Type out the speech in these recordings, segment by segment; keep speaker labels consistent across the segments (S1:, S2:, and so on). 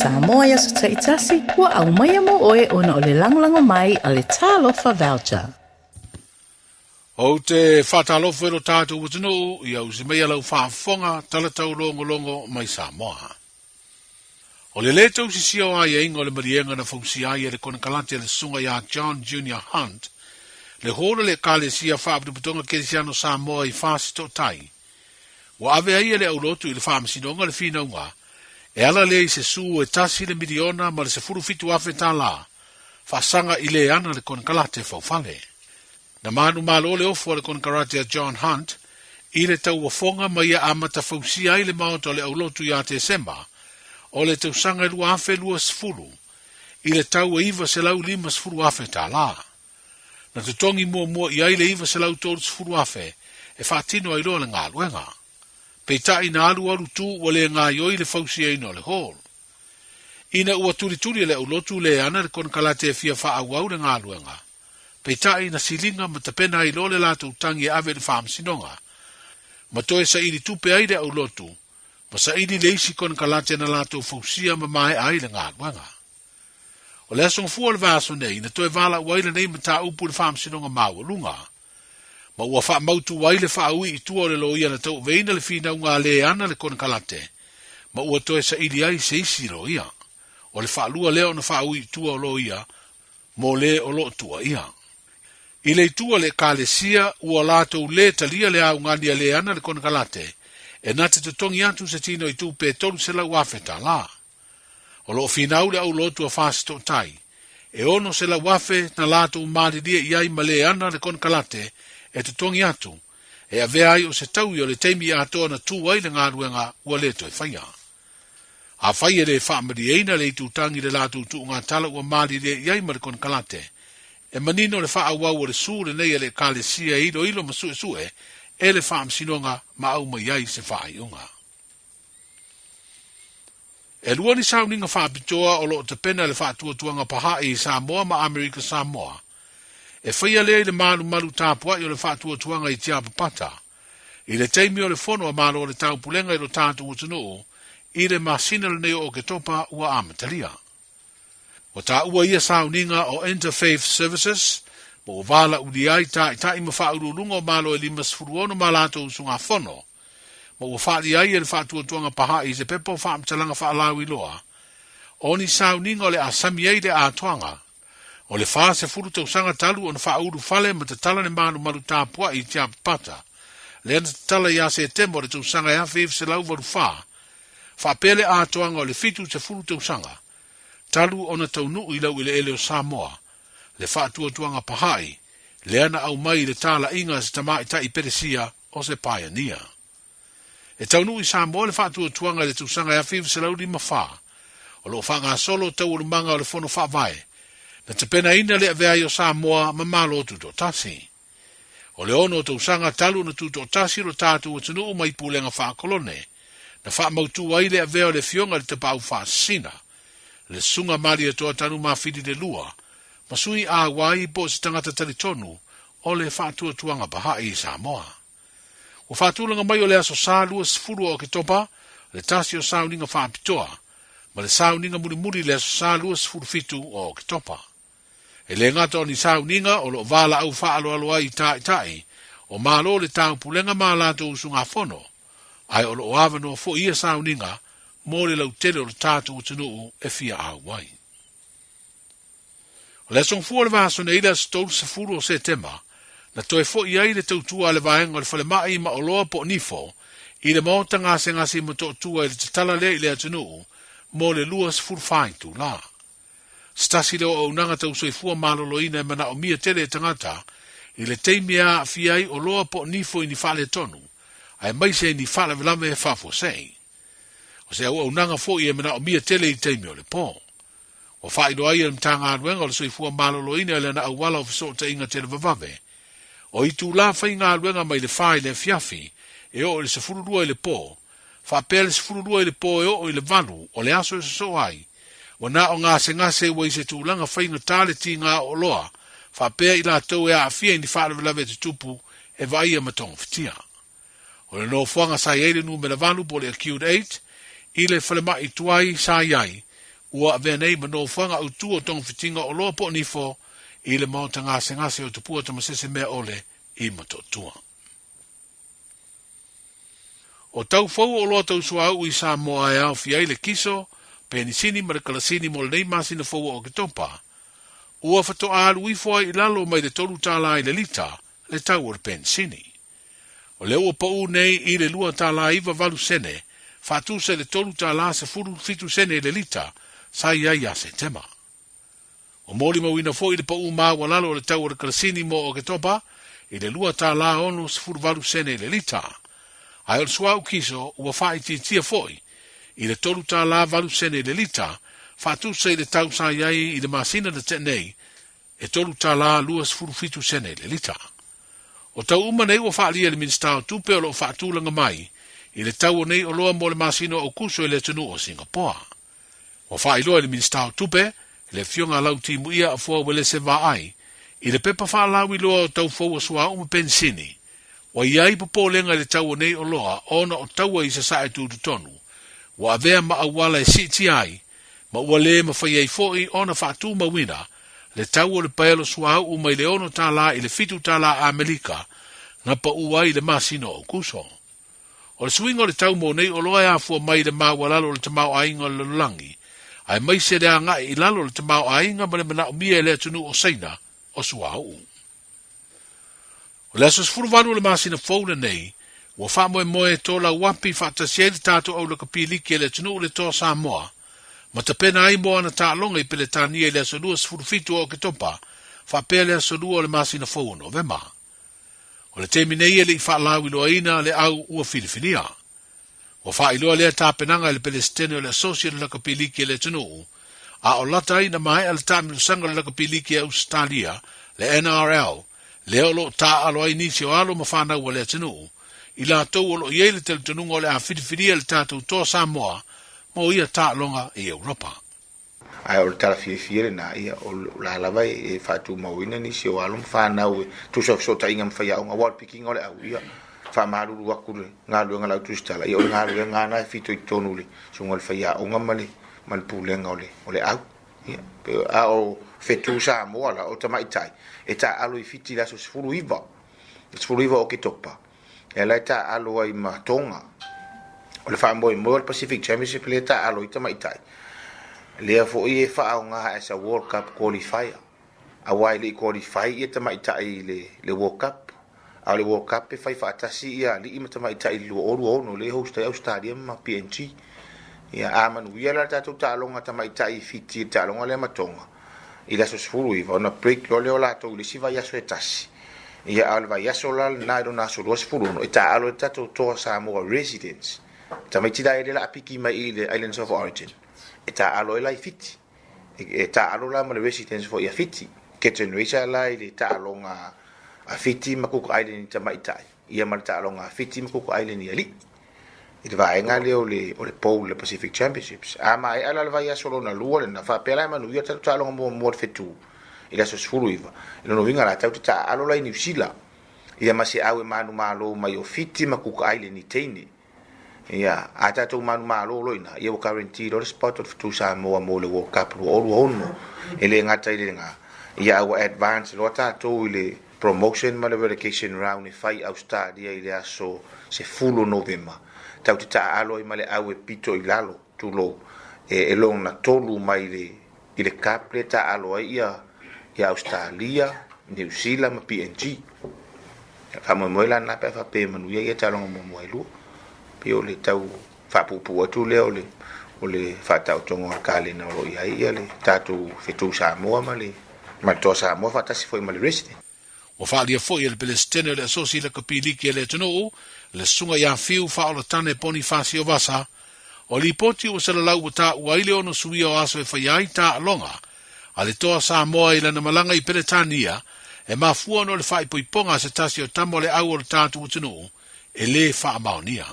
S1: Samoa i aso taitasi, ua aumaia mo oe ona o le lagolago mai a le Talofa Voucher.
S2: Ou te faatalofa i lo tatou atunuu ia usi maia lau faafofoga talataulogologo mai Samoa. O le lē tausisia o aiaiga o le maliega na fausia ai e le konekarate a le Susuga ia John Junior Hunt, le hōla le Ekalesia Faapotopotoga Kerisiano Samoa i Fasitootai, ua ave ai e le aulotu i le Faamasinoga le finauga e ala lea i se sū e tasi le miliona ma le 17 afe tālā faasaga i lē ana le konekarate faufale. Na manumalo le ofo a le konekarate a John Hunt i le tauofoga ma ia amata fausia ai le maota o le aulotu ia Tesema o le tausaga e 2020 i le tau e 950,000 tālā. Na totogi muamua i ai le 930,000 e faatino ai loa le galuega. Peitai na alualu tu ua le gaioi le fausiaina o le hall. Ina ua tulituli e le aulotu le ana le konekarate e fia faaauau le galuega, peitai na siliga ma tapena ai loa le latou tagi e ave i le faamasinoga, ma toe saili tupe ai le aulotu, ma saili le isi konekarate na latou fausia ma maea ai le galuega. O le aso gafua o le vaiaso nei na toe valaau ai lenei mataupu i le faamasinoga maualuga, ma ua faamautu ai le faaui i tua o le loia na tauaveina le finauga a le ana le konekarate, ma ua toe saili ai se isi loia. O le faalua lea ona faaui i tua o loia mo le o lo o tuuaia. I le itu a le Ekalesia, ua latou lē talia le augani a le ana le konekarate e na te totogi atu se tino i tupe e 300,000 tālā. O lo o finau le aulotu a Fasitootai, e 600,000 na latou malilie i ai ma le ana le konekarate e totogi atu, e avea ai o se taui o le taimi atoa na tū ai le galuega ua le toe faia. Afai e le faamalieina le itutagi i le latou tuugatala ua malilie i ai ma le konekarate, e manino le faaauau o le sū lenei a le Ekalesia e iloilo ma suesue e le Faamasinoga ma aumai ai se faaiuga. E lua ni sauniga faapitoa o lo o tapena e le Faatuatuaga Pahaʻi i Samoa ma Amerika Samoa. E faia lea i le malumalu tapuaʻi o le Faatuatuaga i Tiapapata, i le taimi o le Fono a Malo o le Taupulega i lo tatou atunuu i le masina lenei o Oketopa ua amatalia. Ua taua ia sauniga o Interfaith Services ma ua valaaulia ai taitai ma faauluuluga o Malo e 56 ma latou usugafono, ma ua faaalia ai e le Faatuatuaga Pahaʻi i se pepa o faamatalaga faalauiloa o ni sauniga o le a sami ai le atoaga o le 40 tausaga talu ona faaulu fale ma tatala le malumalu tapuaʻi i Tiapapata, lea na tatala ia Setema o le tausaga e 1984, faapea le atoaga o le 70 tausaga talu ona taunuu i laueleele o Samoa le faatuatuaga pahaʻi lea na aumai i le talaiga a se tamaitai Peresia o se pioneer. E taunuu i Samoa le faatuatuaga i le tausaga e 1954, o lo o faagasolo taualumaga o le Fono Faavae, na tapenaina le avea ai o Samoa ma Malo Tutoatasi. O le ono tausaga talu ona tutoatasi lo tatou atunuu mai pulega faakolone, na faamautu ai le avea o le Afioga i le Tapaau Faasisina, le Susuga Malietoa Tanumafili le Lua, ma sui auai po o se tagata talitonu o le Faatuatuaga Pahaʻi i Samoa. Ua faatulaga mai o le Aso Sa 20 o Oketopa le tasi o sauniga faapitoa ma le sauniga mulimuli i le Aso Sa 27 o Oketopa. E le gata o ni sauniga o lo o valaau faaaloalo ai i taitai o Malo le Taupulega ma a latou usugafono, ae o lo o avanoa foi ia sauniga mo le lautele o le tatou atunuu e fia auai. O le aso gafua o le vaiaso nei le aso 30 o Setema, na toe foi ai le tautua a le vaega o le falemai ma oloa po o nifo i le maota gasegase i Motootua i le tatala lea i le atunuu mo le 24 itula. Se tasi lea o auaunaga tau soifua maloloina e manaomia tele e tagata i le taimi e aafia ai oloa po o nifo i ni faaletonu, aemaise ni faalavelave faafuasei. O se auaunaga foi e manaomia tele i taimi o le po. Ua faailoa ai e le Matagaluega o le Soifua Maloloina i lana auala o fesootaiga televavave, o itula faigaluega mai le 4 i le afiafi e oo i le 12 i le po, faapea le 12 i le po e oo i le 8 o le aso e sosoo ai, ua na o gasegase ua i se tulaga faigata le tiga oloa, faapea i latou e aafia i ni faalavelave tutupu e vaaia ma togafitia. O le nofoaga sa i ai le numera 8 po o le Acute 8 i le falemai tuai sa i ai, Ua avea nei ma nofoaga autu o togafitiga o oloa po o nifo i le maota gasegase o Tupua Tamasese Meaole i Motootua. O tau fou o oloa tau suauu i Samoa e aofia ai le kiso, penisini ma le kalasini mo lenei masina fou o Oketopa, ua faatoa alu ifo ai i lalo mai le $3 i le lita le tau o le penisini. O lea ua pau nei i le $2.98 sene, faatusa i le $3.17 sene i le lita sa i ai ia Setema. Ua molimauina foi le pau maualalo o le tau o le kalasini mo Oketopa i le $2.68 sene i le lita, ae o le suauu kiso ua faaitiitia foi i le $3.08 sene i le lita, faatusa i le tau sa i ai i le masina na tea nei e $3.27 sene i le lita. O tau uma nei ua faaalia e le Minisita o Tupe o lo o faatulaga mai i le tau o nei oloa mo le masina o Aukuso i le atunuu o Singapoa. Ua faailoa e le Minisita o Tupe, le Afioga a Lau Timuia Afoa Uelese Vaai, i le pepa faalauiloa o tau fou o suauu ma penisini, ua i ai popolega i le tau o nei oloa ona o taua i Sasae tutotonu, ua avea ma auala e siitia ai ma ua le mafai ai foi ona faatumauina le tau o le paelo suauu mai le $6 i le $7 Amerika na pau ai i le masina o Aokuso. O le suiga o le tau mo nei oloa e afua mai i le maualalo o le tamaoaiga o le lalolagi, aemaise le agai i lalo o le tamaoaiga ma le manaomia e le atunuu o Saina o suauu. O le aso 18 o le masina fou lenei, ua faamoemoe e tolauapi faatasi ai le tatou au lakapi liki a le atunuu le Toa Samoa, ma tapena ai mo ana taaloga i Peletania i le aso 27 o Oketopa faapea le aso 2 o le masina fou o Novema. O le taimi nei e le i faalauiloaina le au ua filifilia. Ua faailoa lea tapenaga e le Pelesitene o le Asosi o le Lakapi Liki a le atunuu, a o lata ai ina maea le taamilosaga o le Lakapi Liki a Ausetalia, le NRL, lea o lo o taaalo ai nisi o alo ma fanau a le atunuu, i latou o lo o i ai le talitonuga o le a filifilia le tatou Toa Samoa mo ia taaloga i Europa.
S3: Ae o le tala fiafia lena, ia, o la lava e faatumauina nisi o alo ma fanau e tusa o fesootaiga ma faiaoga, aua o le pikiina o le au, ia, faamalulu atu le galuega a le au tusitala, ia o le galuega lava lena e fitoitonu i le susuga i le faiaoga ma le, ma le pulega o le, o le au. Ia, a o fetu Samoa la, o tamaitai, e taaalo i Fiti i le aso 19, 19 o Oketopa, E ala e taaalo ai ma Tonga. O le faamoemoe o le Pacific Championship lea e taaalo ai tamaitai, lea foi e faaaoga as a World Cup qualifier. Aua e le i qualify ia tamaitai i le, le World Cup. A o le World Cup e fai faatasi ia alii ma tamaitai i le 2026 lea e host ai Australia ma PNG. Ia, a manuia la le tatou taaloga tamaitai i Fiti i le taaloga lea ma Tonga, i le aso 19, ona break loa lea o latou i le isi vaiaso e tasi. Ia, a o le vaiaso la lena i lona aso 26, e taaalo ai le tatou toa Samoa residents. Tamaiti la ia lea o le a piki mai i le Islands of Origin, e taaalo ai la i Fiti. E taaalo la ma le residents foi a Fiti. Curtain raiser la i le taaloga a Fiti ma Cook Island i tamaitai, ia ma le taaloga a Fiti ma Cook Island i alii. i le vaega lea o le, o le bowl, le Pacific Championships. A maea la le vaiaso lona lua lena, faapea la e manuia le tatou taaloga muamua le fetu i le aso 19. I lona uiga la, tatou te taaalo la i Niu Sila, ia ma se au e manumalo mai o Fiti ma Cook Island i teine. Ia, a tatou manumalo loa i ina, ia ua guarantee loa le spot o le fetu Samoa mo le World Cup 2026. E le gata i lena, ia a ua advance loa tatou i le Promotion ma le Relegation Round e fai i Ausetalia i le aso 10 o Novema. Tatou te taaalo ai ma le au e pito i lalo, tulou, e lona tolu mai le i le cup lea e taaalo ai ia ia Ausetalia, Niu Sila ma PNG. Faamoemoe la lena pe a faapea e manuia ia taaloga muamua e lua. Pei o le tau faapuupuu atu lea o le o le faataotoga o le kalena o lo o i ai ia le tatou fetu Samoa ma le ma le Toa Samoa faatasi foi ma le Resident.
S2: Ua faaalia foi e le Pelesitene o le Asosi Lakapi Liki a le atunuu, le Susuga ia Fiu Faaolatane Ponifasio Vasa, o lipoti ua salalau ua taua ai le ono suia o aso e faia ai taaloga a le Toa Samoa i lana malaga i Peretania e mafua ona o le faaipoipoga a se tasi o tama o le au o le tatou atunuu e lē faamaonia.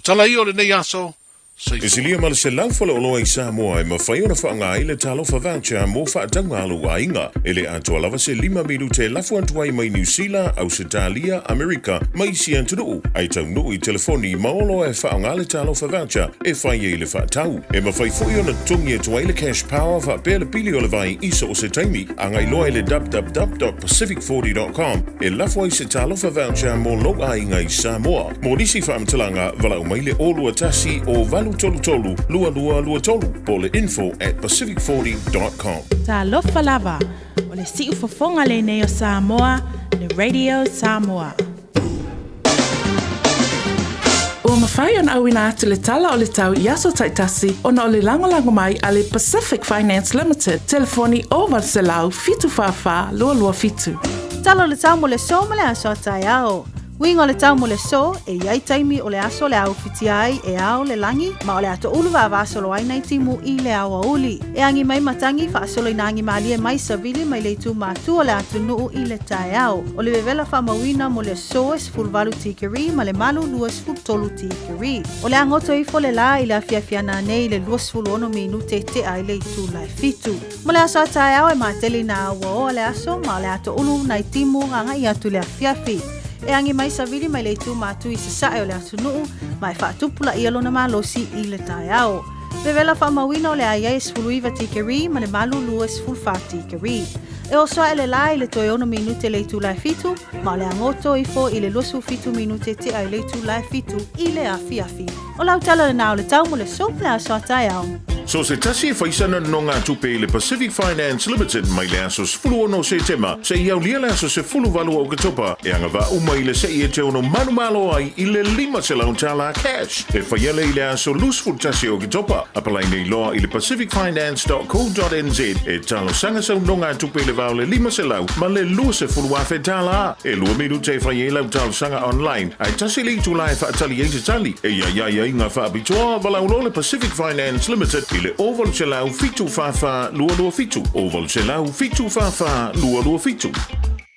S2: Tala ia o lenei aso, Soifua.
S4: E silia ma le 100 faleoloa i Samoa e mafai ona faaaoga ai le Talofa Voucher mo faatauga a lou aiga. E le atoa lava se lima minute e lafo atu ai mai Niu Sila, Ausetalia, Amerika ma isi atunuu, ae taunuu i telefoni ma oloa e faaaoga le Talofa Voucher e fai ai le faatau. E mafai foi ona totogi atu ai le Cash Power faapea le pili o le vai i so o se taimi. Agai loa i le www.pacific40.com e lafo ai se Talofa Voucher mo lou aiga i Samoa. Mo nisi faamatalaga, valaau mai le 021 0833 2223 po o le info at pacific40.com.
S1: Talofa lava, o le siufofoga lenei o Samoa, le Radio Samoa. Ua mafai ona auina atu le tala o le tau i aso taitasi ona o le lagolago mai a le Pacific Finance Limited, telefoni 0800 744 227.
S5: Tala o le tau mo le aso ma le aso a taeao. Uiga o le tau mo le aso, e i ai taimi o le aso le a ufitia ai e ao le lagi, ma o le a toulu vavasolo ai nai timu i le aoauli. E agi mai matagi faasolo i na agi malie mai savili mai le itu matu o le atunuu i le taeao. O le vevela faamauina mo le aso e 18 tikeri ma le malu 23 tikeri. O le a goto ifo le la i le afiafi ana nei i le 26 minute tea ai le itula e fitu. Mo le aso a taeao e matele i na auaoa le aso ma o le a toulu nai timu agai atu i le afiafi. E agi mai savili mai le itu matu i sasae o le atunuu ma e faatupulaia lona malosi i le taeao. Vevela faamauina o le a i ai e 19 tikeri ma le malu 24 tikeri. E oso ae le la i le toe ono minute le itula e fitu, ma o le a goto ifo i le 27 minute tea i le itula e fitu i le afiafi. O lau tala lena o le tau mo le aso ma le aso a taeao.
S4: So se tasi e fai sana nonogatupe i le Pacific Finance Limited mai le aso 16 o Setema seia aulia le aso 18 o Oketopa e agavaa uma i le sei e te ono manumalo ai i le $500 cash e faia lea i le aso 21 o Oketopa. Apalai nei loa i le pacificfinance.co.nz e talosaga sau nonogatupe i le va o le 500 ma le $20,000. E lua minute e fai ai lau talosaga online, ae tasi le itula e faatali ai se tali. E i ai aiaiga faapitoa, valaau loa le Pacific Finance Limited i le 0800 744 227, 0800 744 227.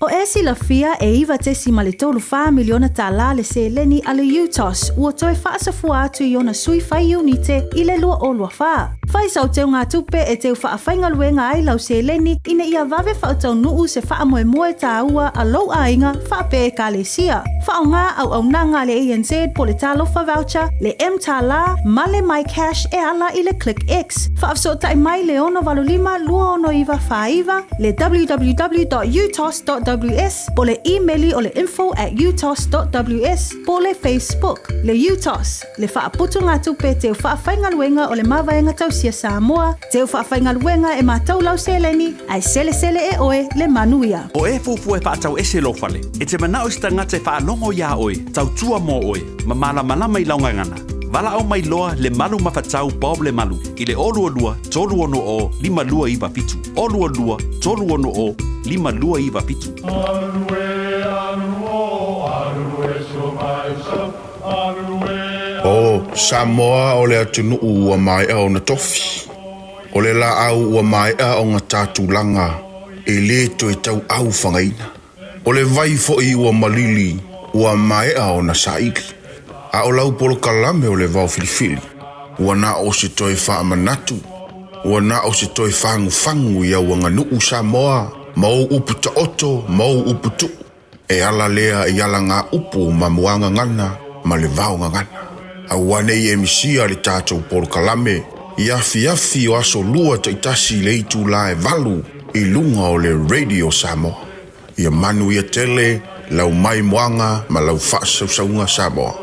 S5: O e silafia e $9.34 miliona tālā le seleni a le UTOS ua toe faasafua atu i ona sui fai iunite i le 2024. Fai sau teugatupe e teu faafaigaluega ai lau seleni ina ia vave faataunuu se faamoemoe tāua a lou aiga faapea ekalesia. Faaaoga auaunaga a le ANZ po o le Talofa Voucher, le mTālā ma le MyCash e ala i le ClickX. Faafesootai mai le 685 269 49, le www.utos.ws po o le imeli o le info at utos.ws po o le Facebook. Le UTOS, le faaputugatupe teu faafaigaluega o le Mavaega Tausia Samoa, teu faafaigaluega e matou lau seleni, ae selesele e oe le manuia.
S6: O e fuafua e faatau ese lou fale, e te manao i se tagata e faalogo iā oe, tautua mo oe, ma malamalama i lau gagana. Valaau mai loa le Malu Mafatau Bob Lemalu i le 022 360 5297, 022 360 5297.
S7: O Samoa o le atunuu ua maea ona tofi. O le laau ua maea ona ta tulaga e le toe tauau fagaina. O le vai foi ua malili ua maea ona saili. A o lau polokalame o le vao filifili, ua na o se toe faamanatu, ua na o se toe fagufagu i au aganuu Samoa ma ou upu taoto ma ou upu tuu. E ala lea i alagaupu ma muagagana ma le vaogagana. Aua nei e misia le tatou polokalame i afiafi o aso lua taitasi i le itula e valu i luga o le Radio Samoa. Ia manuia tele lau maimoaga ma lau faasausauga Samoa.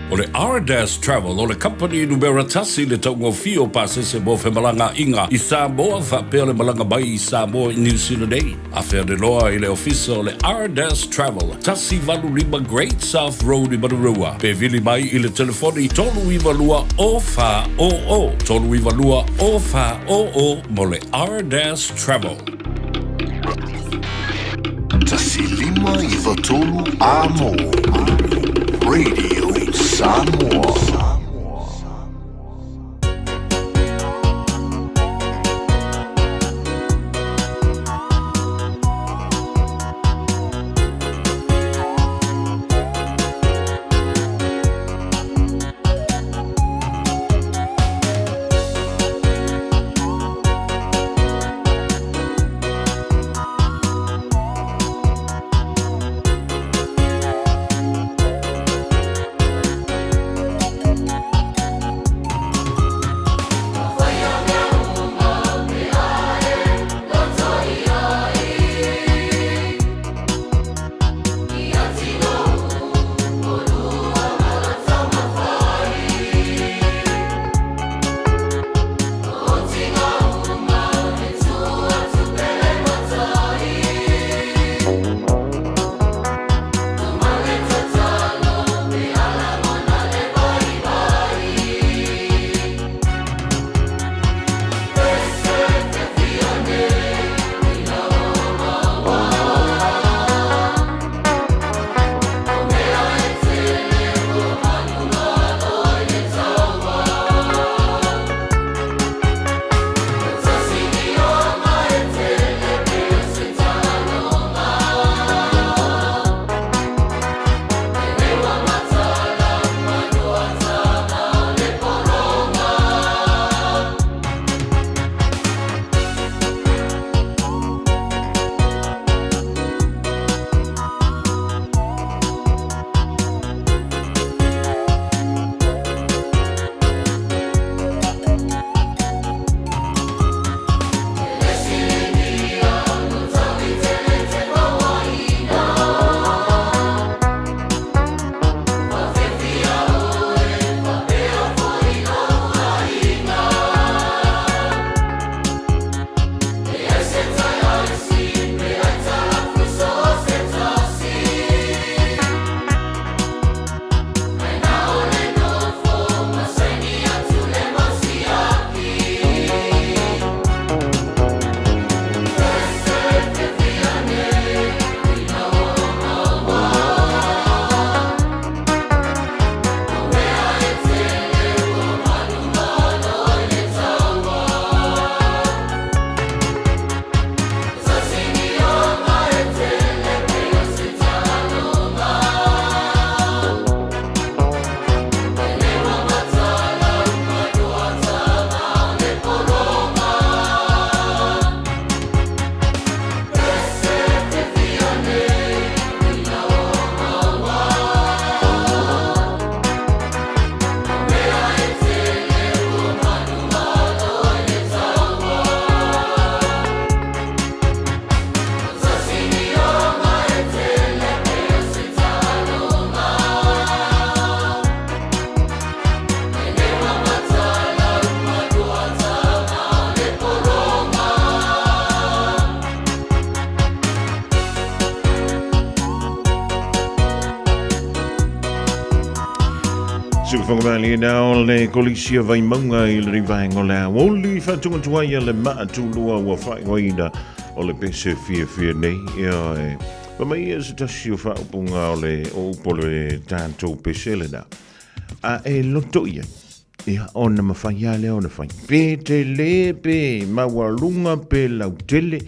S8: O le Ardas Travel o le kamupani numera tasi i le taugofie o pasese mo femalagaaiga i Samoa faapea le malaga mai i Samoa i Niu Sila nei. Afe ane loa i le ofisa o le Ardas Travel, 185 Great South Road i Manurewa, pe vili mai i le telefoni 392 0400, 392 0400 mo le Ardas Travel.
S9: 1593 Amo Radio Samoa.
S4: Siufoga malie na o le kolisi o Vaimauga i le vaenga o le aoauli faatugatuai a le maatulua ua faaigoaina o le pese fiafia nei. Ia e fa mai ia se tasi o faaupuga o le o upu o le tatou pese lena. A e loto i ai, ia ona mawhai a lea ona whai. Pe te le, pe maualuga, pe lautele,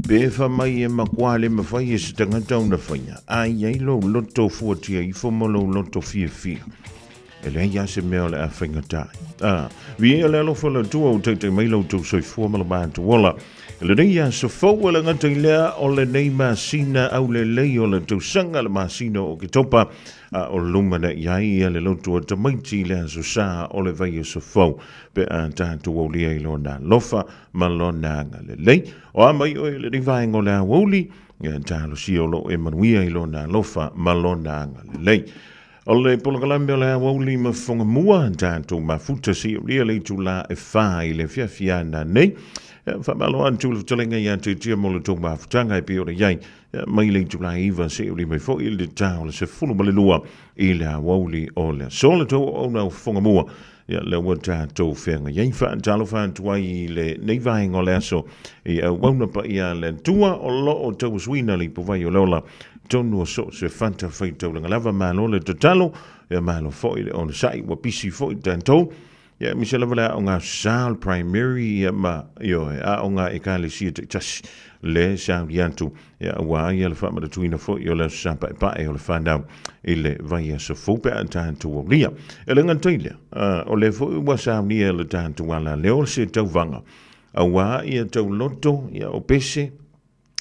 S4: pe fa mai e makuā le mawhai e se tangata ona whaia. A i ai lou loto fuatia ifo ma lou loto fiafia. E leai lava se mea o le a faigata ai. A, viia le alofa o le Atua ua taitai mai lo outou soifua ma lo matou ola. I lenei aso fou e le gata i lea o lenei masina aulelei o le tausaga, le masina o Oketopa, a o lumanai ai ia le loto o tamaiti i le aso sa o le vaiaso fou, pe a tatou aulia i Lona alofa ma Lona agalelei. O a mai oe i lenei vaega o le aoauli, ia talosia o lo o e manuia i Lona alofa ma Lona agalelei. O le polokalame o le aoauli ma fofoga mua, tatou mafuta seia le itulā e whā i le afiafi a nanei. Faamalo atu le fetalaiga ia te tia mo le tou mafutaga e pei ona i ai mai le itulā e 9 seia mai foi i le ta o le 12 i le aoauli o le aso. Le tou auauna o fofoga mua, ia lea ua tatou feagai ai. Faatalofa atu ai i lenei vaega o le aso i auauna paia a le Atua o lo o tauasuina le ipuvai o le ola tonu o so o se fatafaitaulaga lava. Malo le tatalo, ia malo foi le onosai, ua pisi foi tatou. Ia aemaise lava le aoga sa o le primary ia ma ioe, aoga ekalesia taitasi le sauni atu ia aua ia le faamanatuina foi o le aso Sa Paepae o le whanau i le vaiaso fou pe a tatou aulia. E le gata i lea, o lea foi ua saunia e le tatou alaleo se tauvaga aua ia tauloto ia o pese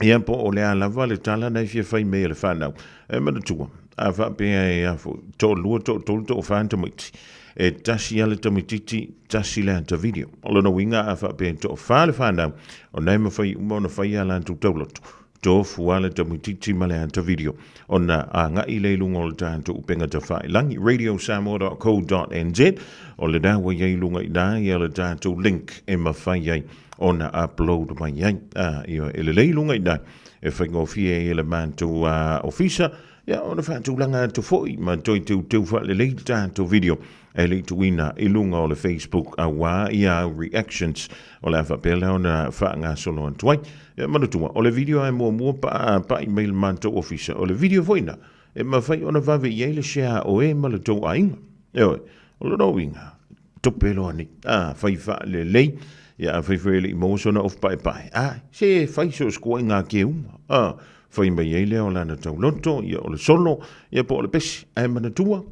S4: ia po o le a lava le tala na e fia fai mai e le whanau. E manatua, a faapea e a foi, toalua, toatolu, toafa tamaiti, e tasi lava le tamaitiiti, tasi le ata video. O lona uiga a faapea e toafa le whanau, o na e mawhai uma ona whai a latou tauloto. Tofu lava le tamaitiiti ma le ata video. Ona agai lea i luga o le tatou upega tafailangi, radiosamoa.co.nz, o lena ua i ai i luga i ina ia le tatou link e mafai ai ona upload mai ai. A, ioe, e lelei i luga i ina, e faigofie ai e le matou ofisa, ia ona faatulaga atu foi ma toe teuteu faalelei le tatou video e le i tuuina i luga o le Facebook aua ia au reactions o le a faapea lea ona faagasolo atu ai. Ia manatua, o le video e muamua pa pa'i mai le matou ofisa, o le video foi na e mafai ona vave i ai le share a oe ma le tou aiga. Ioe, o lona uiga, tupe loa nei, a fai faalelei, ia afai foi e le i maua sona ofu paepae, a se fai so o se koaiga keuga, a fai mai ai lea o lana tauloto, ia o le solo, ia po o le pese, ae manatua,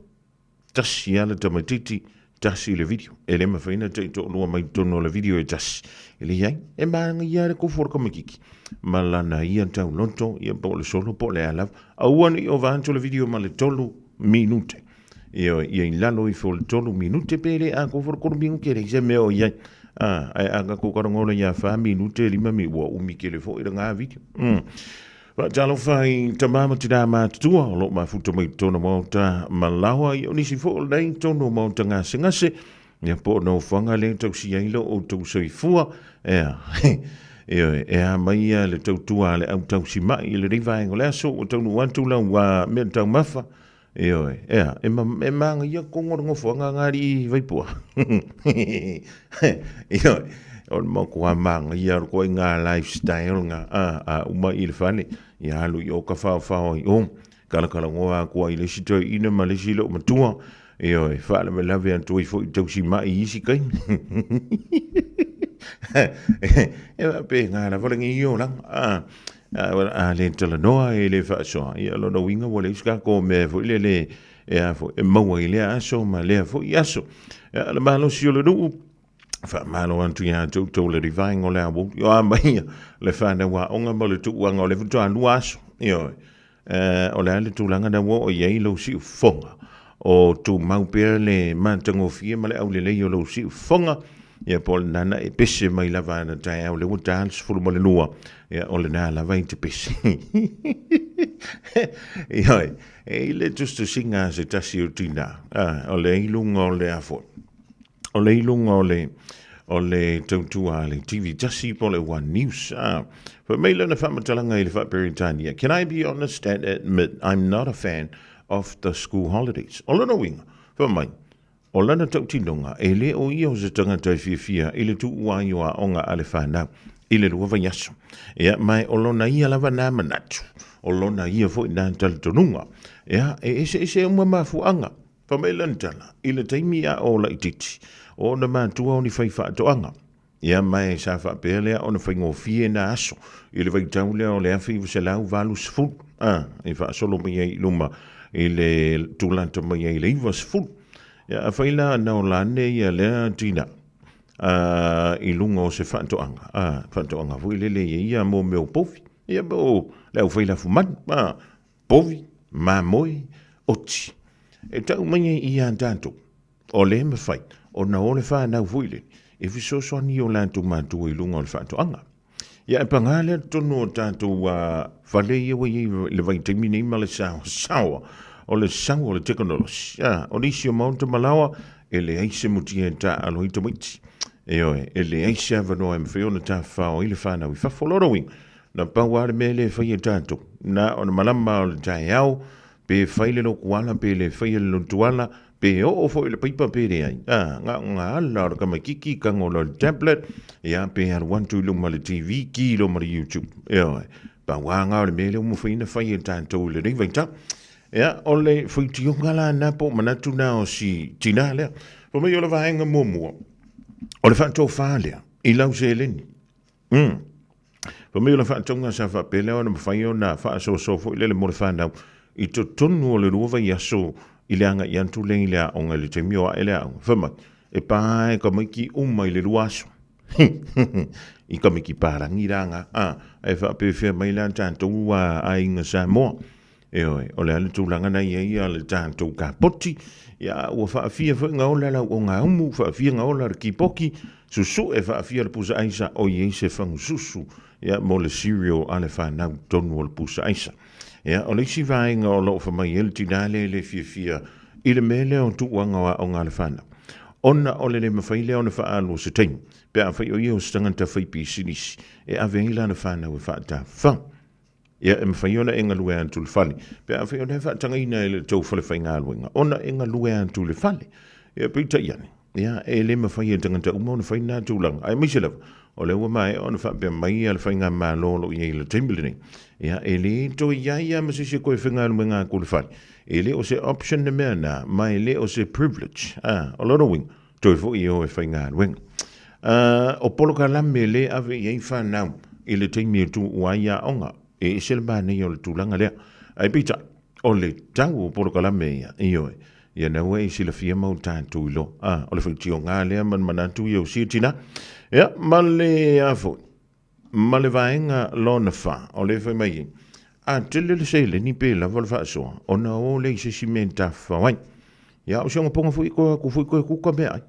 S4: tasi lava le tamaitiiti, tasi le video. E le mafai ona taitoalua mai totonu o le video e tasi. E leai, e manaia le tofu o le tamaitiiti ma lana ia tauloto, ia po o le solo po o le a lava. Aua ne i ova atu le video ma le 3 minute. Ioe, ia i lalo ifo o le 3 minute pe le atoa foi le 3 minute, e leai se mea o i ai. A, ae a tatou talanoa ia 4 minute, 5 minute, ua umi tele foi lena video. Faatalofa i tama ma tinā matutua o lo o mafuta mai totonu o Maota Malawa, ia o nisi foi o lenei totonu o Maota Gasegase, ia po o nofoaga lea e tausia ai lo outou soifua, ea, ioe, e a mai ia le tautua a le au tausimai i lenei vaega o le aso, ua taunuu atu lau mea taumafa, Ioe, ea, e, ma, e māgaia kongo le nofoaga ngā alii Vaipua. Ioe, o le matua māgaia o le koe ngā lifestyle ngā, a, a uma i le fale, ia alu i o ka whaowhao i o, kalakala ngoa atua i le isi toeaina ma le isi loo matua, ioe, faalavelave atu ai foi tausi mai i isi taimi. E faapena lava lenei olaga, a. A le talanoa e le faasoa, ia o lona uiga ua leai se tatou mea foi lele e a foi, e maua i lea aso ma lea foi aso. Ia, le malosi o le nuu, faamalo atu ia te outou le rivaenga o le aoauli, o a mai le fanau aoga ma le tuuaga o lea faatoa lua aso. Ioe. O le a le tulaga lea ua oo i ai lou siufofoga? O tumau pea le matagofie ma le aulelei o lou siufofoga, ia po o lena na e pese mai lava ana taeao lea ua ta le 12, ia o lena lava e te pese. Ioe, e i le tusitusiga a se tasi o tina, o le i luga o le a foi, o le i luga o le o le tautua a le TV tasi po o le One News. Fai mai lana faamatalaga i le faa-Peretania, Can I be honest and admit I'm not a fan of the school holidays? O lona uiga, fai mai, O lana tautinoga, e le o ia o se tagata e fiafia i le tuuai o aoga a le fanau i le lua vaiaso. Ia, ma o lona ia lava na manatu, o lona ia foi na talitonuga. Ia, e eseese uma mafuaaga. Fai mai lana tala, i le taimi a o laitiiti, o ona matua o ni faifaatoaga. Ia, ma e sa faapea lea ona faigofie na aso i le vaitau lea o le 1980, a, e faasolo mai ai i luma i le tulata mai ai i le 90. Ia, afai la na ola ane ia lea tina, a, i luga o se faatoaga, a, faatoaga foi lele ia ia mo mea o povi, ia po o le aufai lafumanu, a, povi, mamoe, oti. E tau mai ai ia tatou, O le mafai ona o le fanau foi lele e fesoasoani i o latou matua i luga o le faatoaga. Ia e pagā lea totonu o tatou fale ia ua i ai i le vaitaimi nei ma le saoasaoa o le sau o le tekonolosi. A, o nisi o maota ma laoa e leai se mutia e taaalo ai tamaiti. Ioe, e leai se avanoa e mafai ona tafafao ai le fanau i fafo. O lona uiga, na pau lava le mea lea e fai e tatou, na ona malama o le taeao, pe fai le lotuala pe le faia le lotuala, Pe oo foi i le paipa pe leai, a, na o ngā ala o le tamaititi, tago loa i le tablet, ia, pe alu atu i luma o le TV, ki loa ma le YouTube. Ioe. Pau lava ngā o le mea lea ua mafai ona fai e tatou i lenei vaitau. Ia, o le faitioga la na po o manatu na o si tinā lea. Fai mai o le vaega muamua, o le faatofā lea i lau seleni. Umm. Fai mai o le faatauga sa faapea lea ona mafai ona faasoasoa foi lele mo le fanau i totonu o le lua vaiaso i le agai atu lea i le aoga i le taimi o ae le aoga. Fai mai, e pa e tamaiti uma i le lua aso. I tamaiti palagi la nga, a, e faapefea mai la tatou aiga Samoa. Ioe, o le a le tulaga na i ai le tatou kapoti, ia ua faafia foi na ola lau ogaumu, faafia na ola le kipoki, susue faafia le pusa aisa o i ai se fagususu, ia mo le cereal a le fanau tonu o le pusa aisa. Ia, o le isi vaega o lo o fai mai ai le tinā lea e le fiafia i le mea lea o tuuaga o aoga a le fanau, ona o le le mafai lea ona faaalu o se taimi, pe afai o ia o se tagata faipisinisi e ave ai lana fanau e faatafafao. Ia, e mafai ona e galue atu i le fale, pe afai o lea e faatagaina e le tou falefaigaluega ona e galue atu i le fale. Ia, peitai ane, ia, e le mafai e tagata uma ona fai lena tulaga, aemaise lava, o lea ua maea ona faapea mai le faigamalo o lo o i ai i le taimi lenei, ia, e le toe i ai lava ma se isi e toe faigaluega atu i le fale. E le o se option le mea lena, ma e le o se privilege. A, o lona uiga, Toe foi e o e faigaluega. Uh, o polokalame le ave i ai whanau i le taimi e tuu ai aoga. E ese le manaia o le tulaga lea. Ae peitai, o le tau o polokalame ia, ioe, ia na ua e silafia ma o tatou iloa. Ah, o le faitioga lea ma le manatu ia o sia tina. Ia, ma le a foi, ma le vaega lona fa, o le fai mai ai, a tele le seleni pe lava le faasoa, ona o lea i se isi mea e tafafao ai. Ia, o si ona ponga foi koe atu foi koe kuka mea ai.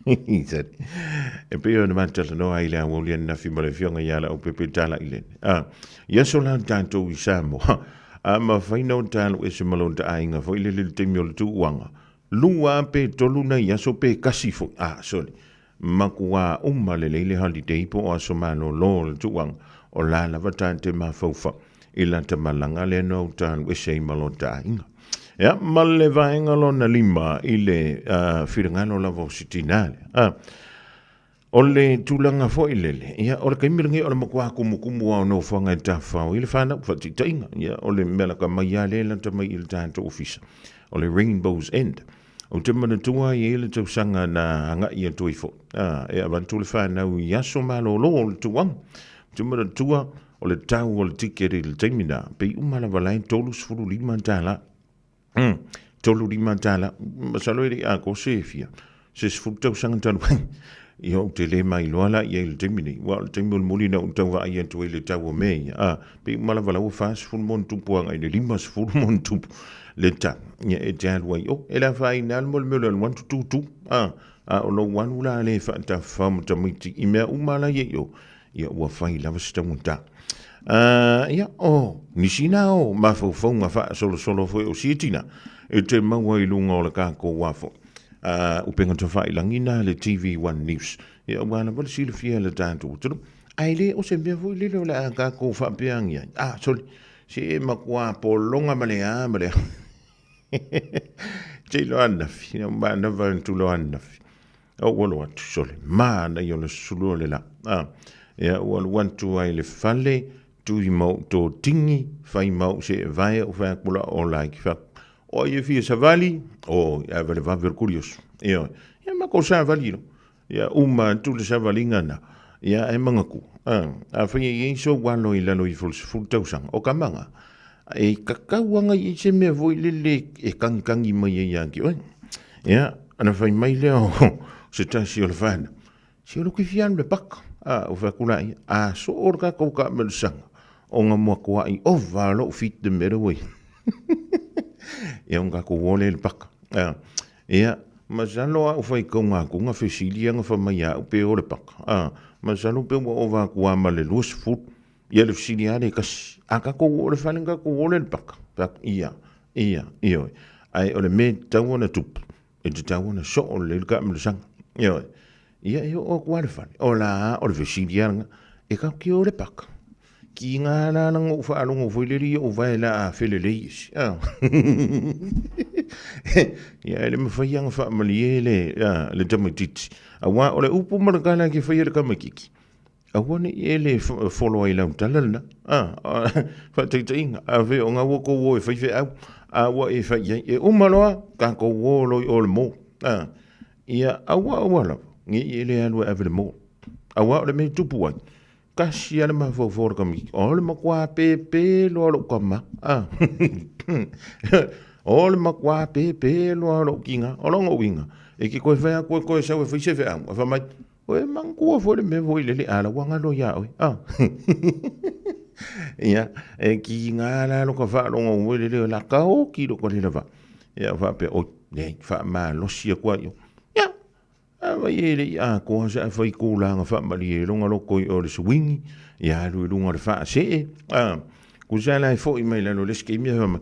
S4: E pei ona matalanoa ai le aoauli ananafi ma le afioga ia Leaupepe Talailene. A, i aso la tatou i Samoa, a mafai na o ta alu ese ma lota aiga foi lele i le taimi o le tuuaga, lua pe tolu nai aso pe kasi foi, a, sorry, Makuā uma lelei le holiday po o aso malolo o le tuuaga, o la lava ta te mafaufau i lata malaga lea na ou ta alu ese ai ma lota aiga. Ia, ma le vaega lona lima i le finagalo lava o si tinā lea. A, o le tulaga foi lele, ia, o le taimi lenei o le matua kumukumu lava o nofoaga e tafafao ai le fanau, faataitaiga, ia, o le mea lata mai lava lea e lata mai i le tatou ofisa, o le Rainbow's End. Ou te manatua ai e i ai le tausaga na agai atu ai foi, a, e avatu le fanau i aso malolo o le tuuaga. Ou te manatua o le tau o le tiketi i le taimi na, pei uma lava la e $35. $35. Masalo e le i atoa se fia, se 10 tausaga talu ai. Ia ou te le mailoa la i ai i le taimi nei, aua o le taimi mulimuli na ou tau vaai atu ai i le tau o mea ia, a, pei uma lava la ua 40 ma ona tupu agai i le 50 ma ona tupu le tau. Ia e te alu ai, oh, e le afaina lava le mea o le alu atu tūtū, a, a o lou alu la lea e faatafafao ma tamaiti i mea uma la e i o, ia ua fai lava se taugata. Ia, o nisi na o mafaufauga faasolosolo foi o sia tina e te maua i luga o le tatou a foi. Upega tafailangi na le TV One News. Ia aua lava le silafia e le tatou atunuu. Ae le o se mea foi lele o le a tatou faapeangi ai. Ah, sorry. Se e matua pologa ma le a ma le a. Tilo ananafi, ina manava tulo ananafi. Ou alu atu sole manaia o le sulu o le la. A, ia ou alu atu ai i le fale, tui ma ou totigi, fai ma ou seevae, ou fai atu la o la ki fai atu, o ai e fia savali? Oi, ae vale vave o le kurioso. Ioe. Ia matou savali loa. Ia uma atu le savaliga na, ia ae manatua, a, afai e i ai sou alo i lalo ifo o le 10 tausaga, o kamaga, e tatau lava ona i ai se mea foi lele e tagitagi mai ai ia te oe. Ia, ona fai mai lea o se tasi o le fanau, se o lou te fia alu i le paka. A, ou fai atu laia, a soo le tatou taamelosaga, ona matuai ova lava lou fit le mea lea ua i ai. Ia ona tatou o lea i le paka. A, ia, masalo a ou faitauga atu na fesili ia na fai mai ia au pe o le paka. A, masalo pe ua ova atu lava ma le 20. Ia le fesili lava lea e tasi, a tatou oo i le fale ona tatou o lea i le paka? Fai atu, ia, ia, ioe. Ae o le mea e tatau ona tupu, e tatau ona soo lelei le taamilosaga. Ioe. Ia e oo atu lava i le fale, o la lava o le fesili lava lena, e tatou te o i le paka? Tiga la la na ou faalogo foi lele i ou vae la a felelei isi. A. Ia e le mafai lava ona faamalie le, a, le tamaitiiti. Aua o le upu ma le tala e te faia i le tamaitiiti, Aua ne i e le folo ai i lau tala lena. A, faataitaiga, afai o na ua tou o e fai feau, a ua e fai i ai, e uma loa, tatou o loa i o i le mall. A, ia aua aua lava, ne i e le alu e ave i le mall. Aua o le mea e tupu ai, tasi lava le mafaufau o le tamaitiiti, o le matua pēpē loa o lou tama. A, o le matua pēpē loa o lou tina. O lona uiga, e te toe fai atu e toe sau e fai se feau, ae fai mai, Oe manatua foi le mea foi lele a la ua galo ia oe. Ah. Ia, e ki ngā la lo ka whaalongo ue lele o la ka o ki lo ko le lava. Ia, whaapea, oi, nei, whaamalosi aku ai o. Ia, a vai e le i a koa sa a whai kūlanga whaamali e longa loko i o le swingi, ia alu i lunga le whaasee. Ah, kusa la e foi mai lalo le skemi a whamai.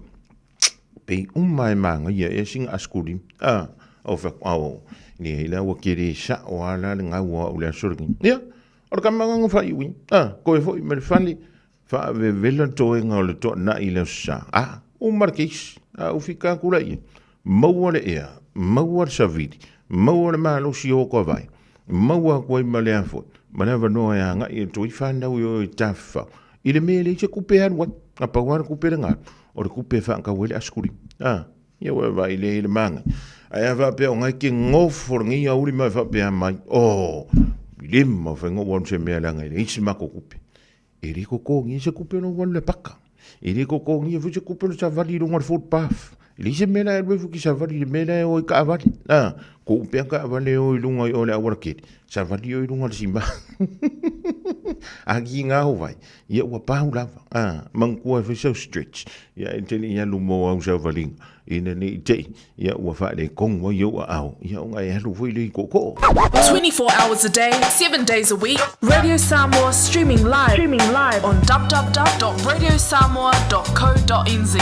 S4: Pei uma e māngaia ea sina askuli. A, o fai atu, ao, leai la ua kele sa'o a la le gau o a'u le aso lenei. Ia, o le kama na faaiuina. A, koe foi ma le fale, faavevela toega o le toana'i i le aso Sa. A, uma le case. A, ou fika atu la i ai. Maua le ea, maua le savili, maua le malosi o oko vai, maua atu ai ma le a foi, ma le avanoa e agai atu ai fanau i o i tafafao. I le mea e leai se kupe e alu ai, na pau lava le kupe le galu, o le kupe e faatau ai le askuli. A, ia ua e vaai lea i le maga. Ae a faapea o ngai ke gofo lenei aoauli ma e faapea mai, oh, i le mafai ona ou alu se mea leaga e leai se matou kupe. E le totogia se kupe o lou alu i le paka. E le totogia foi se kupe o le savali i luga o le footpath. E leai se mea la e alu ai foi ki savali i le mea la e o ai taavale. A, tuu pea taavale e o i luga i o le aualatele, savali o i luga o le sima. A ki ngā o vai, ia ua pau lava. A, manatua e fai sau stretch. Ia e te le i alu mo au savaliga. Ina ne i te i, ia ua faaletonu ai ou aao, ia ona e alu foi lea i tootoo.
S10: 24 hours a day, 7 days a week, Radio Samoa streaming live, streaming live on www.radiosamoa.co.nz.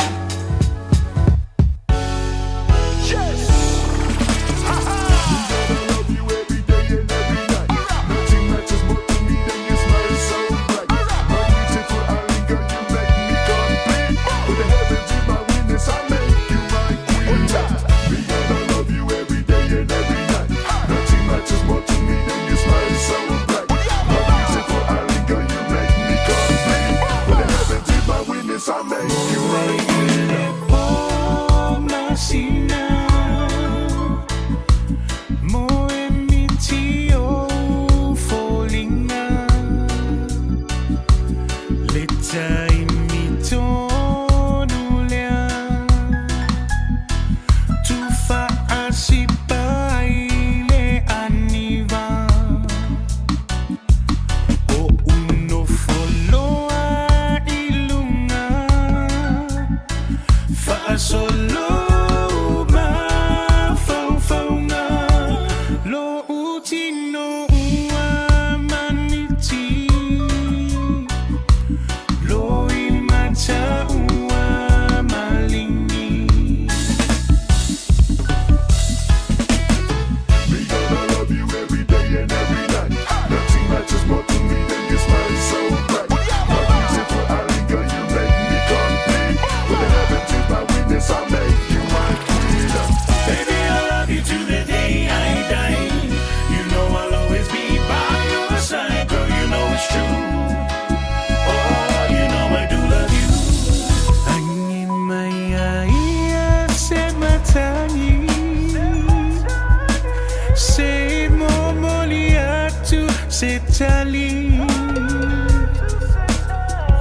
S11: tali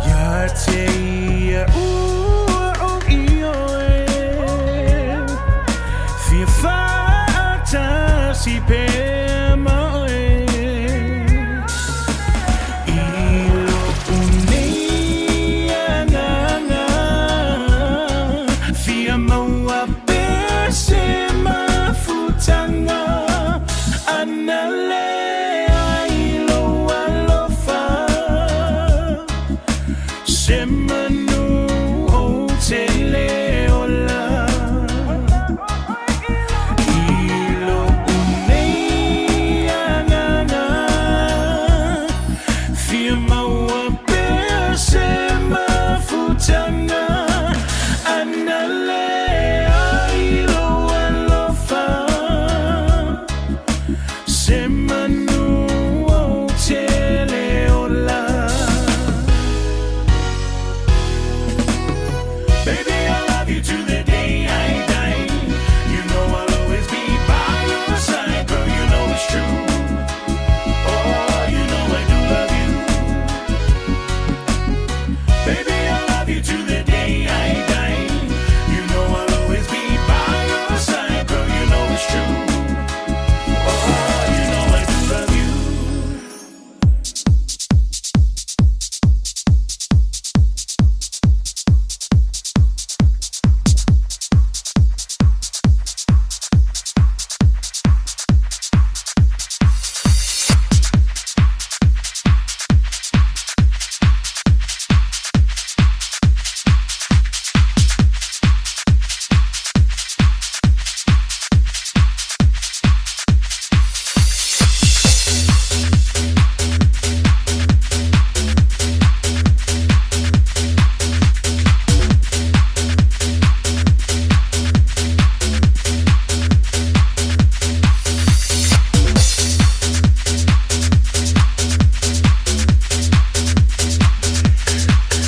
S11: Ia te ia ua o ioe Fia faatasi pea ma oe I lo'u nei agaga Fia maua pea se mafutaga Ana lea i lou alofa Se manu ou te le ola I lo'u nei agaga Fia maua pea se mafutaga Ana lea i lou alofa Se manu ou te le ola Baby, I love you to the day I die You know I'll always be by your side Girl, you know it's true Oh, you know I do love you Baby, I love you to the day I die You know I'll always be by your side Girl, you know it's true Oh, you know I do love you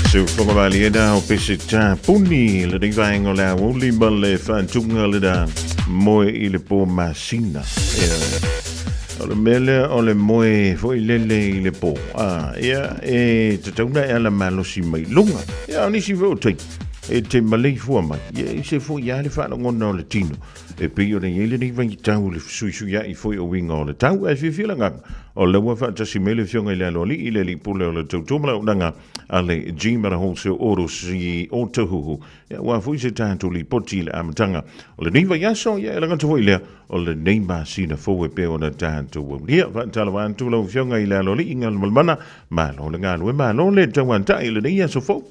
S4: Se ufoga malie o pese tapuni lenei vaega o le aoauli ma le faatuga lena moe i le pō masina. Ia, o le mea lea o le moe foi lele i le pō. Ah, ia, e tatau ona e ala malosi mai luga. Ia, o nisi foi o taimi, e te maleifua mai. Ia, e ese foi lava le faalogona o le tino. E pei ona i ai lenei vaitau i le fesuisuia'i foi o uiga o le tau, ae fiafia le agaga o lea ua faatasi mai le Afioga i le Aloalii i le Alii Pule o le Tautua ma le Auaunaga a le Gmara Wholesale Autos i Otahuhu, ia, aua foi se tatou lipoti i le amataga o lenei vaiaso, ia, e lagata foi lea o lenei masina fou e pei ona tatou aulia. Faatalofa atu lau Afioga i le Aloalii Galumalemana, malo le galue, malo le tauata'i i lenei aso fou.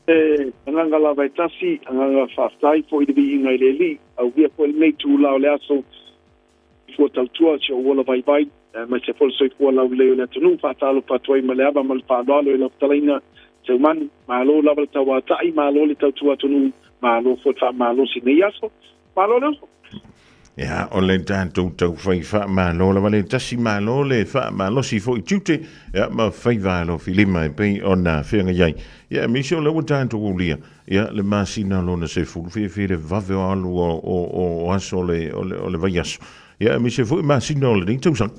S12: E agaga lava e tasi, agaga faafetai foi i le viiga i le Alii, aulia foi lenei itula o le aso soifua tautua, si ou ola vaivai, aemaise foi le soifua laulelei o le atunuu. Faatalofa atu ai ma le ava ma le faaaloalo i lau fetalaiga Seumanu. Malo lava le tauata'i, malo le tautua atunuu, malo foi le faamalosi i lenei aso. Malo le uso!
S4: Ia, o le tatou taufai faamalo lava le tasi malo le faamalosi foi tiute ia, ma faiva alofilima e pei ona feagai ai. Ia, aemaise o lea ua tatou aulia ia, le masina lona sefulu fiafia le vave o alu o, o, o aso o le, o le, o le vaiaso. Ia, aemaise foi masina o lenei tausaga.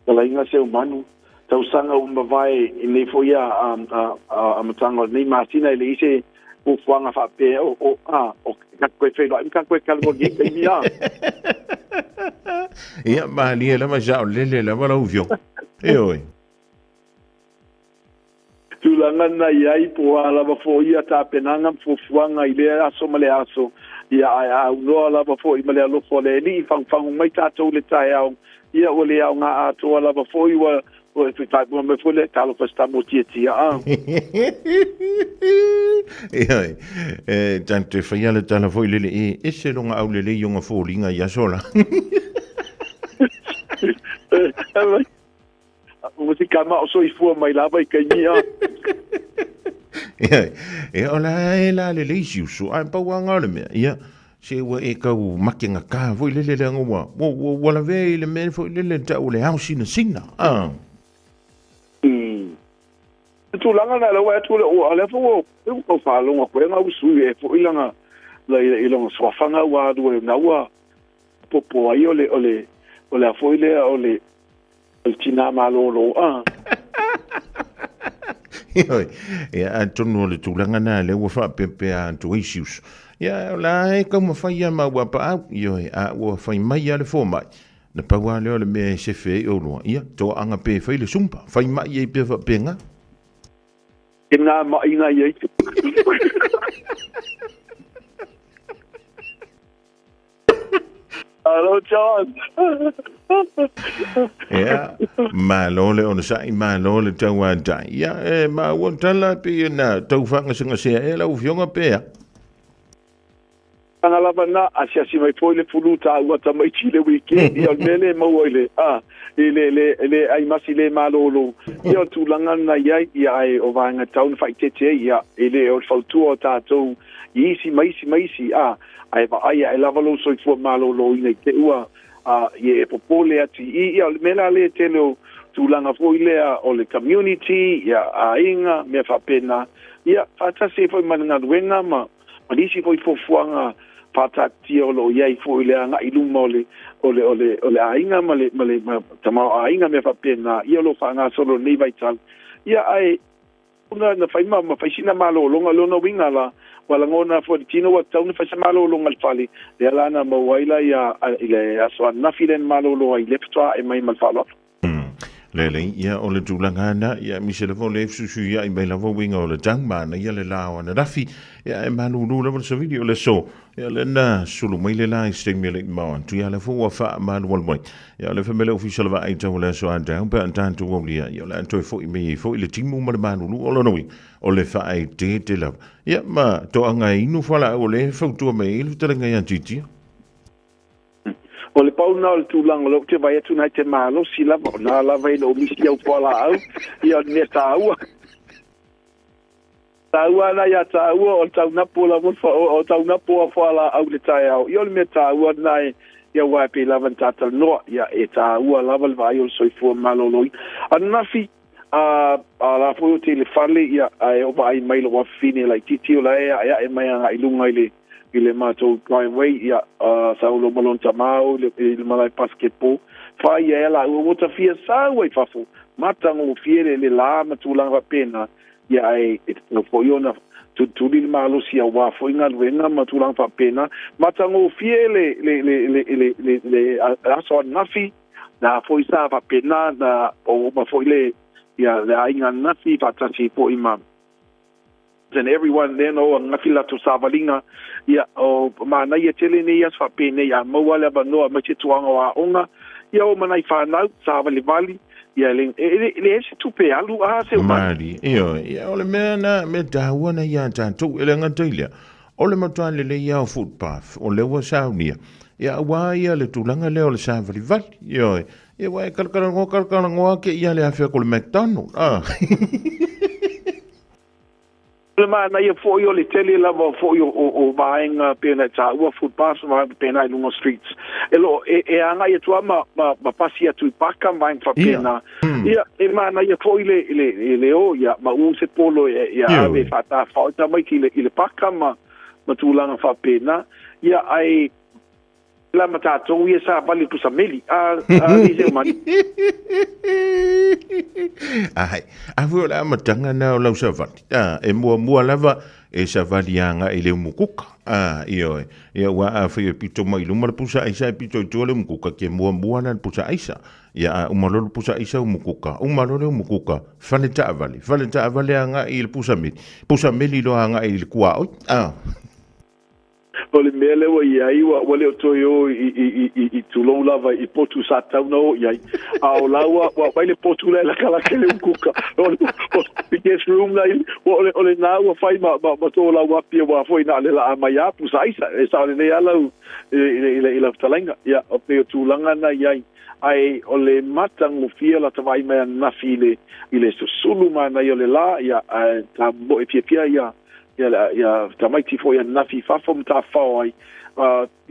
S12: Talaiga Seumanu, tausaga ua mavae i nei foi a, a, a, a, amataga o lenei masina e leai se fuafuaga faapea o, o, a, o ka koe feiloai ma ka koe talanoa i lenei taimi a.
S4: Ia, malie lava sa o lele lava lau afioga. Ioe.
S12: Tulaga na i ai, po o a lava foi ia tapenaga ma fuafuaga i lea aso ma lea aso, ia, ae a aunoa lava foi ma le alofa o le Alii, fagufagu mai tatou i le taeao, ia, ua le aoga atoa lava foi, ua, ua faaipoa mai foi le talofa i se tama o tiatia, a.
S4: Ioe, e tatou te faia le tala foi lele, e ese lona aulelei i ona foliga i aso la.
S12: Ua si kama o soifua mai lava i kaimi a.
S4: Ia, e o la e la le leisi uso, ai pau anga o le mea. Ia, se ua e kau makenga ka foi lele le anga ua, ua, ua, ua la ve i le mea foi lele tau le ao sina sina. Ah.
S12: Le tulaga na le ua atu le o ale fo o e kau whaalonga koe ngā usu e fo i langa la i langa swafanga ua alu e na ua popo ai o le o le O le a foi lea o le o le tinā malōlō a.
S4: Ioe, ia atonu o le tulaga na lea ua faapeapea atu ai si uso. Ia o la e taumafai lava ma ua paau, ioe, a ua fai mai lava le fomai, na pau lava lea o le mea e sefe ai oulua, ia, toaaga pe fai le zumba, fai mai ai pea faapena.
S12: E nā maʻiga i ai. Hello, John.
S4: Ia, malo le onosai, malo le tauatai. Ia, e maua tala pe na tau whangasengasea e lau fionga pea.
S12: Tanga lava na, asiasi mai foi le fulu tāua tamaiti le weekend, ia o le mea le maua i le, a, i le, le, le ai masi le malōlō. Ia o tulaga na i ai, ia ai o vaega tau na whaitete ai, ia, e le o le fautua o tātou i isi ma isi ma isi, a, ae vaai ae lava lou soifua malōlōina i te ua, a, ia e popole atu i i, ia o le mea la lea tele o tulaga foi lea o le community, ia, aiga, mea faapena, ia, faatasi ai foi ma le galuega ma, ma nisi foi fuafuaga faataatitia o lo o i ai foi le agai i luma o le, o le, o le, o le aiga ma le, ma le ma tamaoaiga mea faapena, ia o lo o faagasolo i lenei vaitau. Ia, ae na, na fai ma, ma fai sina malōlōga, lona uiga la, ua lagona foi le tino ua tatau ona fai se malōlōga i le fale, lea la na maua ai la ia, i le aso ananafi lea na malōlō ai, lea faatoa ae mai ma le faaaloalo.
S4: Lelei, ia o le tulaga na, ia mise lava o le fesuisuiai mai lava uiga o le tau, manaia le la o ananafi, ia e malūlū lava le savili o le aso, ia lea na sulu mai le la i se taimi e le i mamao atu, ia lea foi ua faamalualu mai. Ia o le fai mai le Ofisa o le Vaai Tau o le aso a taeao pe a tatou aulia, ia o le a toe foi mai ai foi le timu ma le malūlū, o lona uiga, o le faaeteete lava. Ia ma toaga e inu fualaau o lea e fautua mai ai le fetalaiga ia Titia.
S12: O le pau lena o le tulaga o lea ou te vaai atu nai te malosi lava, o na lava e le o misi au fualaau, ia o le mea taua. Taua ana ia taua o le taunapo lava o taunapo a fualaau le taeao. Ia o le mea taua lena e ia aua e pei lava ona ta talanoa, ia e taua lava le vaai o le soifua maloloina. Ananafi, a a la foi o te i le fale, ia ae o vaai mai lou afafine laitiiti o la e aeae mai agai i luga i le i le matou driveway, ia, sa ulo ma lona tama o i le malae basketball. Whai ia e la ua ua fia sau ai fafo, matagofie le le la ma tulaga faapena, ia ae e tatau foi ona tulituli le malosi auā foi galuega ma tulaga faapena. Matagofie le le le le le le le aso ananafi, na foi sa faapena, na o uma foi le ia le aiga ananafi faatasi foi ma and everyone then o ananafi latou savaliga, ia o manaia tele nei aso faapenei a maua le avanoa aemaise tulaga o aoga, ia o ma nai fanau savalivali, ia le e leai se tupe alu a se umani.
S4: Malie, ioe, ia o le mea na, mea taua na ia tatou, e le gata i lea, o le matua lelei lava o footpath, o lea ua saunia, ia aua ia le tulaga lea o le savalivali, ioe, ia ua e kalakalanoa kalakalanoa ake ia le afe atu o le McDonald, ah.
S12: O le manaia foi o le tele lava foi o vaega pei ona e taua footpaths ma vaega faapena i luga o streets e lo e, e agai atu lava ma, ma, ma pasi atu i paka ma vaega faapena. Ia, e manaia foi le, le, le o, ia, ma u se polo e, ia ave e faatafao i tamaiti i le, i le paka ma, ma tulaga faapena. Ia, ae la ma tatou ia sa vali pusa meli a a ni se mani.
S4: Ai, a foi o le amataga na o lau savali. A, e muamua lava e savali agai i le umukuka. A, ioe. Ia ua a fai e pito mai i luma le pusa aisa e pito i tua le umukuka, ke muamua la le pusa aisa. Ia a uma loa le pusa aisa umukuka, uma loa le umukuka, fale taavale, fale taavale agai i le pusa meli, pusa meli loa agai i le kuaoi. A.
S12: O le mea lea ua i ai, ua, ua le o toe o i, i, i, i, i tulou lava i potu sa tatau ona o i ai. A o la ua, ua aumai le potu la e lakalaka i le umukuka. O le, o le guest room la i, o le, o lena ua fai ma, ma, ma tolau api aua foi na o le laa mai lava pusa aisa. E sao lelei lava lau, i, i, i, i lau fetalaiga. Ia, o pei o tulaga na i ai. Ae o le matagofie o lata vaai mai ananafi i le, i le susulu manaia o le la, ia, ae tamoe fiafia ia, ia, ia tamaiti foi ananafi i fafo ma tafafao ai.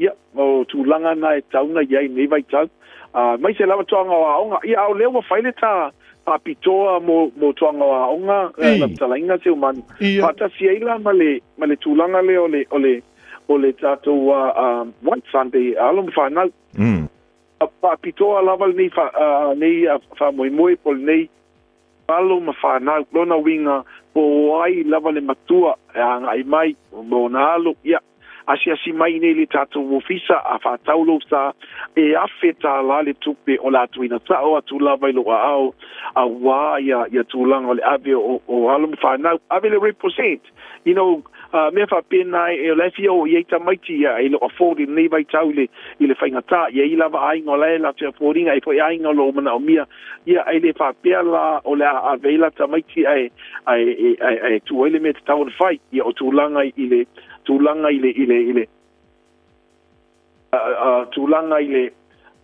S12: Ia, o tulaga na e tatau ona i ai i lenei vaitau. Aemaise lava toaga o aoga. Ia, a o lea ua fai le ta faapitoa mo, mo toaga o aoga, lau fetalaiga Seumanu. Faatasi ai la ma le, ma le tulaga lea o le, o le, o le tatou White Sunday, alo ma fanau. Faapitoa lava lenei nei faamoemoe po o lenei alo ma fanau. Lona uiga po o ai lava le matua e agai mai ma ona alo, ia, asiasi mai i nei i le tatou ofisa a faatau lou sa, e $1,000 le tupe o le a tuuina sao atu lava i lou aao auā ia tulaga o le ave o alo ma fanau, ave le represent, you know, mea faapena e o la e fia oo i ai tamaiti ia e le o afford i lenei vaitau i le i le faigata. E i ai lava aiga o la e latou afford ina, e i ai foi aiga o lo o manaomia ia, ae le faapea la o le a ave ai la tamaiti ae ae ae ae tuu ai le mea e tatau ona fai. Ia o tulaga i le tulaga i le i le i le tulaga i le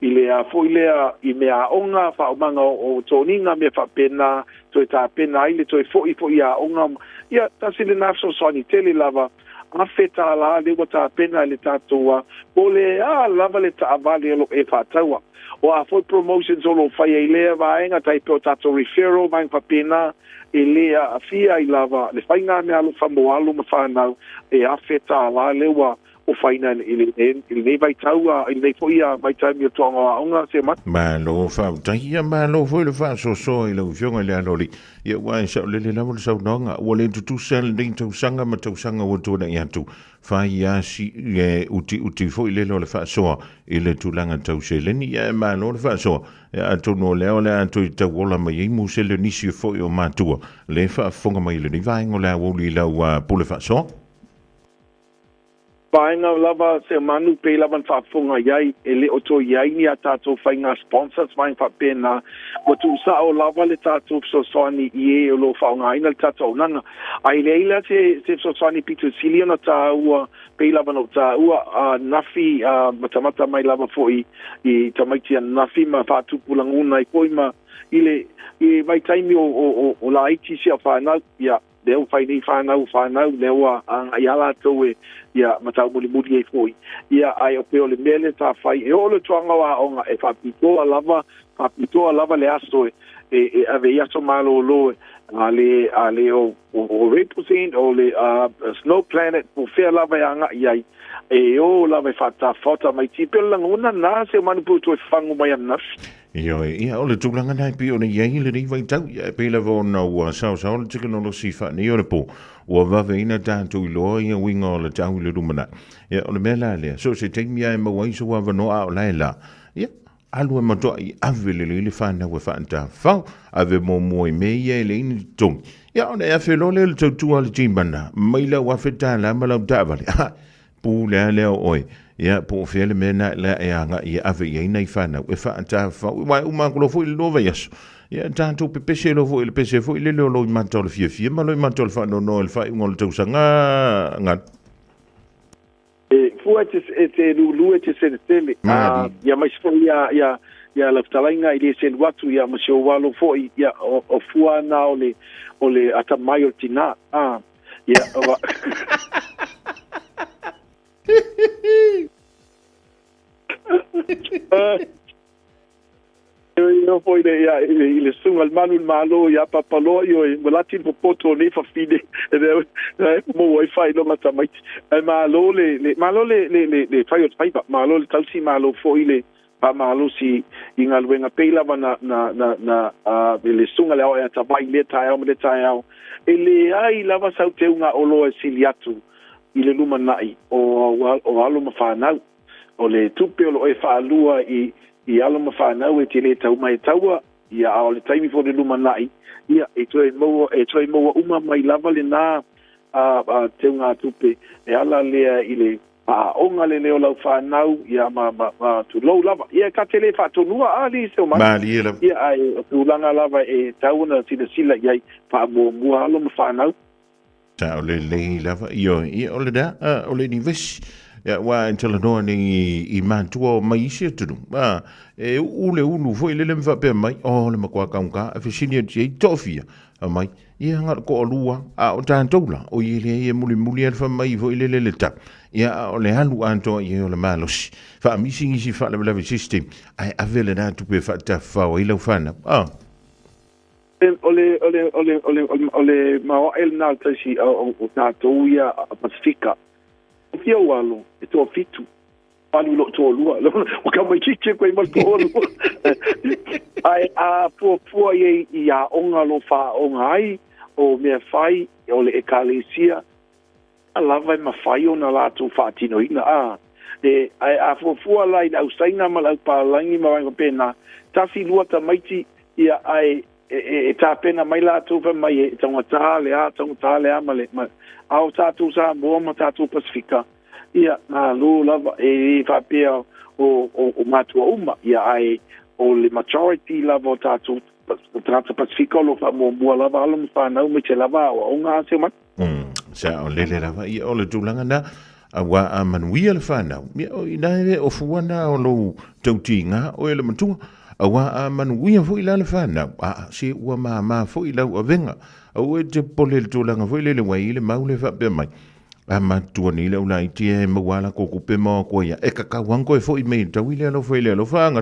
S12: i le a foi lea i mea aoga, faaumaga o toniga, mea faapena, toe tapena ai le toe foi foi i aoga. Ia, tasi lena fesoasoani tele lava, $1,000 lea ua tapena e le tatou a, po o le a lava le taavale o lo o e faataua. O a foi promotions o lo o faia i lea vaega, tai pei o tatou referral, vaega faapena, e le aafia ai lava le faiga meaalofa mo alo ma fanau, e $1,000 lea ua ofaina i lenei vaitau, i lenei foi vaitaimi o toaga o aoga, Seumanu.
S4: Malo faafetai, ia malo foi le faasoasoa i lau Afioga i le Aloalii. Ia aua e saolele lava le saunoaga, ua le tutusa lenei tausaga ma tausaga ua tuanai atu. Fai lava si e utiuti foi lele o le faasoa i le tulaga tau seleni, ia e malo le faasoa. Ia atonu o lea o le a toe tauola mai ai musele nisi foi o matua le faafofoga mai i lenei vaega o le aoauli i lau pule faasoa.
S12: Vaega lava Seumanu pei lava na faafofoga i ai, e le o toe i ai ni a tatou faiga sponsors vaega faapena, ua tuusao lava le tatou fesoasoani i e o lo o faaaogaina le tatou auaunaga. Ae leai la se se fesoasoani pito sili ona taua pei lava na ou taua a nafi a matamata mai lava foi i tamaiti ananafi ma faatupu lagona ai foi ma i le i vaitaimi o o o laiti si au fanau, ia. Lea ua fai nei whanau whanau, lea ua agai a latou e, ia, ma taumulimuli ai foi. Ia, ae o pei o le mea lea sa fai, e oo le toaga o aoga e faapitoa lava, faapitoa lava le aso e, e, e ave i aso malolo e, a le, a le o, o, o represent, o le uh, Snow Planet, po fea lava e agai ai, e o lava e faatafao tamaiti. E pei o le lagona na, Seumanu pe ua toe fagu mai ananafi.
S4: Ioe, ia, o le tulaga lena e pei ona i ai lenei vaitau, ia, e pei lava ona ua saosao le tekonolosi faaneionapo, ua vaveina tatou iloa ia uiga o le tau i le lumanai. Ia, o le mea la lea, so o se taimi lava e maua ai sou avanoa a o la e la, ia, alu e matuai ave lelei le fanau e faatafao, ave muamua i mea ia e leai ni totogi. Ia, ona e afe loa lea i le tautua a le timana, mai lau $1,000 ma lau taavale, ha, Pule a lea o oe, ia, po o fea le mea na lea e agai e ave i ai nai fanau e faatafau, aua e uma atu loa foi le lua vaiaso, ia, tatou pepese loa foi i le pese foi lele o loimata o le fiafia ma loimata o le faanoanoa i le faaiuga o le tausaga galu.
S12: E fua e te, e te lulu e te selesele, a, ia aemaise foi ia, ia, ia lau fetalaiga i le selu atu, ia, ma si ou alo foi, ia, o, o fua na o le, o le atamai o le tinā, a. Ia, wa... Oi no foi le ia i le suga le malu le malo ia papaloa i oi malati le popoto o nei fafine e le e mo ai fai longa tamaiti ai malo le le malo le le le le fai o le faiva malo le tausi malo foi le faamalosi i galuega pei lava na, na, na, na uh, le suga le ao e atavai i lea taeao ma lea taeao. E leai lava sau teuga oloa e sili atu i le lumanai o, o alo ma fanau. O le tupe o lo o e faalua i, i alo ma fanau e te le tau mai e taua, ia, a o le taimi foi o le lumanai, ia, e toe maua, e toe maua uma mai lava lena a, a teugatupe e ala lea i le Aoga le leo lau fanau, ia ma, ma, ma tulou lava. Ia, ta te le faatonua a li Seumanu.
S4: Malie lava.
S12: Ia, ae o tulaga lava e tatau ona silasila i ai, faamuamua alo ma fanau.
S4: Sao lelei lava, ioe, ia o lena, o le nivesi. Ia, aua e talanoa nei i matua o mai isi atunuu, a, e uu le ulu foi lele ma faapea mai, o le matua taugata, e fesili atu i ai, toafia, aumai, Ia na o le toalua, a o tatou la, o i leai e mulimuli lava le fai mai foi lele le tau, ia a o le alu atoa i ai o le malosi. Faamisi nisi faalavelave i se isi taimi, ae ave lena tupe e faatafafao ai lau fanau. A.
S12: O le, o le, o le, o le, o le maoae lena o le taisi o, o tatou ia a Pasifika. Fia ou alo, e toafitu. Alu i lou toalua. Ua tamaitiiti atu ai ma le toalua. Ae a fuafua i ai i aoga o lo o faaaoga ai o mea fai o le Ekalesia, lava e mafai ona latou faatinoina. A, e, ae a fuafua la i le au Saina ma le au Palagi ma vaega faapena, tasi lua tamaiti, ia, ae e, e, e tapena mai latou fai mai e taugata le a, taugata le a ma le, ma, a o tatou Samoa ma tatou Pasifika, Ia, malo lava, e le faapea o, o, o matua uma, ia, ae o le majority lava o tatou tagata Pasifika o lo o faamuamua lava alo ma fanau aemaise lava aoaoga a se mai.
S4: Sa o lele lava, ia o le tulaga na, auā a manuia le fanau, ia o ina e le o fua na o lou tautiga oe le matua, auā a manuia foi la le fanau, aa, se ua mama foi lau avega, aua e te popole i le tulaga foi lele ua i ai le mau lea faapea mai, A matua nei le au laiti e maua ala ko kupe ma o koe ia. E kakau ang koe foi mei tau i le alofa i le alofa anga.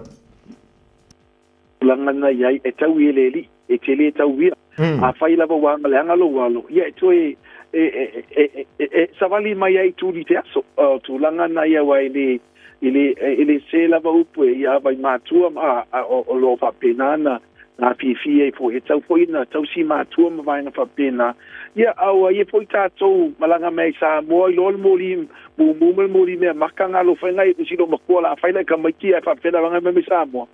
S12: Tulaga na i ai, e tau i e le alii, e te le tau ia. Afai lava ua agaleaga lou alo, ia e toe e, e, e, e, e, e savali mai ai i tuli te aso. O tulaga na ia aua e le, e le, e le sē lava upu e ia ava i matua ma a, o, o lo o faapena na gāfiafia ai foi. E tau foi na tausi matua ma vaega faapena. Ia, a ua ia foi tatou malaga mai ai Samoa i loa le moli mumu ma le moli mea maka ngā alofa ai ngai usi lo matua la fai lai tamaiti ae faapena vanga mai mai Samoa.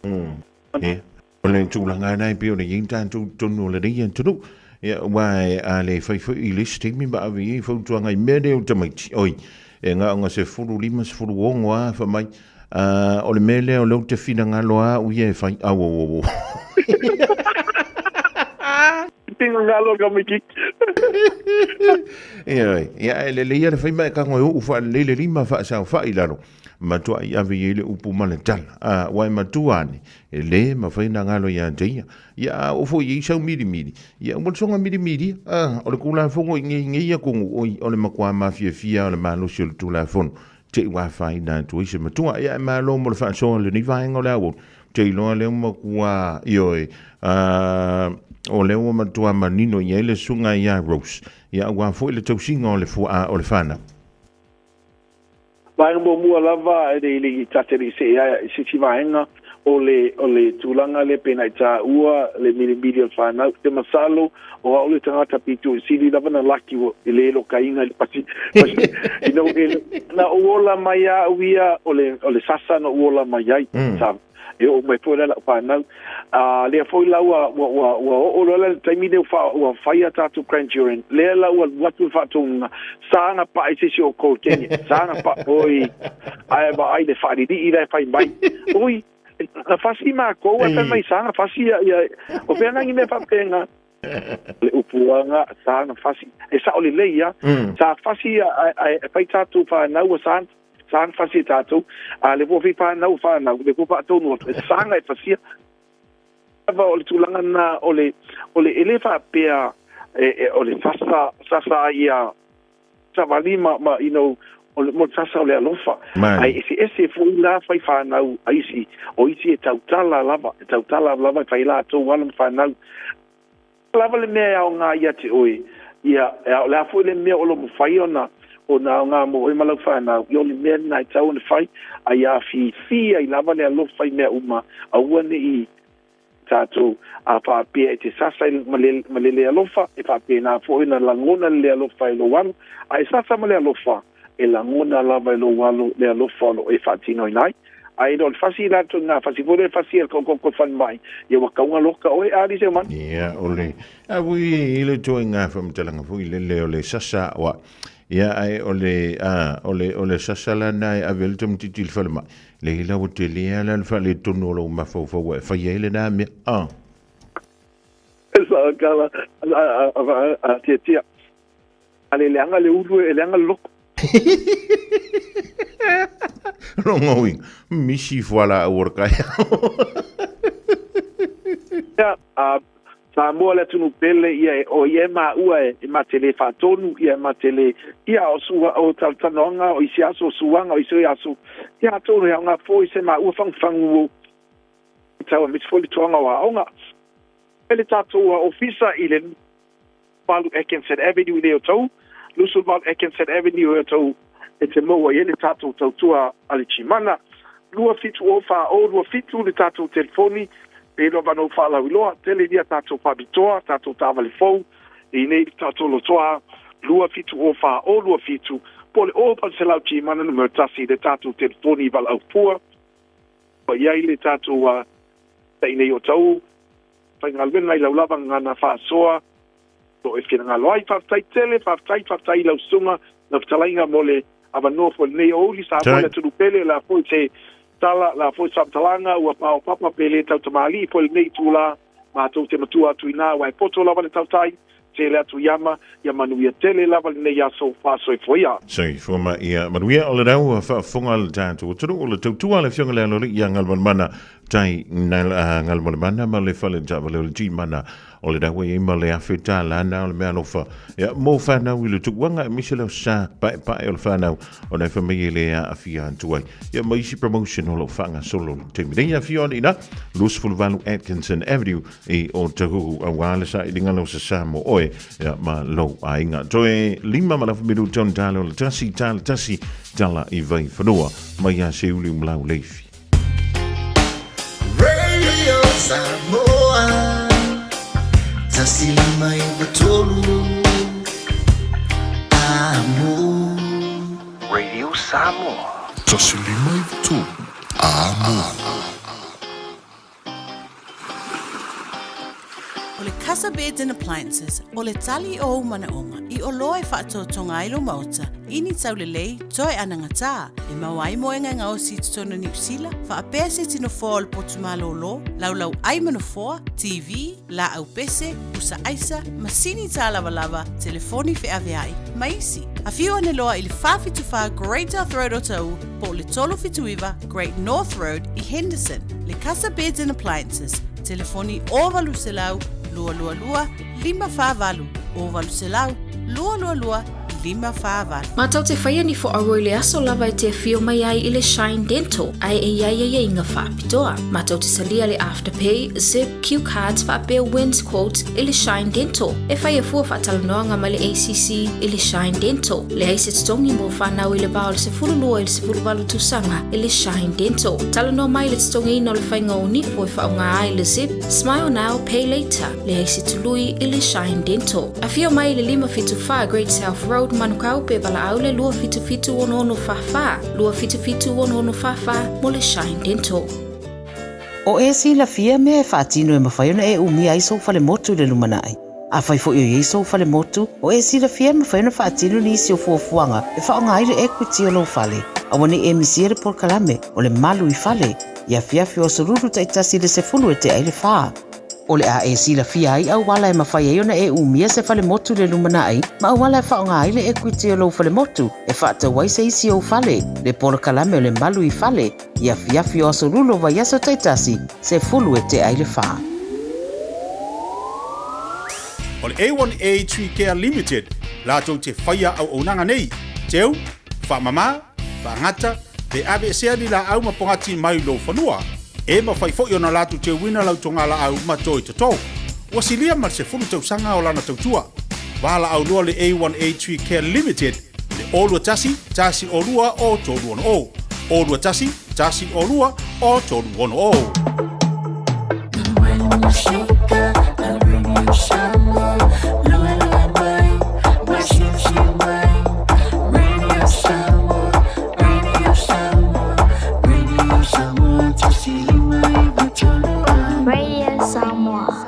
S4: Ia, o le tulaga lena e pei ona i ai tatou i totonu o lenei atunuu. Ia, aua a le fai foi i le isi taimi ma ave i ai fautuaga i mea nei o tamaiti, oi, e na ona 15, 16 lava fai mai, A, o le mea lea o lea ou te finagalo lava au ia e fai, auauauau.
S12: Finagalo ka mikiki.
S4: Ioe, ia e lelei lava le fai ma e tago e uu faalelei le lima faasaofa'i i lalo, matua'i ave i ai le upu ma le tala. A, ua e matua ane, e le mafai ona galo ia te ia. Ia a oo foi i ai sau milimili, ia ua soga milimili ia. A, o le Tulafono i nei, nei atunuu, oi, o le matua mafiafia lava o le malosi o le Tulafono. Te i ua afaina atu ai se matua. Ia e malo mo le faasoa i lenei vaega o le aoauli. Ou te iloa lea ua matua, ioe, o lea ua matua manino i ai le susuga ia Rose, ia aua foi le tausiga o le fuaa o le fanau.
S12: Vaega muamua lava, e le i ta te le i see ai i se isi vaega, o le, o le tulaga lea pei ona e taua le milimili o le fanau. Ou te masalo o au le tagata pito i sili lava na laki ua e le lokaina i le pasi, pasi you know, e, na ou ola mai a au ia o le, o le sasa na ou ola mai ai. Sa, e oo mai foi la lau whanau. A lea foi la ua, ua, ua, ua oo loa le taimi lea ua, ua fai a tatou grandchildren. Lea la ua alu atu le faatonuga, sa na pae se isi o kou kene, sa na pae, oi, ae vaai le faalilii la e fai mai. Oi, na fasi mākou, ae fai mai sa na fasi ia, ia, o fea nagi mea faapena. Le upuaga, sa na fasi, e sao lelei ia, sa fasi ia, ae, ae fai tatou whanau, sa, sa na fasi e tatou, a le fua fai whanau, whanau, le fua whaatonu atu, e sa na e fasia. Lava o le tulaga na, o le, o le, e le faapea, e, e, o le sasa, sasa ia, savali ma, ma, you know, o le, mo le sasa o le alofa. Ae eseese foi la fai whanau a isi, o isi e tautala lava, e tautala lava e fai latou alo ma whanau. Lava le mea e aoga ia te oe, ia, e ao, le a foi le mea o lo mawhai ona, ona aoga mo oe ma lau whanau, ia o le mea lena e tatau ona fai, a ia afifi ai lava le alofa i mea uma, aua ne i tatou a faapea e te sasa i ma le, ma le le alofa, e faapena foi ona lagona le le alofa e lou alo, a e sasa ma le alofa, e lagona lava e lou alo le alofa o lo o e faatinoina ai. Ae le o le fasi i latou i ngā fasi foi lea fasi e le kaukau falemai, ia ua kauga loka oe a alii Seumanu.
S4: Ia, o le, a foi i le ituaiga faamatalaga foi lele o le sasa oa. Ia, ae o le, a, o le, o le sasa la na e ave ai le tamaitiiti i le falemai, Leai la ua tele lava la le faaletonu o lou mafaufau e fai ai lena mea. Ah.
S12: Sa kala a tia tia. A le leaga le ulu e leaga le loko.
S4: Longa uiga, misi fualaau o le taeao.
S12: Ia, a Samoa le atunuu pele ia e o ia e maua e ma te le faatonu ia e ma te le ia o sua o talanoaga o isi aso o suaga o isi aso ia atonu he aoga foi se maua fagufagu o tau aemaise foi le toaga o aoga le tatou ofisa i le 8 Atkinson Avenue i le o tou 28 Atkinson Avenue i o tou. e te maua i ai le tatou tautua a le Tšimana. 2704027 le tatou telefoni pe lava ona ou faalauiloa tele ia tatou faapitoa, tatou taavale fou i nei le tatou lotoa 2704027 po o le 0800 Tšimana numera tasi le tatou telefoni valaau fua ua i ai le tatou ta'i nei o Taʻu faigaluega i lau lava gagana faasoa lo e finagalo ai. Faafetai tele, faafetai, faafetai i lau susuga, lau fetalaiga mo le avanoa foi i lenei aoauli. Samoa le atunuu pele, o le a foi se tala, o le a foi se faamatalaga ua paopapa pe le tautamalii foi i lenei itula, matou te matua atu i ina aua e poto lava le tautai, tele atu i ama, ia manuia tele lava lenei aso faasoifua ia.
S4: Soifua ma ia manuia. O le rau faafofoga a le tatou atunuu, o le tautua a le Afioga i le Aloalii ia Galumalemana Tai Galumalemana ma le Fale Taavale o le Timana o le rau e i ma le $1,000 na o le mea alofa ia mo whanau i le tuuanga e mise leo sa paepae o le whanau o nei whamai e le aafia atu ai. Ia ma isi promotion o lo whaangasolo le taimi nei afio ana ina 28 Atkinson Avenue i Otahuhu auā le sailiga lau sasā mo oe ia ma lou aiga. Toe lima ma lafu minuta ona tala o le tasi tala tasi tala i Vaifanua mai ia Seuli Umalaau Leifi.
S9: Radio Samoa 153 Amo.
S13: Radio Samoa.
S9: 153 Amo.
S5: O le Casa Beds and Appliances, o le tali o ou manaoga i oloa e faatoatoga ai lou maota i ni taulelei toe anagatā e maua ai moega e gaosi i totonu o Niu Sila, faapea se tino foa o le potu malōlō, laulau ai ma nofoa, TV, laau pese, pusa aisa, masini tālavalava, telefoni feaveai, ma isi. Afio ane loa i le 474 Great South Road o Taʻu po o le 379 Great North Road i Henderson, le Casa Beds and Appliances, telefoni 0800 222 548, 0800 222 548.
S14: Mātou te whaia ni fo aua i le aso lava e te awhio mai ai i le Shine Dental, ae e iai aiaiga whaapitoa. Mātou te salia le Afterpay, Zip, Cue Cards whaapea Wins Quotes i le Shine Dental. E whai a fua whaatalanoanga mai le ACC i le Shine Dental. Leai se totogi mo whanau i le va o le 12 i le 18 tausaga i le Shine Dental. Talanoa mai le totogiina o le whainga o nipo e whaonga ai le Zip, Smile Now, Pay Later. Leai se tului i le Shine Dental. Afio mai i le 574 Great South Road, Manukau, pe valaau le 277 6644, 277 6644 mo le Shine Dental.
S15: O e silafia mea e faatino e mafai ona e umia ai sou falemotu i le lumanai. Afai foi o i ai sou falemotu, o e silafia e mafai ona faatino nisi o fuafuaga e faaaoga ai le equity o lou fale. Aua ne i e misia le polokalame o le Malu i Fale i afiafi o aso lulu taitasi i le sefulu e tea ai le fa. O le a e silafia ai auala e mafai ai ona e umia se falemotu i le lumanai ma auala e faaaoga ai le equity o lou falemotu e faatau ai se isi ou fale, le polokalame o le Malu i Fale i afiafi o aso lulu o vaiaso taitasi, sefulu e tea i le fa.
S16: O le A1A Tree Care Limited latou te whaia auaunaga nei, teu, whaamama, whaangata, pe aveesea ni laau ma pogati mai lou fanua. E mawhai fo'i ona latou teuina lau togalaau ma toi toto. Ua silia ma le sefulu tausaga o lana tautua. Valaau loa le A1A Tree Care Limited Le 0 21 1 02 o 360. 0 21 1 02 o 360.
S17: Radio Samoa.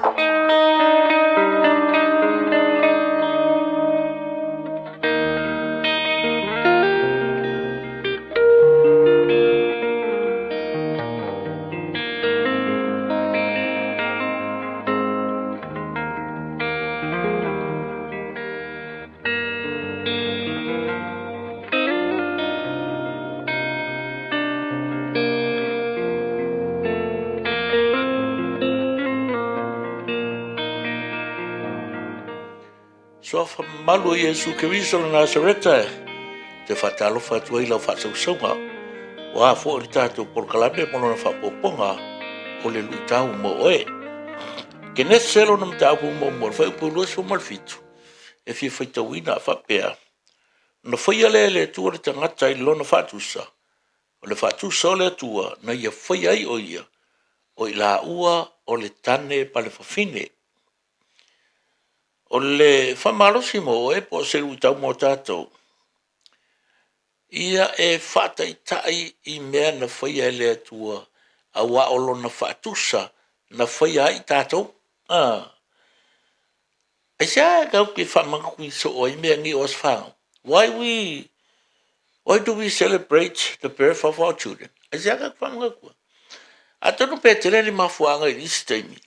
S8: Suafa mamalu o Iesu Keriso o le Nasareta e te faatalofa atu ai lau faasausauga. Ua a foi le tatou polokalame mo lona faaopoopoga o le luitau mo oe. Kenese lona mataupu muamua, le fuaiupu 27, e fia faitauina a faapea. Ona faia lea e le Atua le tagata i lona faatusa, o le faatusa o le Atua na ia faia ai o ia, o i laua o le tane ma le fafine. O le faamalosi mo oe po o se luitau mo tatou, ia e faataitai i mea na faia e le Atua, aua o lona faatusa na faia ai i tatou. Ah. Aisea e tatou te faamanatu soo ai mea nei o aso fanau? Why we Why do we celebrate the birth of our children? Aisea tatou faamanatu ai? Atonu pe tele ni mafuaaga i isi taimi,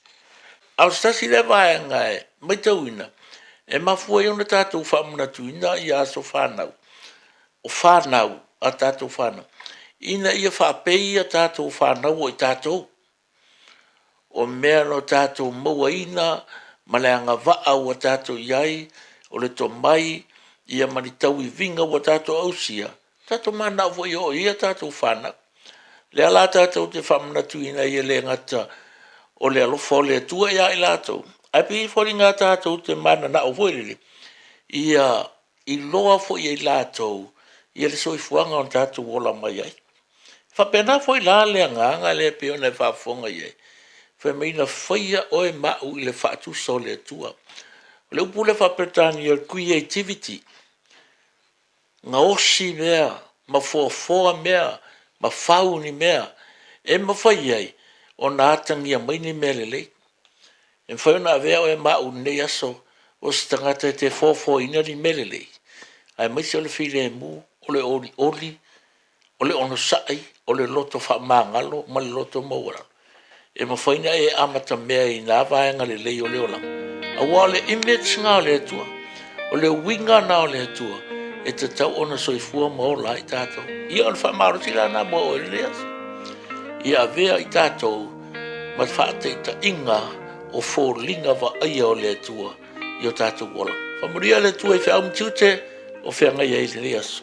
S8: a o se tasi lea vaega e matauina, e mafua ai ona tatou faamanatuina ia aso fanau, o fanau, a tatou fanau, ina ia faapei a tatou fanau o i tatou. O mea na tatou mauaina ma le agavaa ua tatou i ai, o le tomai, ia ma ni tauiviga ua tatou ausia, tatou mananao foi e oo i ai a tatou fanau. Lea la tatou te faamanatuina ai e le gata o le alofa o le Atua ia i latou, ae pei e foliga tatou te mananao foi lele, ia iloa foi e i latou ia le soifuaga o tatou ola mai ai. E faapena foi la le agaga lea e pei ona e faafofoga i ai, fai mai na faia oe ma au i le faatusa o le Atua. O le upu lea faa-Peretania o le creativity, gaosi mea ma foafoa mea ma fau ni mea e mafai ai ona atagia mai ni mea lelei. E mafai ona avea oe ma au i lenei aso o se tagata e te foafoaina ni mea lelei, aemaise o le filemu, o le olioli, o le onosai, o le loto faamagalo ma le loto maualalo, e mafai ona e amatamea i na vaega lelei o le olaga. Aua o le image na o le Atua, o le uiga na o le Atua, e tatau ona soifua ma ola ai tatou. Ia o le faamalosi la na mo oe i lenei aso. Ia avea i tatou ma faataitaiga o foliga vaaia o le Atua i o tatou olaga. Faamanuia le Atua i feau ma tiute o feagai ai i lenei aso.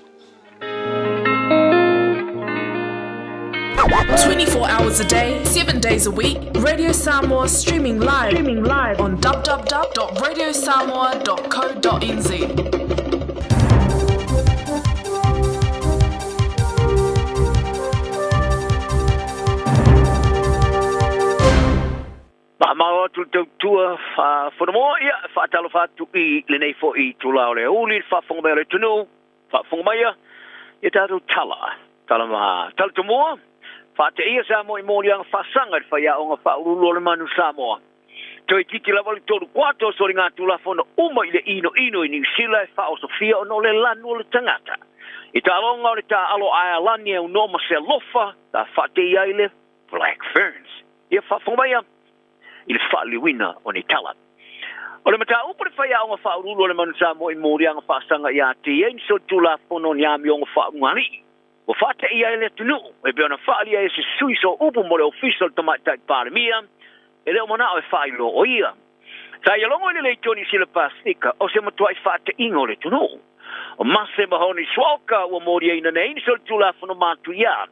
S10: 24 hours a day, 7 days a week, Radio Samoa streaming live, streaming live on www.radiosamoa.co.nz.
S18: Faamalo atu le tautua Fonomoa, ia, faatalofa atu i lenei foi itula o le aoauli i le faafofoga mai o le atunuu. Faafofoga maia ia tatou tala, tala ma tala tomua, faateia Samoa i moliaga faasaga i le faiaoga faauluulu o le manu Samoa. Toeitiiti lava le tolu kuato o soligatulafono uma i le inoino i Niu Sila e faaosofia ona o le lanu o le tagata. I taaloga o le taaalo Aealani e aunoa ma se alofa sa faateia ai le Black Ferns. Ia faafofoga maia i le faaliliuina o nei tala. O le mataupu le faiaoga faauluulu o le Manu Samoa i moliaga faasaga ia te i ai ni solitulafono ni amioga faaulugalii ua faateia ai le atunuu e pei ona faaalia e se sui sooupu mo le Ofisa o le Tamaitai Palemia e le o manao e faailoa o ia sa ia logo i le leitio Niu Sila Pasefika o se matuai faateiga o le atunuu. O Mase Mahoni Suaoka ua moliaina nei ni solitulafono matuia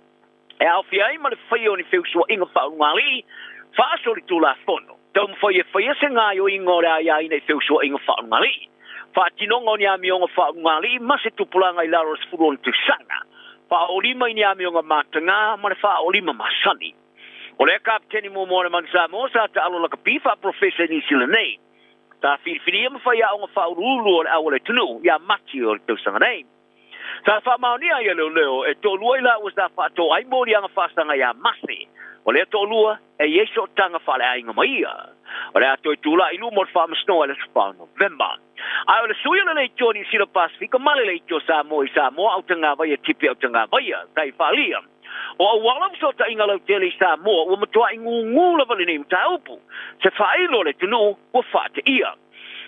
S18: e aofia ai ma le faia o ni feusuaiga faaulugalii faasolitulafono. Taumafai e faia se gaoioiga o le aiaina i feusuaiga faaulugalii, faatinoga o ni amioga faaulugalii ma se tupulaga i lalo o le 16 tausaga, faaolima i ni amioga matagā ma le faaolima masani. O lea Kapeteni muamua o le Manu Samoa sa taalo lakapi faaporofesa i Niu Sila nei. Sa filifilia ma faiaoga faauluulu o le au a le atunuu ia Mati o le tausaga nei. Sa faamaonia ia leoleo e toalua i laua sa faatoa ai moliaga faasaga ia Mase. O lea toalua e i ai sootaga faaleaiga ma ia. O le a toe tulai i luma o le faamasinoga i le aso 4 o Novema. Ae o le sui o le leitio Niu Sila Pasefika ma le leitio Samoa i Samoa Autagavaia Tipi Autagavaia, Tai Faalia. O auala o fesootaiga lautele i Samoa ua matuai gugū lava lenei mataupu. Se faailo o le atunuu ua faateia.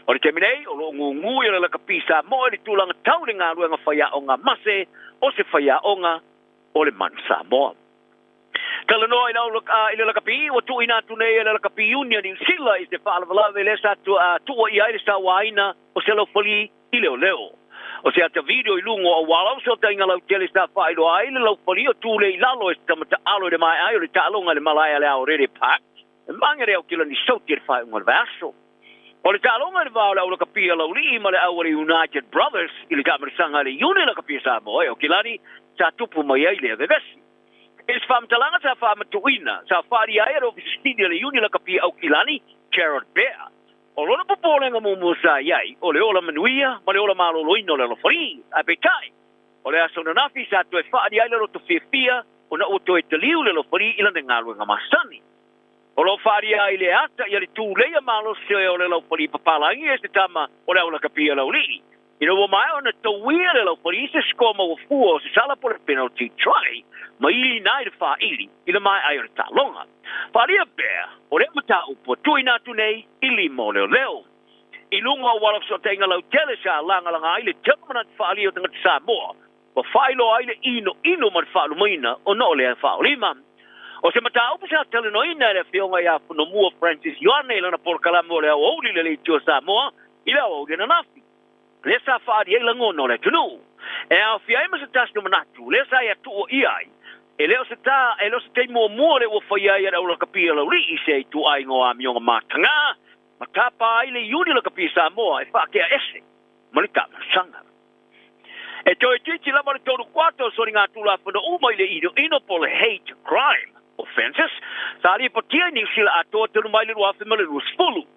S18: O le taimi nei, o lo o gugū ia le lakapi Samoa i le tulaga tau i le galuega faiaoga mase o se faiaoga o le Manu Samoa. Talanoa i le i le lakapi, ua tuuina atu nei e le Lakapi Union i Niu Sila i se faalavelave lea sa tuuaia ai le sauaina o se laufali i leoleo. O se ata video i luga o auala o fesootaiga lautele sa faailoa ai le laufali o tu lea i lalo e se tama taalo i le maea ai o le taaloga i le malae a le Aorere Park e Magere Aotearoa Ni Sauti i le faaiuga o le vaiaso. O le taaloga i le va o le aulakapia laulii ma le au a le United Brothers i le taamilisaga a le Iuni Lakapia Samoa e Aukilani sa tupu mai ai lea vevesi. I se faamatalaga sa faamatuuina, sa faaalia ai e le Ofisa Sili a le Iuni Lakapia Aukilani, Gerard Bear, o lona popolega muamua sa i ai, o le ola manuia ma le ola maloloina o le alofalii. Ae peitai, o le aso ananafi sa toe faaalia ai le loto fiafia ona ua toe taliu le alofalii i lana galuega masani. O lo o faaalia ai le ata ia le tuleia malosi o le laufali papalagi e se tama o le aulakapia laulii. Ina ua maea ona tauia le laufali i se score maua fua o se sala po o le penalty try ma iliina ai le faaili i le maea ai o le taaloga. Faaalia pea o lea mataupu ua tuuina atu nei i lima o leoleo. I luga o auala fesootaiga lautele sa lagalaga ai le tele manatu faaalia o tagata Samoa ua faailoa ai le inoino ma le faalumaina ona o lea faaolima. O se mataupu sa talanoaina e le Afioga ia Fonomua Francis Ioane i lana polokalame o le Aoauli i le Leitio Samoa i le aoauli ananafi, lea sa faaali ai lagona o le atunuu. E aofia ai ma se tasi o manatu lea sa ia tuuaia ai, e le o se ta, e le o se taimi muamua lea ua faia ai e le aulakapia laulii se ituaiga o amioga matagā ma tapa ai le Iuni Lakapi Samoa e faakea ese ma le taamalasaga. E toe itiiti lava le tolu kuata o soligatulafono uma i le inoino po o le hate crime offences sa lipotia i Niu Sila atoa talu mai le 2020.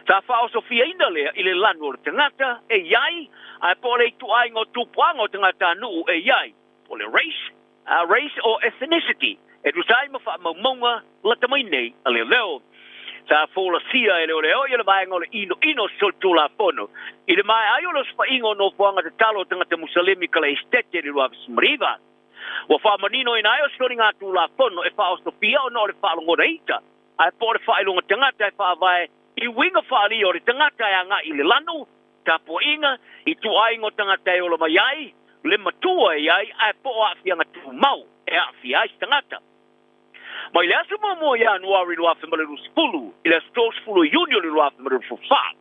S18: Sa faaosofiaina lea i le lanu o le tagata e i ai ae po o le ituaiga o tupuaga o tagatanuu e i ai, po o le race, race or ethnicity, e tusa ai ma faamaumauga lata mai nei a leoleo. Sa folasia e leoleo ia le vaega o le inoino o se solitulafono i le maea ai o le osofaiga o nofoaga tatalo o tagata Musalemi Kalaesetete i le 2019. Ua faamaninoina ai o se soligatulafono e faaosofia ona o le faalogona ita ae po o le faailoga tagata e faavae i uiga faaalia o le tagata e agai i le lanu, tapuaiga, ituaiga o tagata e ola mai ai, le matua e i ai ae po o aafiaga tumau e aafia ai se tagata. Mai le aso muamua o Ianuari 2020 i le aso 30 o Iuni o le 2024,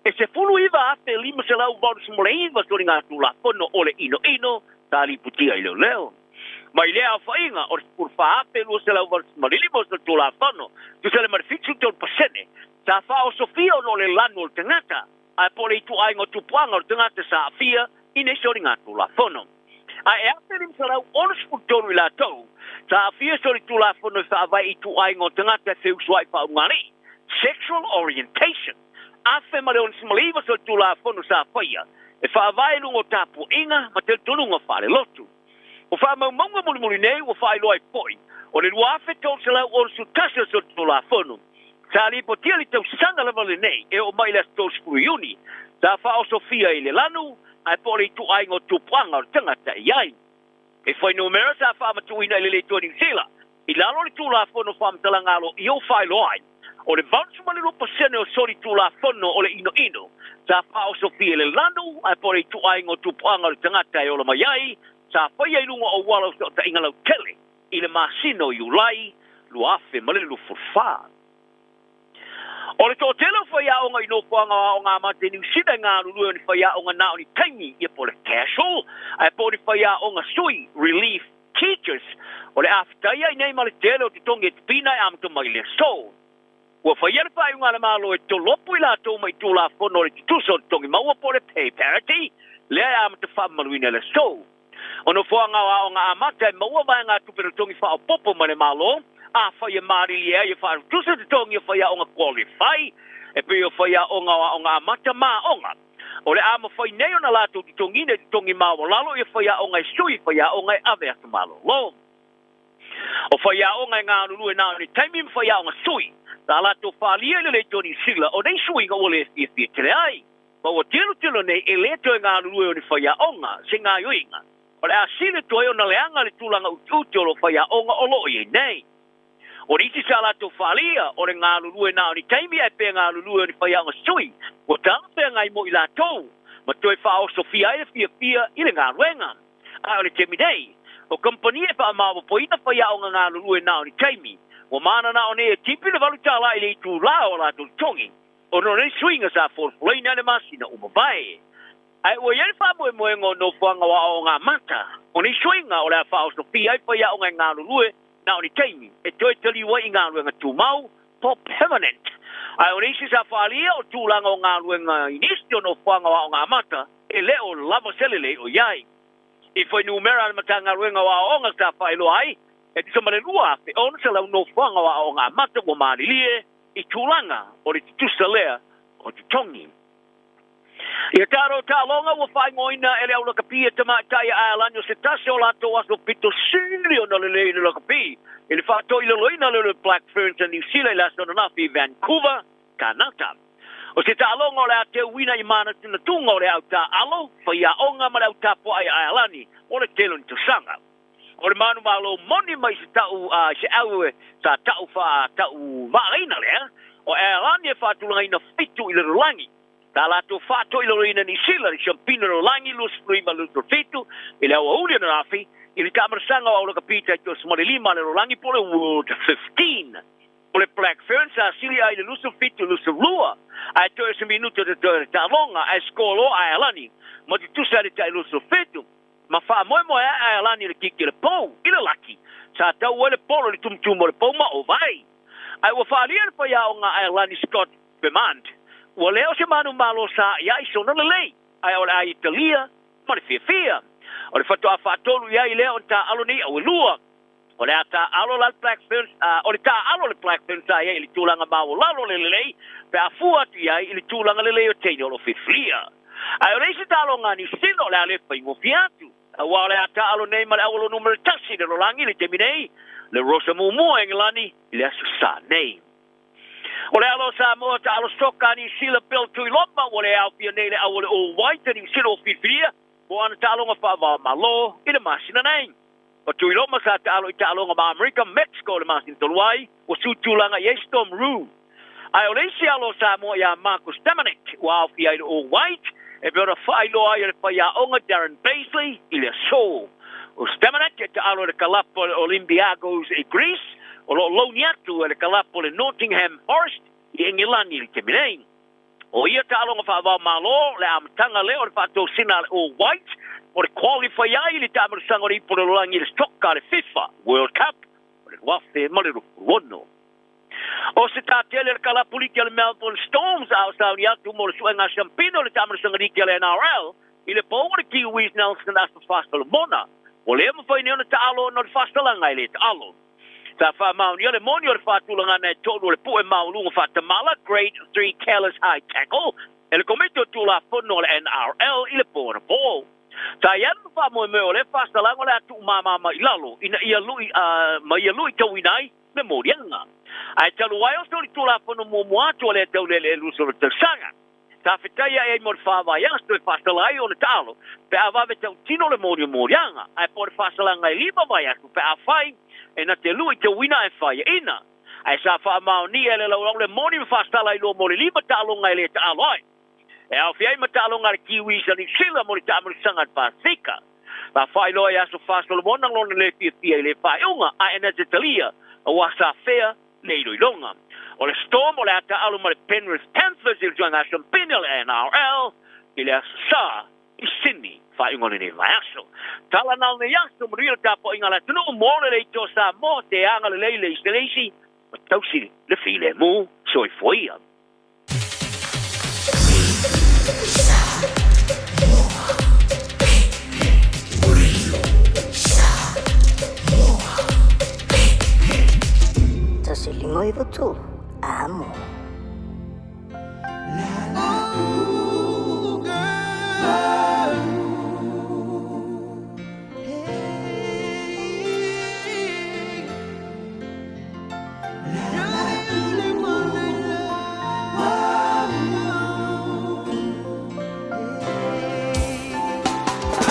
S18: e 19,589 soligatulafono o le inoino sa lipotia i leoleo. Mai lea aofaiga o le 14,285 o solitulafono, tusa ai ma le 73%, sa faaosofia ona o le lanu o le tagata, ae po o le ituaiga o tupuaga o le tagata sa aafia i nei soligatulafono. Ae e 1,563 i latou sa aafia i solitulafono e faavae i ituaiga o tagata e feusuai faaugalii, sexual orientation, 1,069 solitulafono sa faia e faavae i luga o tapuaiga ma talitonuga faalelotu. O faamaumauga mulimuli nei ua faailoa ai foi o le 2,361 o solitulafono sa lipotia i le tausaga lava lenei e oo mai i le aso 30 Iuni, sa faaosofia i le lanu ae po o le ituaiga o tupuaga o le tagata e i ai. E fuainumera sa faamatuuina i le Leitoa Niu Sila i lalo o le Tulafono Faamatalaga Aloaia ua faailoa ai, o le 82% o soli Tulafono o le inoino sa faaosofia i le lanu ae po o le ituaiga o tupuaga o le tagata e ola mai ai, sa faia i luga o auala o fesootaiga lautele i le masina o Iulai 2024. O le toatele o faiaoga i nofoaga o aoga amata i Niu Sila e galulue o ni faiaoga na o ni taimi ia po o le casual ae po o ni faiaoga sui, relief teachers, o le a fetai ai nei ma le tele o totogi e tipina e amata mai i le aso. Ua faia le faaiuga a le Malo e tolopo i latou mai Tulafono o le Tutusa o Totogi Maua po o le Pay Parity lea e amata faamamaluina i le aso. O nofoaga o aoga amata e maua vaegatupe totogi faaopoopo mai le Malo, afai e malilie ai e faatutusa totogi o faiaoga qualify e pei o faiaoga o aoga amata ma aoga. O le a mafai nei ona latou totogiina i totogi maualalo ia faiaoga e sui i faiaoga e ave atu malolo. O faiaoga e galulue na o ni taimi ma faiaoga sui, sa latou faaalia i le Leitio Niu Sila o nei suiga ua le fiafia tele ai. Ma ua tilotilo nei e le toe galulue o ni faiaoga se gaoioiga, o le a sili atu ai ona leaga le tulaga utiuti o lo faiaoga o lo o i ai nei. O nisi sa latou faaalia, o le galulue na o ni taimi ae pe galulue o ni faiaoga sui, ua talafeagai mo i latou, ma toe faaosofia ai le fiafia i le galuega. A o le taimi nei, o kamupani e faamaopoopoina faiaoga galulue na o ni taimi, ua mananao nei e tipi le $8 i le itulā o a latou totogi. Ona o nei suiga sa folafolaina i le masina ua mavae. Ae ua i ai le faamoemoega o nofoaga o aoaoga amata, o nei suiga o le a faaosofia ai faiaoga e galulue na o ni taimi e toe taliu ai i galuega tumau po permanent. Ae o le isi sa faaalia o tulaga o galuega i nisi o nofoaga o aoga amata e le o lava se lelei o i ai. I fuainumera a le Matagaluega o Aoaoga sa faailoa ai, e tusa ma le 2,600 nofoaga o aoaoga amata ua malilie i tulaga o le tutusa lea o totogi. Ia tatou taaloga ua faaigoaina e le au lakapi e tamaitai a Aelani o se tasi o latou aso pito sili ona lelei i le lakapi i le faatoilaloina lea o le Black Ferns a Niu Sila i le aso ananafi i Vancouver, Kanata. O se taaloga o le a teuina i manatunatuga o le au taaalo, faiaoga ma le au tapuai a Aelani mo le tele o ni tausaga. O le manumalo moni mai se tau a se au e sa tau faa tau maalaina lea, o Aelani e faatulagaina fitu i le lalolagi. Sa latou faatoilaloina Niu Sila i le Siampina Lalolagi 25 27 i le aoauli ananafi i le taamalasaga o Aulakapi taitoasima le 5 a le lalolagi po o le World 15. O le Black Ferns sa sili ai i le 27 22 ae toe o se minuta totoe o le taaloga ae score loa a Aelani ma tutusa i le tai 27 ma faamoemoe ae a Aelani i le kiki o le pou i le laki sa tau ai le polo i le tumutumu o le pou ma ova ai. Ae ua faaalia le faiaoga a Aelani Scott Bemand ua le o se manumalo sa i ai sona lelei ae o le a Italia ma le fiafia. O le faatoa faatolu i ai lea o ni taaalo nei au e lua. O le a taaalo la le Black Ferns, o le taaalo a le Black Ferns sa i ai i le tulaga maualalo le lelei pe a fua atu i ai i le tulaga lelei o teine o lo o filifilia. Ae o le isi taaloga a Niu Sila o le a le faigofie atu. Aua o le a taaalo nei ma le aualo numera tasi i le lalolagi i le taimi nei, le Rosa muamua a Engelani i le Aso Sa nei. O le alo o Samoa taalo soka a Niu Sila Bill Tuiloma ua le aofia nei i le au o le All White a Niu Sila ua filifilia mo ana taaloga faavao Malo i le masina nei. O Tuiloma sa taalo i taaloga ma Amerika, Mexico i le masina talu ai, ua sutulaga i ai Storm Roux. Ae o le isi alo o Samoa ia Marcus Dominic ua aofia ai le All White e pei ona faailoa ai e le faiaoga Darren Bazeley i le aso. O Stamenic e taalo i le kalapa o le Olympiacos i Greece, o lo o louni atu e le kalapa o le Nottingham Forest i Engelani i le taimi nei. O ia taaloga faavao Malo le amataga lea o le faatosina a le All Whites mo le qualify ai i le taamalosaga o le Ipu o le Lalolagi i le Soka a le FIFA World Cup o le 2026. O se tātele le kalapu liki a le Melbourne Storms a o sauni atu mo le suega siampina o le taamalosaga liki a le NRL i le pau o le Kiwis Nelson Asofa Solomona. Ua le mafai nei ona taalo ona o le faasalaga e le taalo. Sa faamaonia le moni o le faatulagana e tolu o le pu'e maualuga faatamala, Grade 3 Careless High Tackle, e le Komiti o Tulafono a le NRL i le po anapo. Sa i ai le faamoemoe o lea faasalaga o le a tuumamama i lalo ina ia lui ma ia luitauina ai le moliaga. Ae talu ai o solitulafono muamua atu a lea taulele e luso le tausaga. Sa fetai ae ai mo le faavaiaso e faasala ai ona taalo pe a vave tautino le moli o moliaga, ae po o le faasalaga e lima vaiaso pe a fai e na te luitauina ae faiaina. Ae sa faamaonia e le laulau le moni ma faasala ai loa mo le lima taaloga e le taalo ai. E aofia ai ma taaloga a le Kiwis a Niu Sila mo le taamalisaga a le Pasefika. Sa faailoa i Aso Fa Solomona lona le fiafia i le faaiuga ae na te talia aua sa fea le iloiloga. O le Storm o le a taaalo ma le Penrith Panthers i le tuaiga siampine o le NRL i le Aso Sa i Sydney faaiuga o lenei vaiaso. Tala na o lenei aso, manuia le tapuaiga a le atunuu mo le leitio o Samoa, te agalelei le isi le isi ma tausi le filemu. Soifua ia.
S17: 153, amo.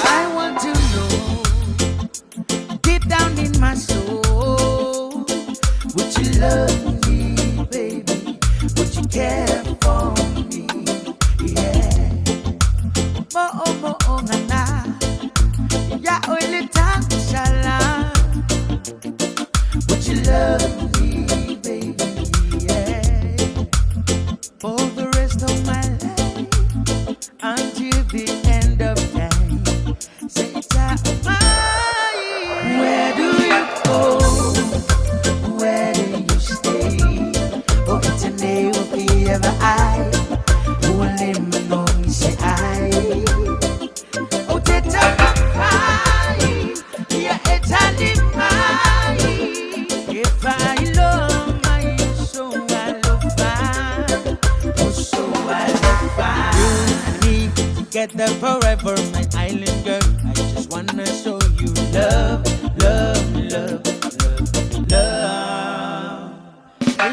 S19: I want to know deep down in my soul, would you love me? together forever, my island girl. I just wanna show you love, love, love, love, love.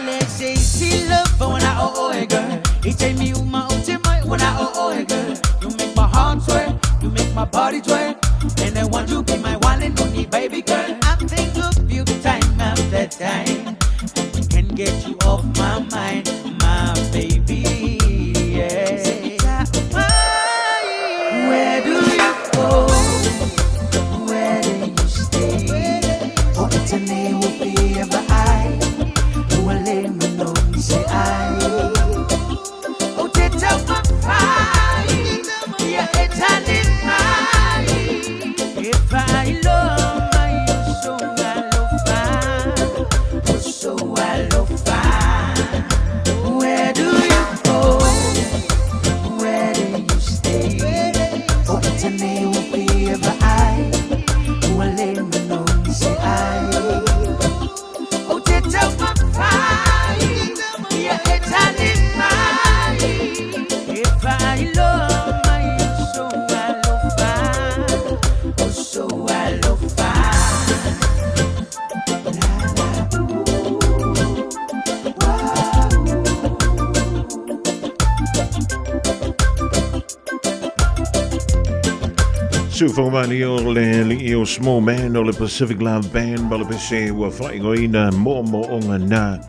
S19: Let's say see love when I oh oh hey girl. He take me uma oh when I oh oh hey girl. You make my heart sweat, you make my body sweat, and I want you be my one and only baby girl. I think of you time after time. I can get you off my mind, my baby. Yeah. Where do you go? Where do you stay? Oh, it's a name will be of I. Who will me know me say I. Oh, teta my yeah, it's a If I love my so I love oh, so I love Where do you go? Where do you stay? Oh, it's a name will be of I. Who will let me know me say I. Oh, teta my yeah, it's a If I love my so I love oh, so I love
S4: Sufomani o le lii o Small Man o le Pacific Love Band ma le pese ua faaigoaina moomooga na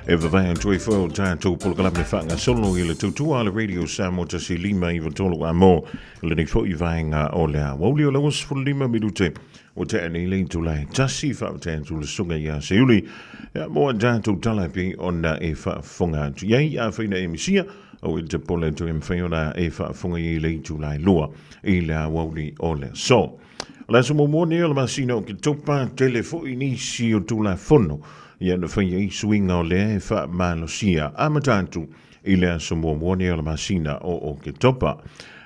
S4: e vavae atu ai foi o tatou polokalame faagasolo i le tautua a le Radio Samoa 159 a mo lenei foi vaega o le aoauli o le 25 minute ua tea nei le itula e tasi faafetai atu le susuga ia Seiuli ia mo a tatou tala e pei ona e faafofoga atu i ai. Afai na e misia au e te pole atu e mafai ona e faafofoga i le itula e lua i le aoauli o le aso. O le aso muamua nei o le masina o Oketopa, tele foi nisi o Tulafono ia na fai ai suiga o lea e faamalosia amata atu i le aso muamua nei o le masina o Oketopa.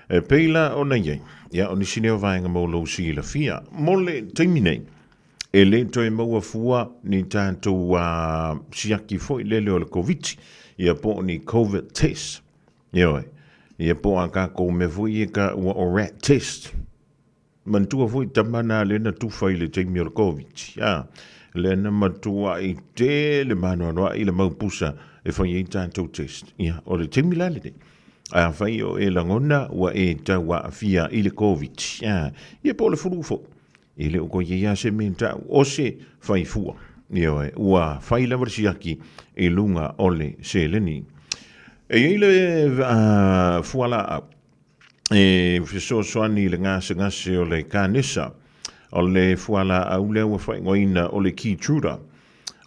S4: E pei la ona i ai, ia o nisi nei o vaega mo lou silafia. Mo le taimi nei, e le toe maua fua ni tatou siaki foi lele o le Koviti, ia po o ni Covid test. Ioe, ia po o a kākou mea foi ia ka ua o rat test. Manatua foi tama na lea na tufa i le taimi o le Covid, a, lea na matuai tele maanoanoa i le mau pusa e fai ai tatou test. Ia, o le taimi la lenei, afai o e lagona ua e tauaafia i le Covid, a, ia po o le fulu foi, e le o koe i ai se mea tau o se faifua. Ioe, ua fai lava le siaki i luga o le seleni. E i ai le fualaau e fesoasoani i le gasegase o le kanesa. O le fualaau lea ua faaigoaina o le Keytruda.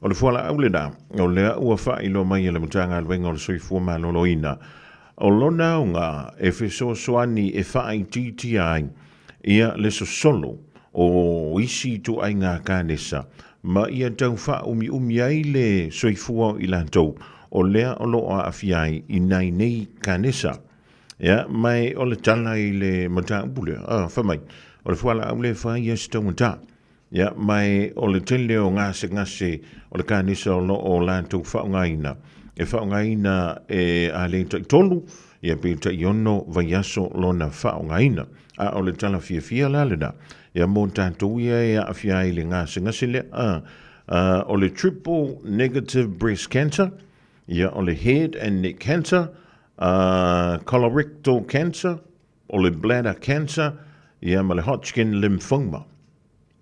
S4: O le fualaau lena, o lea ua faailoa mai e le Matagaluega o le Soifua Maloloina, o lona aoga e fesoasoani e faaitiitia ai ia le sosolo o isi ituaiga kanesa ma ia tau faaumiumi ai le soifua o i latou o lea o lo o aafia ai i nai nei kanesa. Ia, ma o le tala i le mataupu lea, a, fai mai, o le fualaau lea e fai ia se taugata. Ia, ma o le tele o gasegase o le kanisa o lo o latou faaaogaina, e faaaogaina e a le taitolu, ia pe taiono vaiaso lona faaaogaina. A o le tala fiafia la lena, ia mo tatou ia e aafia ai i le gasegase lea, a, a, o le triple negative breast cancer, ia o le head and neck cancer, a, colorectal cancer, o le bladder cancer, ia ma le Hodgkin lymphoma.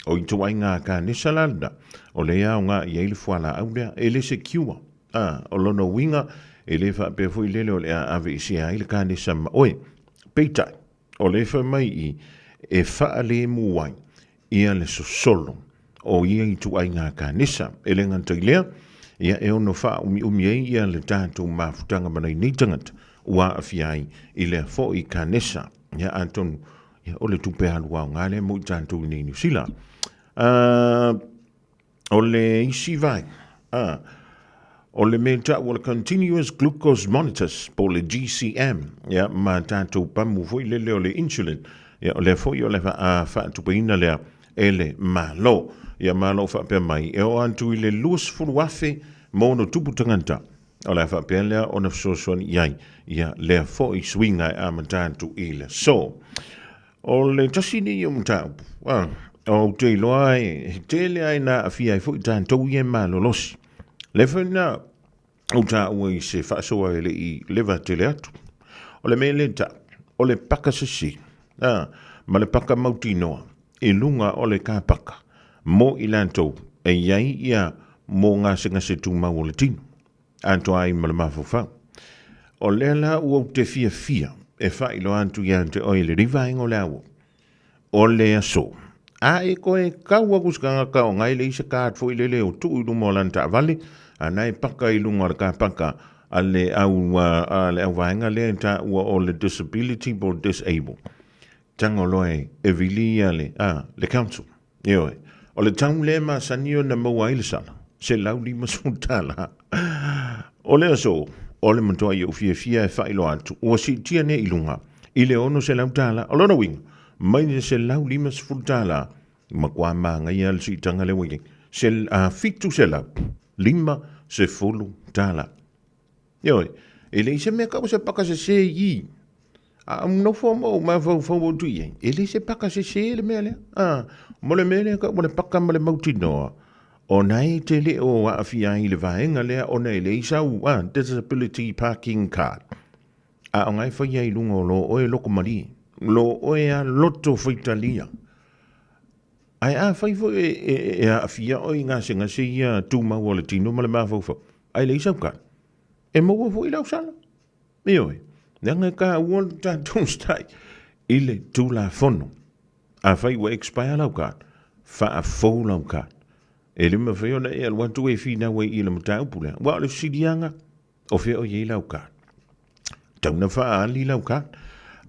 S4: O ituaiga kanesa la lena, o lea aoga i ai le fualaau lea, e le se cure. A, o lona uiga, e le faapea foi lele o le a aveesea ai le kanesa ma oe. Peitai, o lea fai mai i, e faalemu ai ia le sosolo o ia ituaiga kanesa. E le gata i lea, ia e ono faaumiumi ai ia le tatou mafutaga ma nai nei tagata ua aafia ai i lea foi kanesa. Ia atonu, ia o le tupe alu aoga lea mo i tatou i nei Niu Sila. O le isi vaega, o le mea tau o le Continuous Glucose Monitors, po o le GCM, ia, ma tatou pamu foi lele o le insulin, ia, o lea foi o le faatupeina lea e le Malo. Ia, ma o lo o faapea mai, e oo atu i le 20,000 ma ono tupu tagata. O le a faapea lea ona fesoasoani i ai ia lea foi suiga e amata atu i le aso. O le tasi nei o mataupu, a, ou te iloa e tele ai na aafia ai foi tatou ia e malolosi. Le foi na ou taua i se faasoa e le i leva tele atu. O le mea lea tau, o le paka sese, a, ma le paka mautinoa i luga o le kapaka mo i latou e i ai ia mo gasegase tumau o le tino, atoa ai ma le mafaufau. O lea la ua ou te fiafia e faailoa atu ia te oe le rivaenga o le aua, o le aso. A e koe kau aku se tagata o ngai le isa card foi lele o tuu i luma o lana taavale, a na e paka i luga o le kapaka a le au, a le auvaega lea e taua o le disability po o le disable. Tago loa e vili ia le, a, le council. Ioe. O le tau lea e masani ona maua ai le sala, $150. O le aso, o le matuai ou fiafia e faailoa atu, ua siitia nei i luga i le $600. O lona uiga, mai le $150, matua manaia le siitaga lea ua i ai, $750. Ioe, e leai se mea kau se paka sese i i. A au nofo ma ou mafaufau atu i ai, e le se paka sese le mea lea. A, mo le mea lea kau mo le paka ma le mautinoa, ona e te le o aafia ai i le vaega lea ona e leai sau a, disability parking card. A o nga e fai ai i luga o lo oe loko malie, lo oe a loto faitalia. Ae afai foi e aafia oe i gasegase ia tumau o le tino ma le mafaufau, ae leai sau card, e maua foi lau sala. Ioe, leaga e taua le tatou usitai i le Tulafono. Afai ua expire lau card, faafou lau card. E le mafai ona e alu atu e finau ai i le mataupu lea, aua o le fesiliaga, O fea o i ai lau card? Tau na faaali lau card.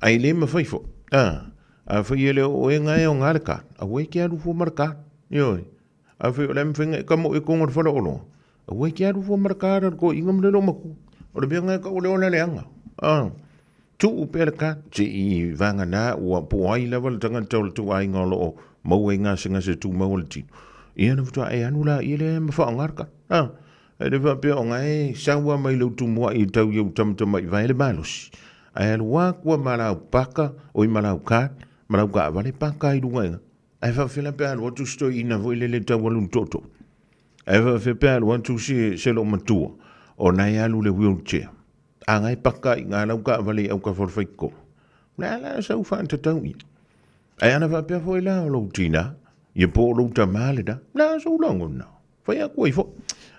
S4: Ae le mafai foi. A, afai e le o oe nga e o nga le card, aua e te alu fua ma le card. Ioe. Afai o le a mafai nga e kamo e kongo le fale oloa, aua e te alu fua ma le card a le toeaina ma le loomatua. O le mea nga e tau o le ola leaga. A, tuu pea le card, se i vagana ua po o ai lava le tagata o le tou aiga o lo o maua i gasegase tumau o le tino. Ia na faatoa e alu laia lea ma faaaoga le card. A, E le faapea o gae sau a mai lou tumuai e tau i ou tamatamai vae le malosi, ae alu atu a ma lau paka, oi ma lau card, ma lau taavale paka i luga i Ae faapefea la pe a alu atu si toeaina foi lele e tau alu i le tootoo. Ae faapefea pe a alu atu si se loomatua ona e alu i le wheelchair. A gae paka i ga lau taavale i autafa o le faitoko. O le a la sau faatatau ia? Ae ana faapea foi la o lou tina, ia po o lou tama lena, o le a sou lagona? Fai atu ai foi.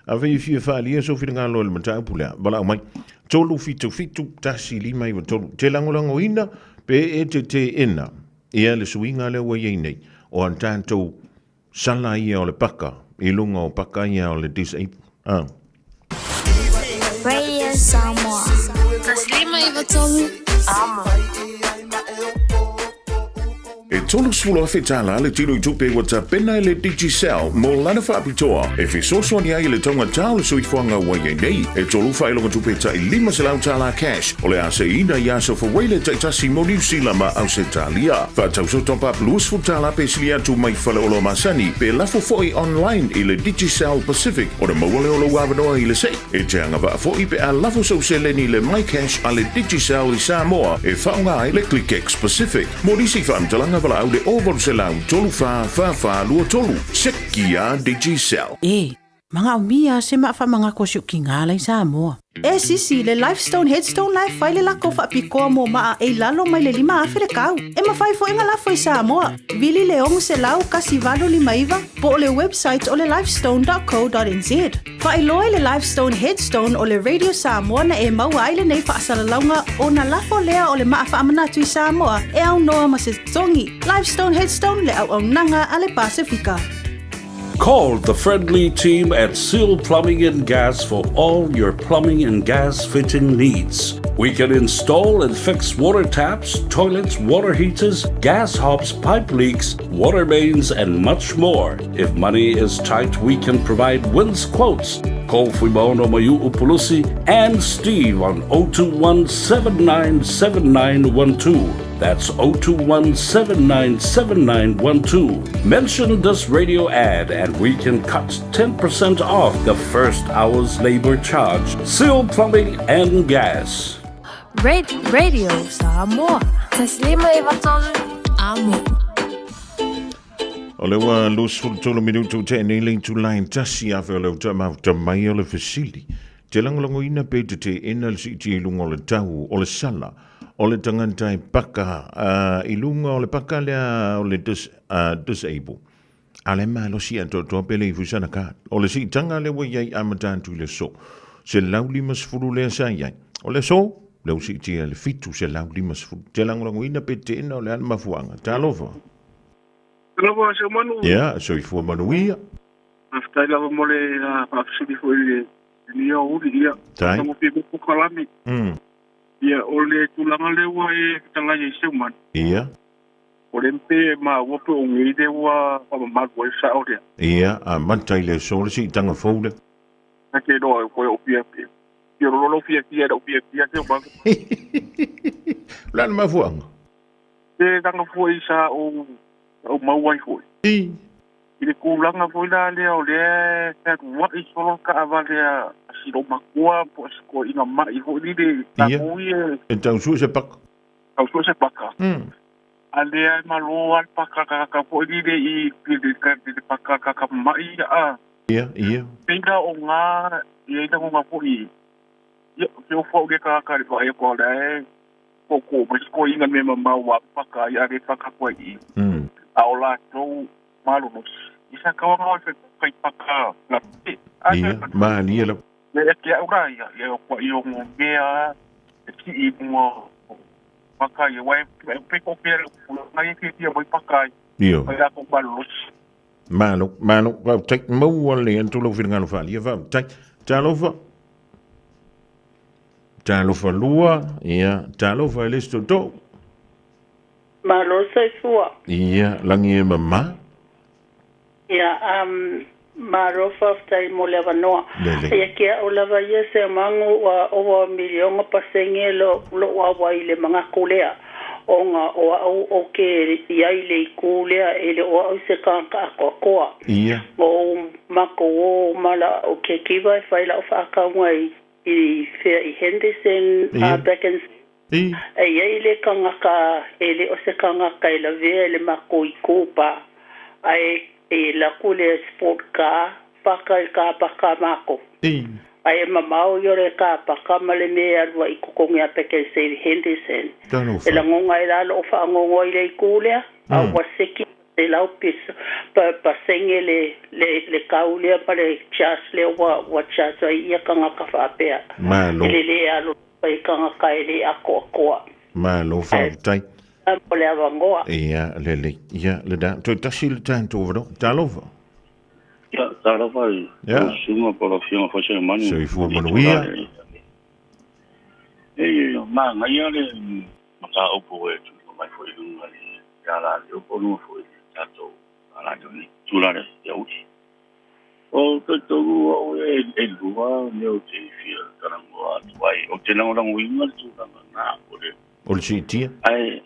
S4: Afai e fia faaalia sou finagalo i le mataupu lea, valaau mai. 377 1593. Te lagolagoina pe e te teena ia le suiga lea ua i ai nei o a tatou sala ia o le paka i luga o paka ia o le disabled. Ah.
S20: Radio Samoa. 153 Amo.
S4: E 30,000 tālā le tino i tupe ua tapena e le Digicel mō lana faapitoa e fesoasoani ai i le taugatā o le soifuaga ua i ai nei. E tolu faailoga tupe tai 500 tālā cash o le a seiina i aso Fawele taitasi mō Niu Sila ma Ausetalia. Faatauso top up 20 tālā pe sili atu mai faleoloa masani pe lafo foi online i le Digicel Pacific ona maua lea o lou avanoa i le sei. E te agavaa foi pe a lafo sou seleni i le MyCash a le Digicel i Samoa e faaaoga ai le ClickX Pacific. Mo nisi faamatalaga valaau le 0800 34 44 23. Seki a Digicel.
S15: E, manaomia se maa faamanatu o siukiga la i Samoa.
S5: E sisi, le Lifestone Headstone la e fai le lako faapitoa mo maa e i lalo mai le 5000 le kau. E mafai foi ona lafo i Samoa. Vili le 600 1859 po o le website o le lifestone.co.nz. Faailoa i le Lifestone Headstone o le Radio Samoa na e maua ai lenei faasalalauga ona lafo lea o le maa faamanatu i Samoa e aunoa ma se totogi. Lifestone Headstone le auaunaga a le Pasefika.
S8: Call the friendly team at Seal Plumbing and Gas for all your plumbing and gas fitting needs. We can install and fix water taps, toilets, water heaters, gas hobs, pipe leaks, water mains, and much more. If money is tight, we can provide wins quotes. Call Fuimaono Mayu Upulusi and Steve on 021 797912. That's 021 797912. Mention this radio ad and we can cut 10% off the first hour's labor charge. Seal Plumbing and Gas.
S20: Radio Samoa. Taslima Ivatolu. Amo.
S4: O le ua 23 minutu te nei le itula e tasi afe o le uta mafuta mai o le fesili. Te lagolagoina pe te teena le siitia i luga o le tau o le sala o le tagata e paka i luga o le paka lea o le dis, disable. A le malosi atoatoa pe le ifo i sana card. O le siitaga lea ua i ai amata atu i le aso 150 lea sa i ai. O le aso, lea ua siitia i le 750. Te lagolagoina pe te teena o le a le mafuaaga. Talofa.
S12: Talofa Seumanu.
S4: Ia, soifua manuia.
S12: Faafetai lava mo le faafesili foi i lenei aoauli. Ia,
S4: Tai.
S12: taugofie foi polokalame. Ia, o le tulaga lea ua e fetalai ai Seumanu.
S4: Ia.
S12: O le mpe e maua pe o nei lea ua faamamalu ai le sao lea.
S4: Ia, amata i le aso le siitaga fou lea.
S12: Ta te iloa koe o fiafia. Fia lolo lou fiafia i lau fiafia Seumanu.
S4: O le a le mafuaaga?
S12: Te langa foi sa ou ou maua ai foi.
S4: I.
S12: I le tulaga foi la lea o lea e fealuai solo le taavale a si lou matua po o si toeaina mai foi lele
S4: Ia.
S12: tatou ia
S4: E tau sue se paka.
S12: Tau sue se paka. A lea e malo lava le paka tagata foi lele i le paka tagata mai a.
S4: Ia, ia.
S12: Pei la o na e i ai lagona foi ia, feofo au i le tagata i le vaai atu o la e Koko, mai se toeaina mea mamao ua paka ai a le paka koe i. A o latou malolosi, i sa tauanga o le fai paka la pe. A
S4: Ia, malie lava.
S12: Le e ke au la ia, ia o kua i o ngo mea e ki i mua o paka ia, wai e pe ko ke le ngai e ke mai paka ai.
S4: Io.
S12: Mai latou malolosi.
S4: Malo, malo, faafetai, maua le atu lau finagalo faaalia, faafetai. Talofa. Talofa lua, ia, talofa e le isi tootoo.
S21: Malo soifua.
S4: Ia, lagi e mama.
S21: Ia, um, malo faafetai mo le avanoa.
S4: Lelei.
S21: Ia ke a'u lava ia se magu ua ova miliona pasene lo lo'u auai i le manatu lea, ona o a'u o ke i ai le itu lea e le o a'u i se tagata atoatoa.
S4: Ia.
S21: Ua ou matou o ma la'u kekiva e fai la'u faatauga i i fea i Henderson
S4: Ia.
S21: back in
S4: I.
S21: E i ai le tagata e le o se tagata e lavea i le makou itu pa, ae e alu atu le sport car paka i ka paka a makou.
S4: I.
S21: Ae e mamao ia o le ka paka ma le mea e alu ai i totogi a Pak'nSave Henderson.
S4: Talofa.
S21: E lagona ai la lo'u faagogoa i le itu lea, a ua seki 100 piso pa pasenge le le le kau lea ma le charge lea ua ua charge ai ia tagata faapea.
S4: Malo.
S21: E le lē alo i tagata e lē atoatoa.
S4: Malo faafetai.
S21: Ae mo le avanoa.
S4: Ia, lelei. Ia, lena. Toe tasi le tatou avanoa. Talofa.
S22: Ia, talofa i
S4: Ia.
S22: lau susuga po o lau Afioga foi Selemani.
S4: Soifua manuia.
S22: E manaia le mataupu e tuuina mai foi i luga i le ala leo po o luga foi i le tatou radio nei, tulaga le aoauli. O talitonu au e lua mea ou te fia talanoa atu ai. Ou te lagolagoina le tulaga na o le
S4: O le siitia.
S22: Ae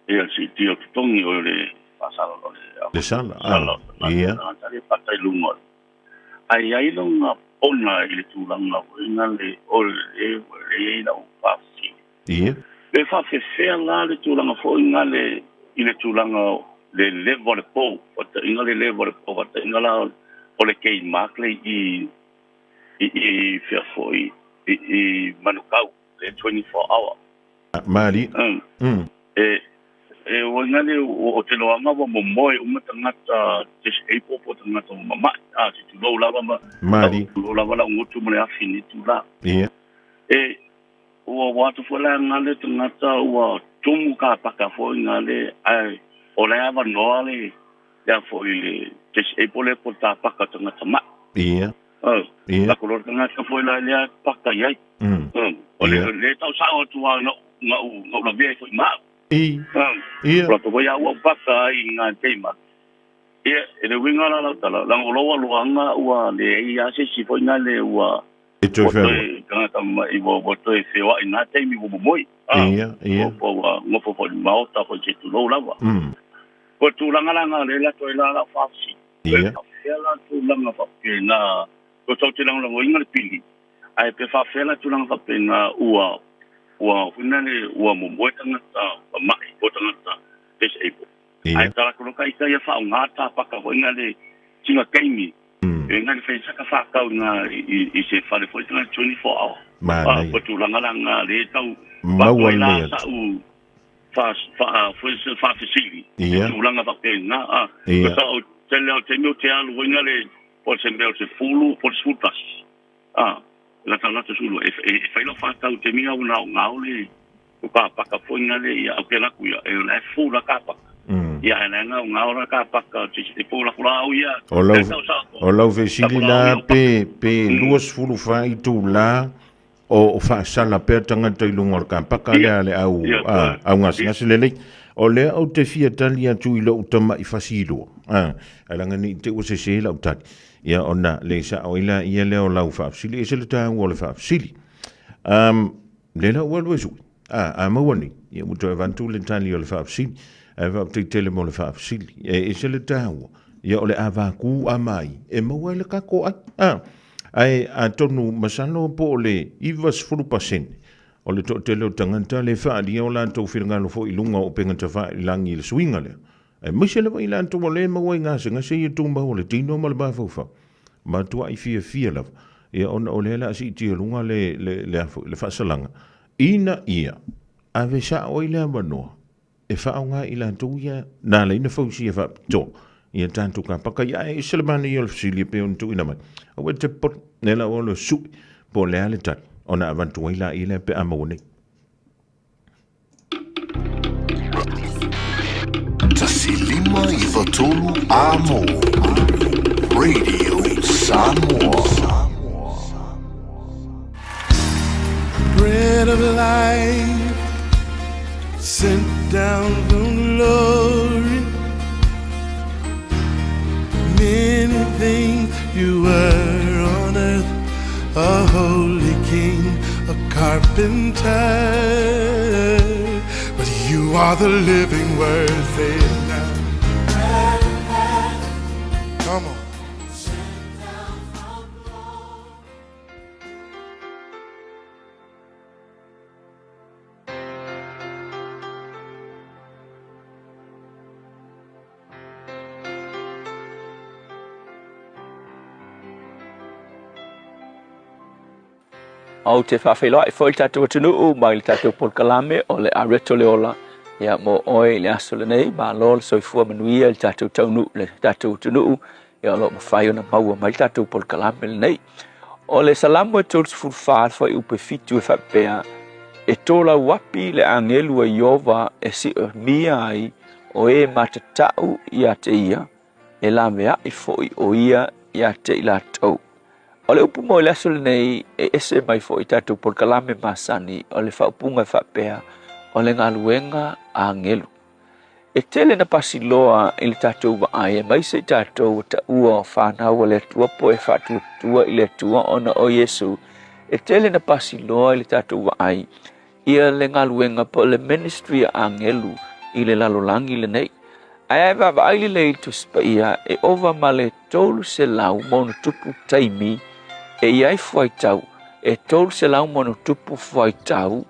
S22: ia le siitia o totogi o le faasala o le
S4: Le sala.
S22: sala o
S4: Ah, ia.
S22: tagata le pata i luga. Ae i ai lona ona i le tulaga foi na le o le ua le i ai lau faafesili.
S4: Ia.
S22: Pe faafefea la le tulaga foi na le i le tulaga o le leva o le pou, faataiga le leva o le pou, faataiga la o le Kay Markley i i i fea foi i i Manukau le 24 hour.
S4: Malie.
S22: E e uiga lea o te loaga ua momoe uma tagata disable po o tagata ua mama'i, a se tulou lava ma
S4: Malie.
S22: tulou lava lau gutu ma le afi i lenei itulā.
S4: Ia.
S22: E ua ua atu foi la gale tagata ua tumu kapaka foi gale ae o la e avanoa le lea foi le disable lea po o le tapaka tagata ma'i.
S4: Ia.
S22: Oh,
S4: Ia.
S22: la ko tagata foi la lea paka i ai. O le le tau sao atu lava na'u na'u na'u lavea ai foi ma au.
S4: I. Ia.
S22: O latou foi a ua paka ai i ngā teima. Ia, e le uiga la lau tala, leaga o lou aloaga ua leai lava se isi foi na le ua
S4: E toe
S22: Ua
S4: feoai.
S22: toe tagata mama'i ua toe feoa'i i na taimi ua momoe. A,
S4: Ia, ia.
S22: ua ua nofo foi i le maota foi se tulou lava. O le tulaga la na lea e alu atu ai la lau faafesili. Pe faafefea la tulaga faapena, ua tatou te lagolagoina le pili, ae pe faafefea la tulaga faapena ua ua foi lea ua momoe tagata mama'i po o tagata disable. Ae tala atu loa ita ia faaaoga tapaka foi lea sina taimi e na le faisaka faatau na i se fale foi na 24 hour.
S4: Manaia.
S22: O tulaga la na le tau
S4: Maua
S22: ai la
S4: lelei atu.
S22: sa'u fa fa foi se faafesili i tulaga faapena a. Sa o tele o taimi o te alu ai na le po o se mea o se 10 po o le 11 a la ta lato sulu e e fai lau faatau taimi au na o ngao le o ka paka foi na le ia au ke laku ia e la fu la ka paka ia e la ngao ngao la ka paka te te po la kula au ia
S4: O lau,
S22: e tau sa
S4: o lau fesili la pe 24 itulā o faasala pea tagata i luga o le kapaka lea a le au a, au gasegase lelei. O lea ou te fia tali atu i lou tama'i fasilua, a, ae laga nei te ua sesē lau tali. Ia ona le sa'o ai laia lea o lau faafesili, e ese le taua o le faafesili. Um, lea la ua alu e sui. A, a maua nei, ia ua toe avatu le tali o le faafesili. Ae faafetai tele mo le faafesili. E ese le taua, ia o le avākū a mai, e maua ai le kako ai. A, ae atonu masalo po o le 90% o le toatele o tagata le faaalia o latou finagalo foi i luga o upega tafailagi i le suiga lea. Aemaise lava i latou o lea e maua ai gasegase ia tumau o le tino ma le mafaufau. Matuai fiafia lava, ia ona o lea o le a siitia i luga le, le, le, a foi, le faasalaga, ina ia ave sao ai le avanoa e faaaoga i latou ia na ala ai ona fausia faapitoa ia tatou kapaka. Ia ae ese le manaia o le fesili e pei ona tuuina mai. Aua e te popole, lea la ua alu e sui po o le a le tali ona avatu ai laia lea pe a maua nei.
S9: 1 5 9 3 Amo Radio Samoa.
S11: Bread of life sent down from glory. Many things you were on earth, a holy king, a carpenter. But you are the living word, say it now. Come on.
S2: Ou te faafeiloai foi i le tatou atunuu mai le tatou polokalame o le Areto le Ola. Ia mo oe i le aso lenei, malo le soifua manuia i le tatou taunuu le tatou atunuu. Ia o lo o mafai ona maua mai le tatou polokalame lenei. O le Salamo e 34 fuaiupu e 7 e faapea, E tolauapi le agelu a Ieova e siomia ai o e matatau ia te ia, e laveai foi o ia ia te i latou. O le upu mo i le aso lenei e ese mai foi i tatou polokalame masani, o le faaupuga e faapea, o le galuega a agelu. E tele na pasi loa i le tatou vaai aemaise i tatou ua taua o fanau a le Atua po e faatuatua i le Atua ona o Iesu. E tele na pasi loa i le tatou vaai ia le galuega po o le ministry a agelu i le lalolagi lenei. Ae a e vaavaai lelei i le Tusi Paia, e ova ma le 300 ma ona tupu taimi e i ai fuaitau, e 300 ma ona tupu fuaitau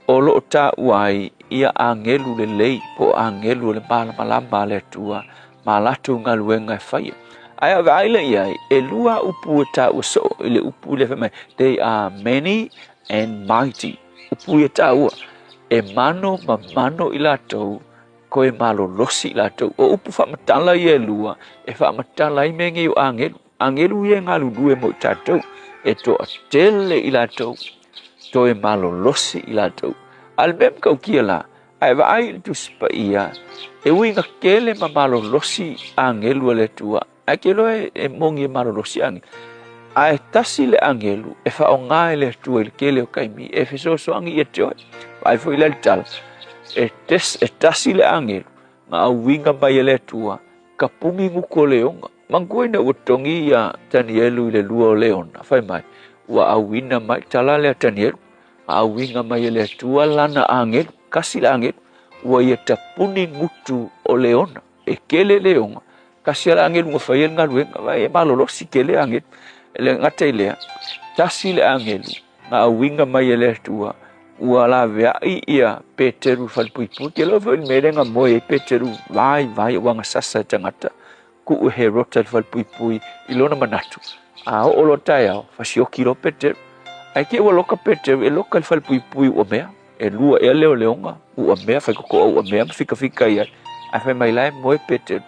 S2: o lo o taua ai ia agelu lelei po o agelu o le malamalama a le Atua ma a latou galuega e faia. Ae a vaai lea i ai, e lua upu e taua soo i le upu lea fai mai, they are many and mighty. Upu ia taua, e mano ma mano i latou, koe malolosi i latou. O upu faamatala ia e lua, e faamatala ai mea nei o agelu. Agelu ia e galulue mo i tatou, e toatele i latou, toe malolosi i latou. A le mea matautia la, a e vaai i le Tusi Paia, e ui ina tele ma malolosi agelu a le Atua, ae te iloa e moni e malolosi agelu. Ae tasi le agelu e faaaoga e le Atua i le tele o taimi e fesoasoani ia te oe. Vaai foi la i le tala, e, tes, e tasi le agelu na auiga mai e le Atua ka puni gutu o leona. Manatua ina ua togi ia Tanielu i le lua o leona, fai mai, Ua auina mai tala lea Tanielu, auiga mai e le Atua lana agelu, kasi le agelu, ua ia tapuni gutu o leona, e kele leoga, kasi a le agelu na faia le galuega, vaai e malolosi kele agelu. E le gata i lea, tasi le agelu na auiga mai e le Atua, ua laveai ia Peteru i le falepuipui. Ke loa foi le mea lea na moe ai Peteru, vaivai ua gasasa e tagata, tuu e Herota i le falepuipui i lona manatu, a oo loa taeao, fasioki loa Peteru. Ae te i ua loka Peteru, e loka i le falepuipui uamea, e lua ea leoleoga uamea, faitotoa uamea ma fikafika i ai. Ae fai mai la e moe Peteru,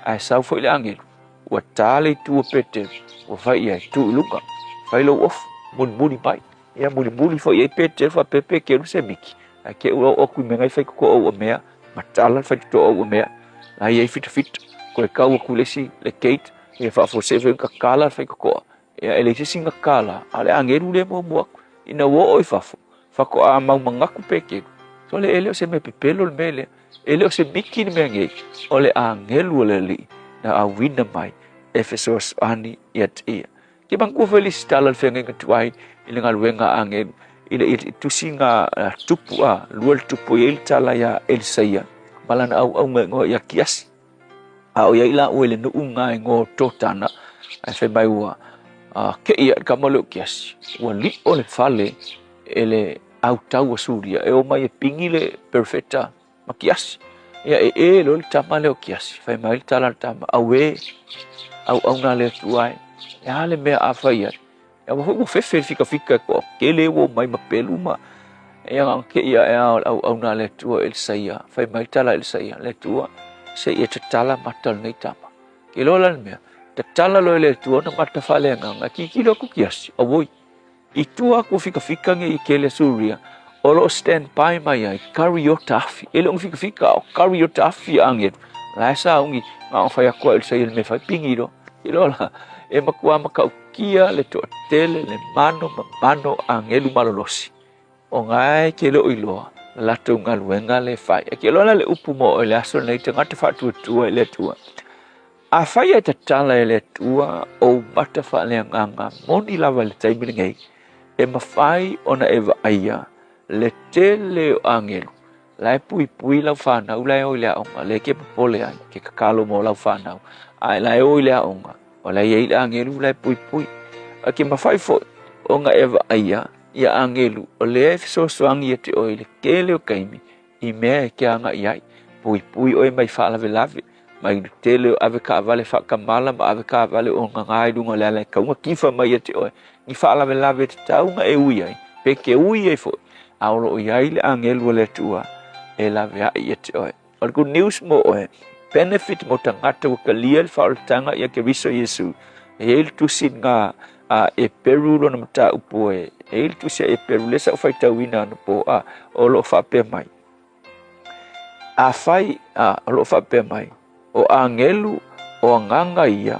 S2: ae sau foi le agelu, ua ta le itu o Peteru, ua fai i ai, tu i luga, fai lou ofu, mulimuli mai. Ia mulimuli foi i ai Peteru, faapea Peteru se miki, ae te i ua oo atu i mea nai faitotoa uamea, matala le faitotoa uamea, la e i ai fitafita, toe tau atu i le isi le gate, ia faafuasei foi ona tatala le faitotoa. Ia e leai se isi gatala, a o le agelu lea e muamua atu. Ina ua oo i fafo, faatoa mau manatu Peteru, sole e le o se mea pepelo le mea lea, e le o se miki le mea nei, o le agelu a le Alii na auina mai e fesoasoani ia te ia. Ke manatua foi le isi tala o le feagaiga tuai i le galuega a agelu, i le tusiga tupu a, lua le tupu e i ai le tala iā Elisaia ma lana auauna e igoa ia Kiasi. A o i ai lāua i le nuu na e igoa o Totana, ae fai mai ua keʻi aʻe le kama lea o Kiasi, ua liʻo le fale e le autau a Suria e o mai e pigi le perofeta ma Kiasi. Ia e ē loa le tama lea o Kiasi, fai mai le tala a le tama, Auē, auauna a le Atua e, e a le mea a fai ai? Ia ua foi ua fefe le fikafika e toatele ua omai ma pelu ma ia na ona teʻi aʻe lava o le auauna a le Atua Elisaia, fai mai le tala a Elisaia, Le Atua, se i e tatala mata o lenei tama. Ke loa la le mea, tatala loa e le Atua ona mata faaleagaga, e tilotilo atu Kiasi, auoi, I tua atu o fikafika nei i kele Suria, o lo o stand by mai ai kariota afi. E le o ni fikafika, a o kariota afi a agelu. La e sauni, na ona fai atu a Elisaia i le mea fai, pigi loa. I loa la, e matua matautia le toatele, le mano ma mano o agelu malolosi. O na e ke le o iloa la latou galuega le fai. E ke loa la le upu mo oe i le aso lenei, tagata faatuatua i le Atua. Afai e tatala e le Atua ou mata faaleagaga moni lava i le taimi lenei, e mafai ona e vaaia le tele o agelu la e puipui lau fanau la e o i le aoga, lea e ke popole ai, ke tatalo mo lau fanau, ae la e o i le aoga, o la e i ai le agelu la e puipui. A ke mafai foi ona e vaaia ia agelu o lea e fesoasoani ia te oe i le tele o taimi i mea e ke agai ai, puipui oe mai faalavelave, mai le tele o ave taavale faatamala ma ave taavale o gagā i luga o le ala e tau ona kifa mai ia te oe, ni faalavelave e tatau ona e ui ai, pe ke ui ai foi, a o lo o i ai le agelu a le Atua e laveai ia te oe. O le good news mo oe, benefit mo tagata ua talia le faaolataga ia Keriso Iesu. E i ai le tusi na a Eperu lona mataupu e, e i ai le tusi a Eperu, lea sa ou faitauina anapo, a, o lo o faapea mai, Afai, a, o lo o faapea mai, o agelu o agaga ia,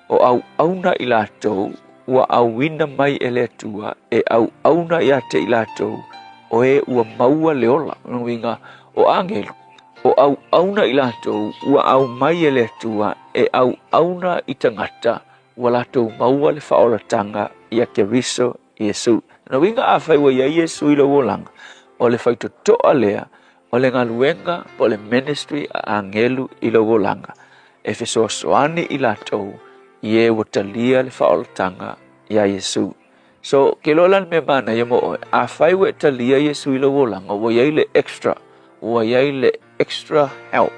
S2: o auauna i latou ua auina mai e le Atua e auauna ia te i latou o e ua maua le ola. O lona uiga, o agelu, o auauna i latou ua aumai e le Atua e auauna i tagata ua latou maua le faaolataga ia Keriso Iesu. Lona uiga, afai ua i ai Iesu i lou olaga, o le faitotoa lea o le galuega po o le ministry a agelu i lou olaga, e fesoasoani i latou i e ua talia le faaolataga iā Iesu. So, ke loa la le mea manaia mo oe, afai ua e talia Iesu i lou olaga, ua i ai le extra, ua i ai le extra help,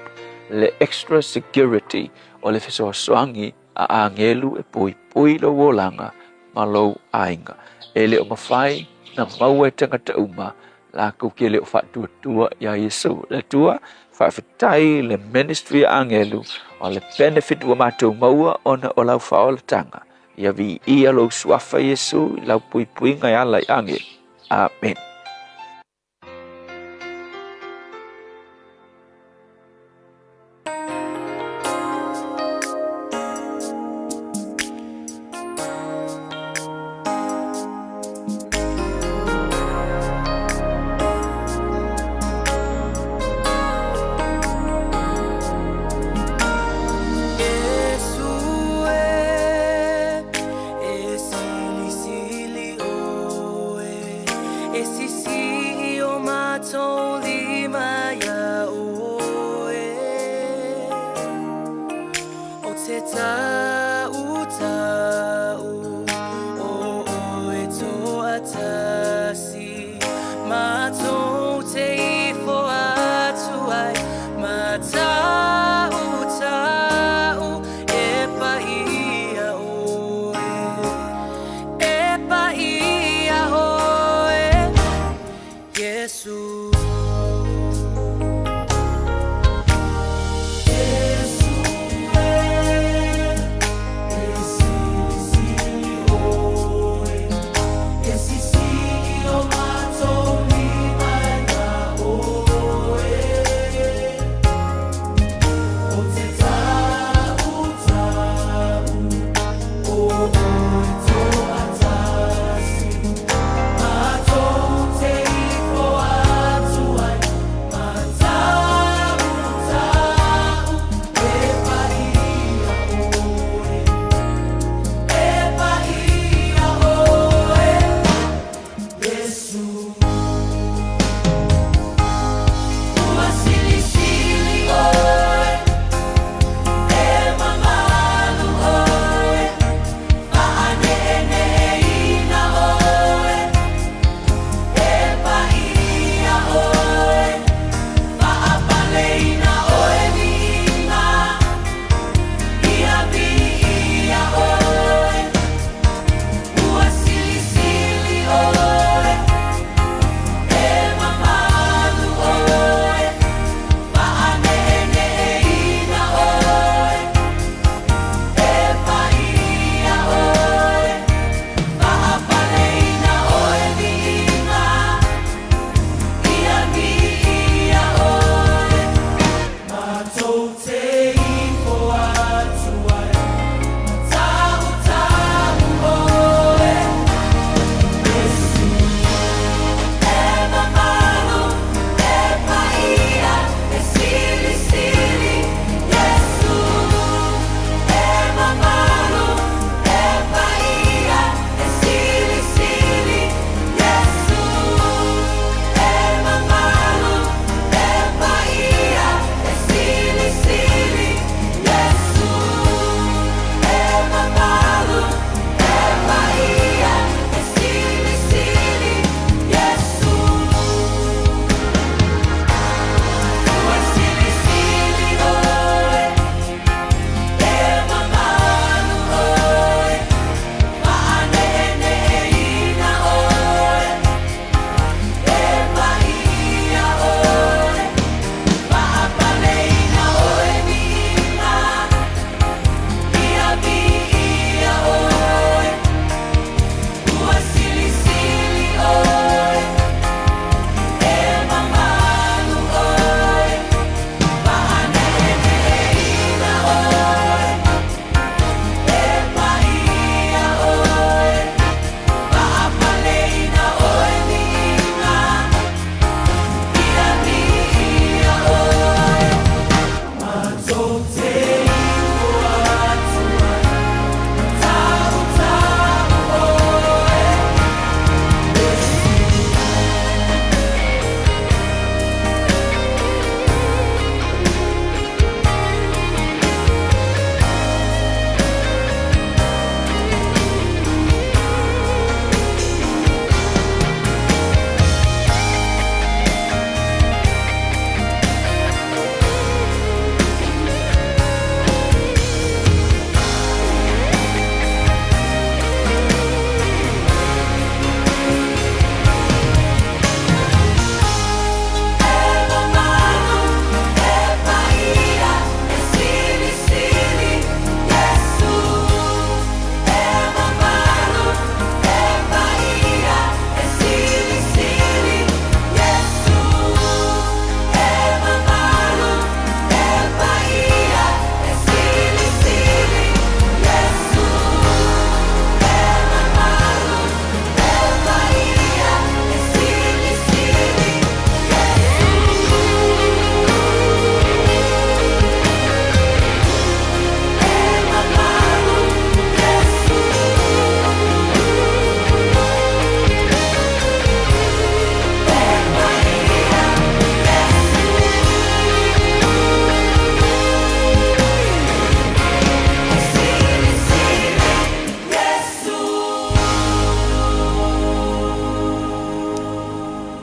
S2: le extra security o le fesoasoani a agelu e puipui lou olaga ma lou aiga. E le o mafai na maua e tagata uma lakou ke le o faatuatua iā Iesu. Le Atua, faafetai le ministry a agelu o le benefit ua matou maua ona o lau faaolataga. Ia viia lou suafa Iesu i lau puipuiga e ala i agelu. Amen.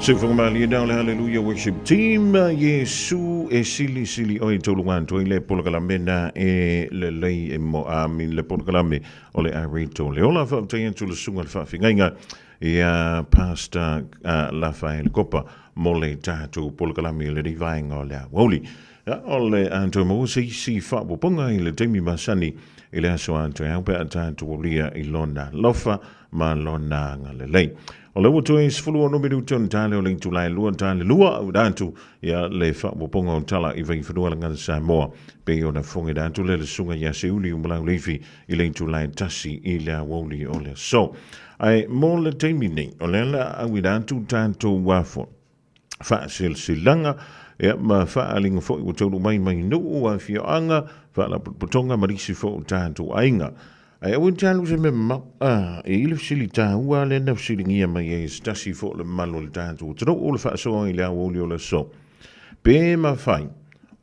S4: Seufoga malie o le Hallelujah Worship Team, Iesu e silisili oe tauluga atu ai le polokalame na e lelei e mo ami le polokalame o le Areto le ola faafetai atu le susuga le faafegaiga ia Pastor Lafael Kopa mo le tatou polokalame i lenei vaega o le aoauli. Ia, o le a toe maua se isi faaopoopoga i le taimi masani i le aso a toe au pe a tatou aulia i lona alofa ma lona agalelei. O lea ua toe 16 minute ona tale o le itula e 2 tale 2 auina atu ia le faaopoopoga o tala i Vaifanua le Gagana Samoa pei ona fofogaina atu lea le susuga ia Seiuli Umalauleifi i le itula e 1 i le aoauli o le aso. Ae mo le taimi nei, o lea la auina atu tatou afo faasilasilaga ia ma faaaliga foi ua taunuu mai mai nuu, afioaga, faalapotopotoga ma nisi foi o tatou aiga. Ae aua te alu se mea mamao, a, e i ai le fesili taua lea na fesiligia mai ai e se tasi foi o le mamalu o le tatou atunuu o le faasoa i le aoauli o le aso. Pe mafai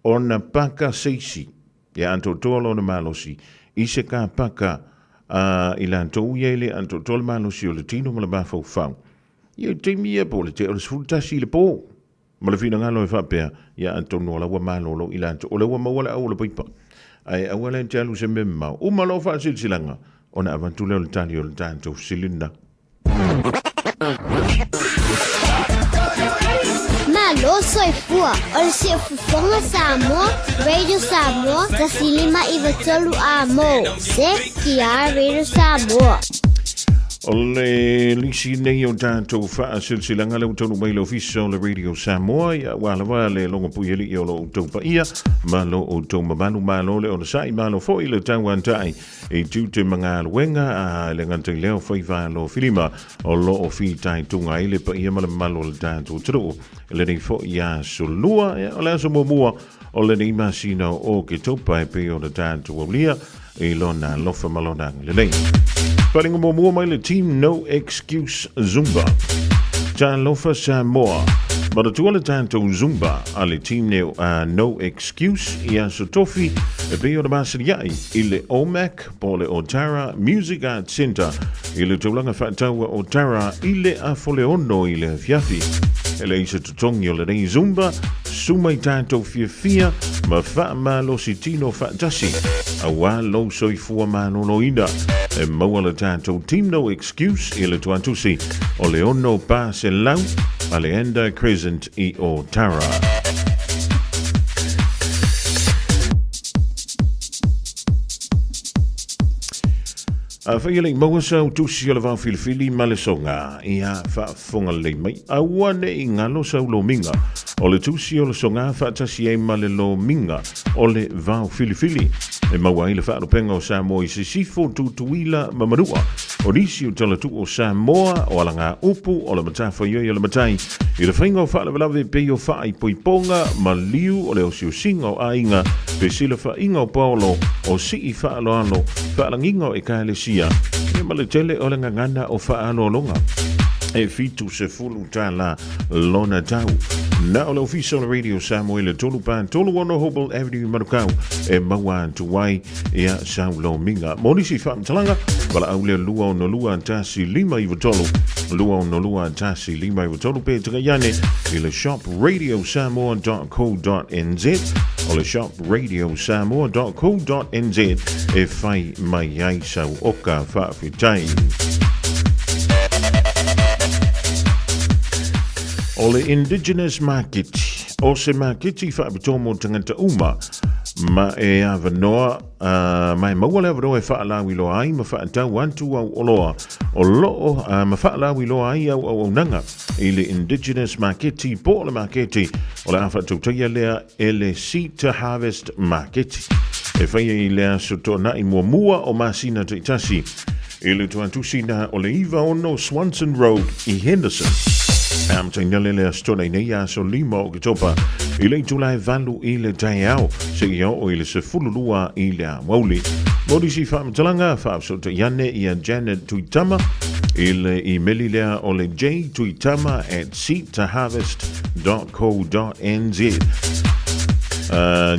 S4: ona paka se isi e atoatoa lona malosi i se kapaka a i latou ia e le atoatoa le malosi o le tino ma le mafaufau. Ia, i le taimi ia po o le tea o le 11 i le po, ma le finagalo e faapea, ia atonu o la ua malolo i latou, o lea ua maua le au o le paipa. Ae aua la e te alu i se mea mamao. Uma loa faasilasilaga, ona avatu lea o le tali o le tatou fesili lena.
S1: Malo soifua o le Siufofoga Samoa, Radio Samoa, 105 93 Amo, CKR Radio Samoa.
S4: O le lisi nei o tatou faasilasilaga lea ua taunuu mai le ofisa o le Radio Samoa, ia ua lava le logo puialii o lo outou paia ma lo outou mamalu. Malo le onosai, malo foi le tauantai i tiute ma galuega a le gata i lea o faiva alofilima o lo o fitaituga ai le paia ma le mamalu o le tatou atunuu i lenei foi aso lua, ia, o le aso muamua o lenei masina o Oketopa e pei ona tatou aulia i lona alofa ma lona agalelei. Faaaliga muamua mai le Team No Excuse Zumba. Talofa Samoa. Manatua le tatou Zumba a le Team No Excuse i aso tofi e pei ona masani ai i le OMAC po o le Otara Music Arts Centre i le taulaga faataua o Tara i le Afoleono i le afiafi. E leai se totogi o lenei Zumba, suma i tatou fiafia ma faamalosi tino faatasi aua lou soifua maloloina. E maua le tatou Team No Excuse i le tuatusi o le 600 Aleander Crescent i Otara. Afai e le i maua sau tusi o le vaofilifili ma le soga, ia faafofoga lelei mai, aua ne i galo sau lomiga o le tusi o le soga faatasi ai ma le lomiga o le vaofilifili e maua ai le faalupega o Samoa i Sisifo, Tutuila ma Manua. O nisi o talatuu o Samoa, o alagaupu, o le matafaioi a le matai i le faiga o faalavelave pei o faaipoipoga, maliu o le osiosiga o aiga, fesilafaiga o paolo, o sii faaaloalo, faalagiga o ekalesia, ia ma le tele o le gagana o faaaloaloga. E $70 lona tau. Na o le ofisa o le Radio Samoa i le 3 pa 36 Hobel Avenue i Manukau e maua atu ai ia sau lomiga. Mo nisi faamatalaga, valaau lea 262 1 593 262 1 593 pe tagai ane i le shop radiosamoa.co.nz o le shop radiosamoa.co.nz e fai mai ai sau oka faafetai. O le Indigenous Market, o se maketi faapitoa mo tagata uma ma e avanoa ma e maua le avanoa e faalauiloa ai ma faatau atu au oloa o loo ma faalauiloa ai au auaunaga i le Indigenous Maketi po o le maketi o le a faatautaia lea e le Seed to Harvest Maketi e faia i le aso Toonai muamua o masina taitasi i le tuatusina o le 96 Swanson Road i Henderson. Amataina lea le aso Toonai nei aso 5 o Oketopa i le itula e 8 i le taeao seia oo i le 12 i le aoauli. Mo nisi faamatalaga, faafesootai ane ia Janet Tuitama i le imeli lea o le jtuitama@seedtoharvest.co.nz.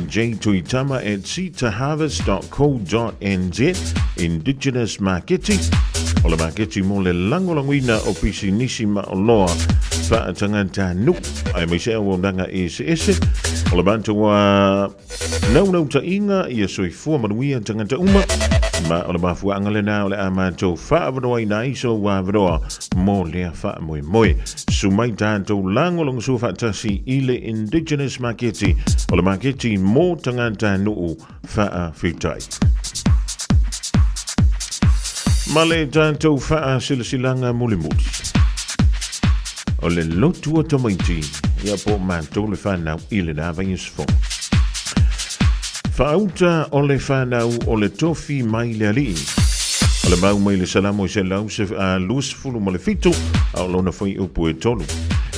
S4: jtuitama@seedtoharvest.co.nz Indigenous Maketi o le maketi mo le lagolagoina o pisinisi ma oloa Faatagatanuu aemaise auaunaga eseese. O le matou naunautaiga ia soifua manuia tagata uma, ma o le mafuaaga lenā o le a matou faaavanoaina ai sou avanoa mo lea faamoemoe. Susu mai tatou lagolagosua faatasi i le Indigenous Maketi, o le maketi mo tagatanuu faafetai. Ma le tatou faasilasilaga mulimuli, o le lotu o tamaiti, ia po o matou le fanau i lena vaiaso fou. Faauta o le fanau o le tofi mai le alii. O le mau mai le Salamo i 127, a o lona fuaiupu e 3.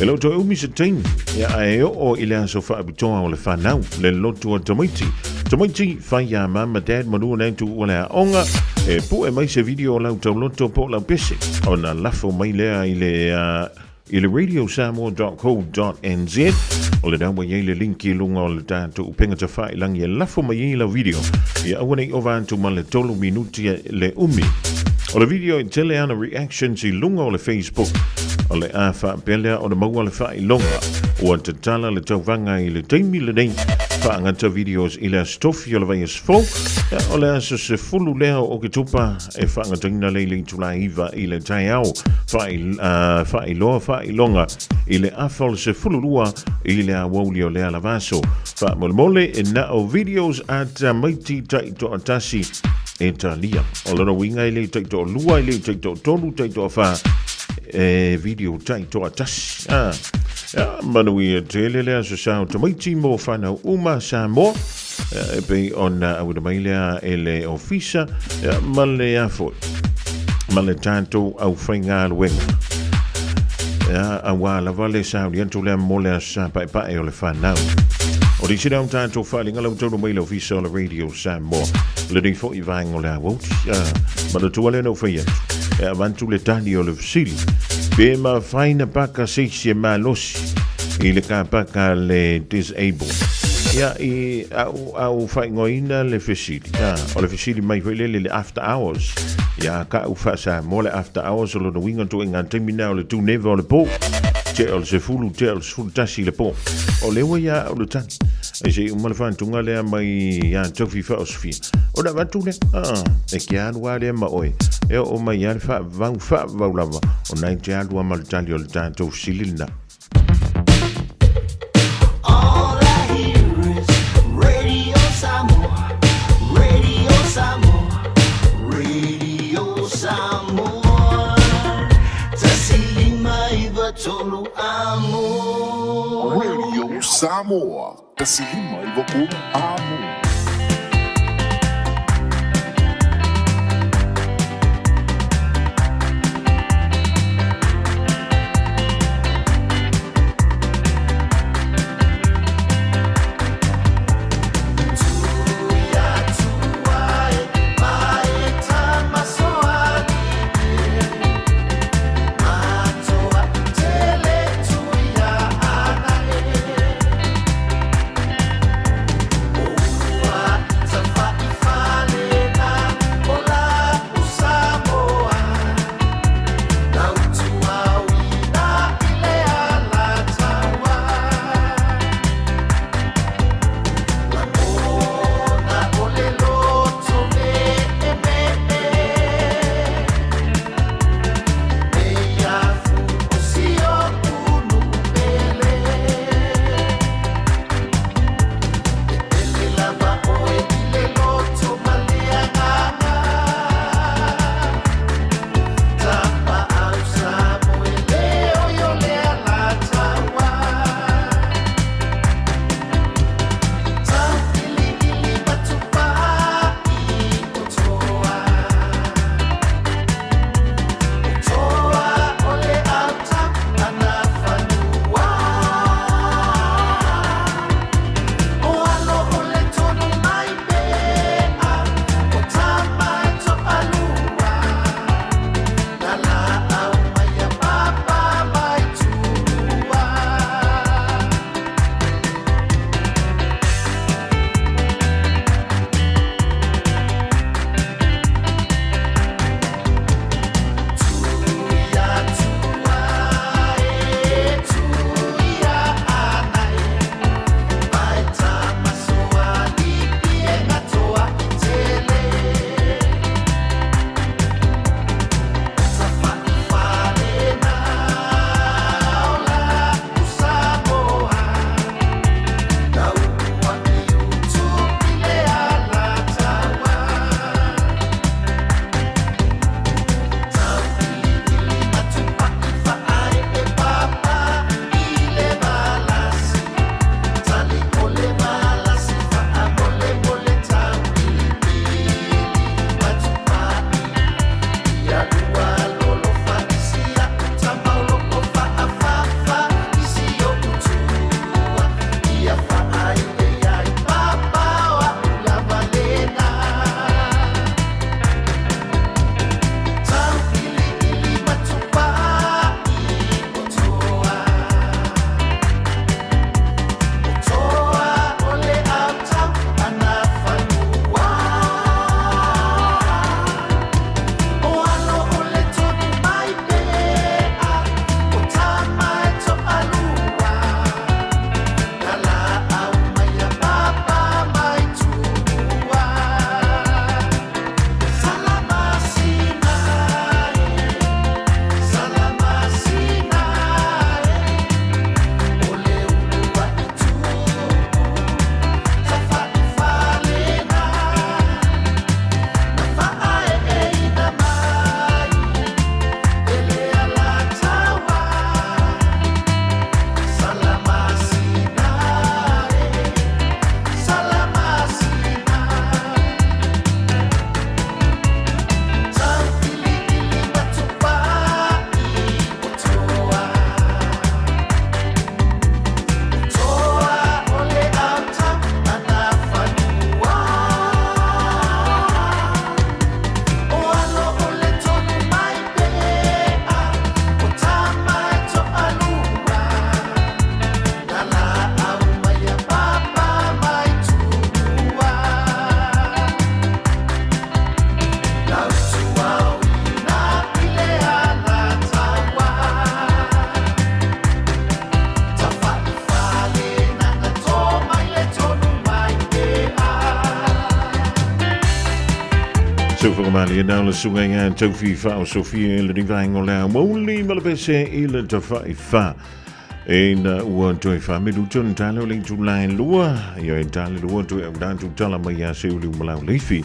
S4: E le o toe umi se taimi, ia ae oo i le aso faapitoa o le fanau, le lotu o tamaiti. Tamaiti, fai iā mama, dad, manu na tu ua le aoga, e pue mai se video o lau tauloto po o lau pese, ona lafo mai lea i le i le radiosamoa.co.nz o lena ua i ai le link i luga o le tatou upega tafailagi e lafo mai ai lau video ia aua ne i ova atu ma le 3 minuti le umi o le video e tele ana reactions i luga o le Facebook o le a faapea lea ona maua le faailoga ua tatala le tauvaga i le taimi lenei faagata videos i le aso tofi o le vaiaso fou o le aso 10 lea o Oketopa e faagataina lea i le itula 9 i le taeao faailoa faailoga i le afa o le 12 i le aoauli o lea lava aso. Faamolemole e na o videos a tamaiti taitoatasi e talia. O lona uiga e le taitoalua, e le taitoatolu, taitoafa, e video taitoatasi. Ah. Ia, manuia tele le aso sao tamaiti mo whanau uma Samoa. E pei ona auina mai lea e le ofisa ma le afoi ma le tatou aufaigaluega. Ia, auā lava le sauni atu lea mo le aso sa paepae o le fanau. O nisi lea o tatou faaaliga lau taunu mai le ofisa o le Radio Samoa. Lenei foi vaega o le aoauli. Ia, manatua lea na ou fai atu. E avatu le tali o le fesili. Pe mafai na paka se isi e malosi i le kapaka a le disabled. Ia, i au, au faaigoaina le fesili. A, o le fesili mai foi lele le after hours. Ia, ka au faa-Samoa le after hours o lona uiga ituaiga taimi na o le tuneva o le po. Tea o le 10, tea o le 11 i le po. O lea ua ia au le tali. Ai se i uma le faatuga lea mai ia Tofi Faaosofia. Ona avatu lea, a, e ke alu lava lea ma oe. E oo mai lava le faavavau, faavavau lava, o na e te alu lava ma le tali o le tatou fesili lena.
S19: All I hear is Radio Samoa, Radio Samoa, Radio Samoa. 159 amo.
S9: Radio Samoa, 159 amo.
S4: Taufagamali e nā le sunga i ngā tauwhi whao Sofia e le rivaengo le mauli ma le pese i le tawhai wha. E na ua toe wha minutu na tale o le itulai lua, ia e tale lua toe au dātu tala mai a se uli umalau leifi.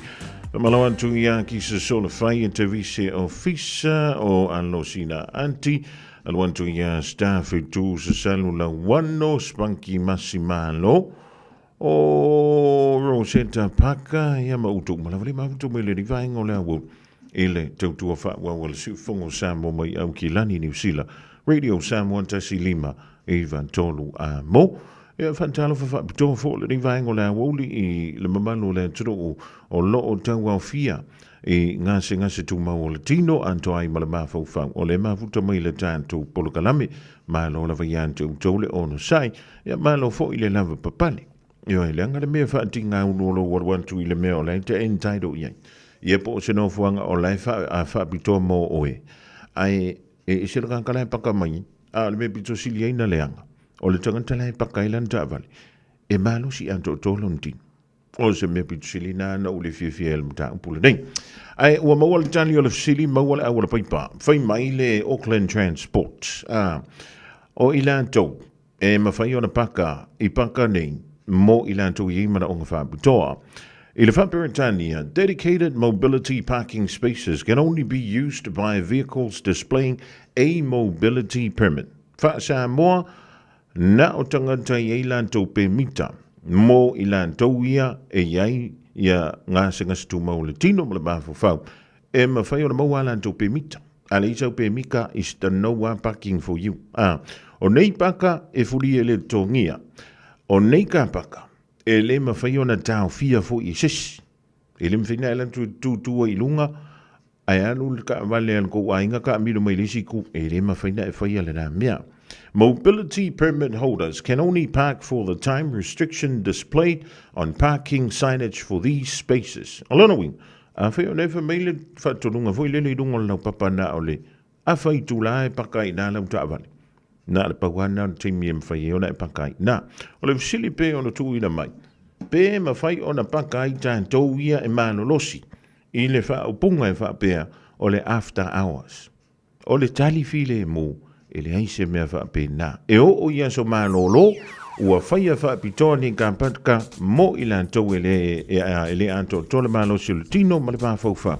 S4: Whamalo atu ia ki se sola whai e te vise o fisa o alosina anti, alu atu ia staff e tu sa salu la wano spanki masimalo. O Rosetta Paka, ia ma utu ma lava le mafutu mai le rivaenga o le awu i le tautua faaauau a le Siufogo Samoa mai Aukilani, Niu Sila. Radio Samoa 15 9 3 a mo. Ia faatalofa faapitoa foi le rivaenga o le aoauli i le mamalu o le atunuu o loo tauaofia i gasegase tumau o le tino atoa ai ma le mafaufau o le mafuta mai le tatou polokalame. Malo lava ia te outou le onosai, ia malo foi le lava papale. Ioe, leaga le mea faatigaulu o lou alu atu i le mea o la e te entitle i ai. Ia po o se nofoaga o la e faapitoa mo oe. Ae e ese le tagata la e paka mai, a o le mea pito sili ai na leaga, o le tagata la e paka ai lana taavale, e malosi atoatoa lona tino. O se mea pito sili na na ou le fiafia ai le mataupu lenei. Ae ua maua le tali o le fesili, maua le auala paipa. Fai mai le Auckland Transport. Ah, o i latou e mafai ona paka i paka nei mo i latou i ai manaoga faapitoa. I le Faa-Peretania, dedicated mobility parking spaces can only be used by vehicles displaying a mobility permit. Faa-Samoa, na o tagata i ai latou pemita mo i latou ia e i ai ia gasegase tumau o le tino ma le mafaufau, e mafai ona maua a latou pemita. A leai sau pemika is the no parking for you. A, o nei paka e fuli e le totogia. O nei ka paka, e le mafai ona taofia foi e sesi. E le mafai na e alu atu e tutu ai i luga, ae alu le taavale a le tou aiga taamilo mai le isi itu, e le mafai na e faia lena mea. Mobility permit holders can only park for the time restriction displayed on parking signage for these spaces. O lona uiga, afai o lea e fai mai le faatonuga foi lele i luga o le laupapa na o le afa itula e paka ai i ina lau taavale, na o le pau lava lena o le taimi e mafai ai ona e paka ai. Na, o le fesili pe ona tuuina mai, pe mafai ona paka ai tatou ia e malolosi i le faaupuga e faapea o le after hours. O le tali filemu, e leai se mea faapena. E oo i aso malolo, ua faia faapitoa ni kapatka mo i latou e le, e, e le atoatoa le malosi o le tino ma le mafaufau.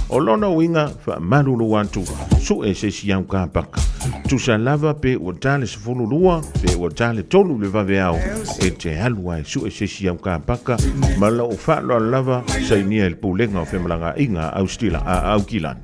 S4: O lona uiga, faamalulu atu, sue se isi au kapaka. Tusa lava pe ua ta le 12, pe ua ta le 3 le vaveao, e te alu ai sue se isi au kapaka, ma lou faaaloalo lava, sainia e le Pulega o Femalagaaiga a Ausitila, a Aukilani.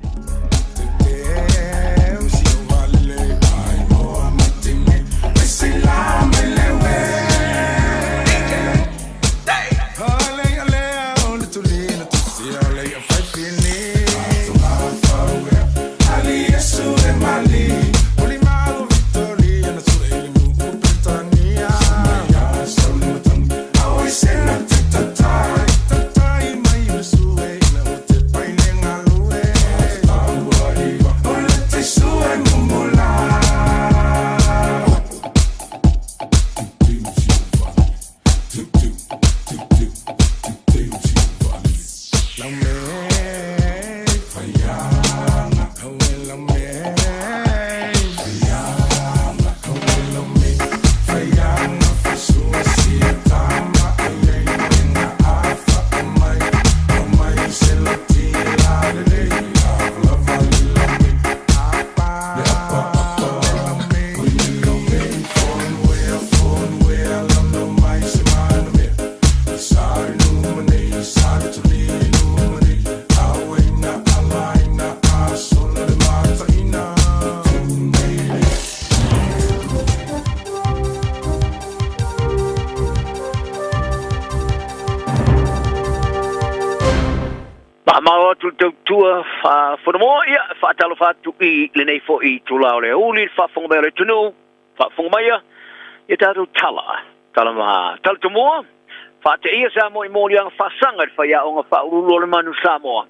S18: Faamalo atu le tautua Fonomoa, ia, faatalofa atu i lenei foi itula o le aoauli i le faafofoga mai o le atunuu, faafofoga mai ia, ia tatou tala, tala ma tala tomua, faateia Samoa i moliaga faasaga i le faiaoga faauluulu o le manu Samoa.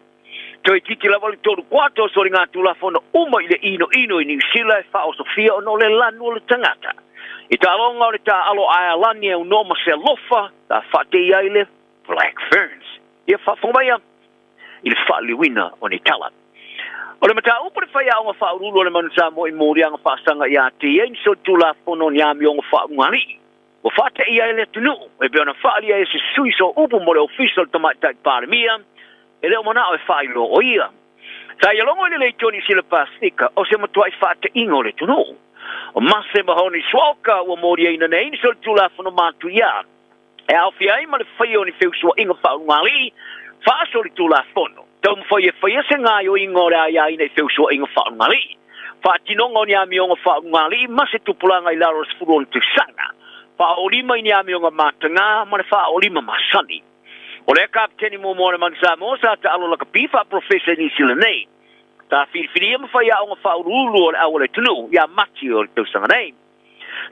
S18: Toeitiiti lava le tolu kuato o soligatulafono uma i le inoino i Niu Sila e faaosofia ona o le lanu o le tagata. I taaloga o le taaalo Aealani e aunoa ma se alofa, sa faateia ai le Black Ferns. Ia faafofoga mai ia. i le faaliliuina o nei tala. O le mataupu le faiaoga faauluulu o le Manu Samoa i moliaga faasaga ia te ia i ni solitulafono o ni amioga faaulugalii ua faateia ai le atunuu e pei ona faaalia ai e se sui sooupu mo le Ofisa o le Tamaitai Palemia e le o manao e faailoa o ia. Sa ia logo i le leitio Niu Sila Pasefika o se matuai faateiga o le atunuu. O Mase Mahoni Suaoka ua moliaina nei ni solitulafono matuia e aofia ai ma le faia o ni feusuaiga faaulugalii faasolitulafono. Taumafai e faia se gaoioiga o le aiaina i feusuaiga faaulugalii, faatinoga o ni amioga faaulugalii ma se tupulaga i lalo o le 16 tausaga, faaolima i ni amioga matagā ma le faaolima masani. O lea Kapeteni muamua o le Manu Samoa sa taalo lakapi faaporofesa i Niu Sila nei. Sa filifilia ma faiaoga faauluulu o le au a le atunuu ia Mati o le tausaga nei.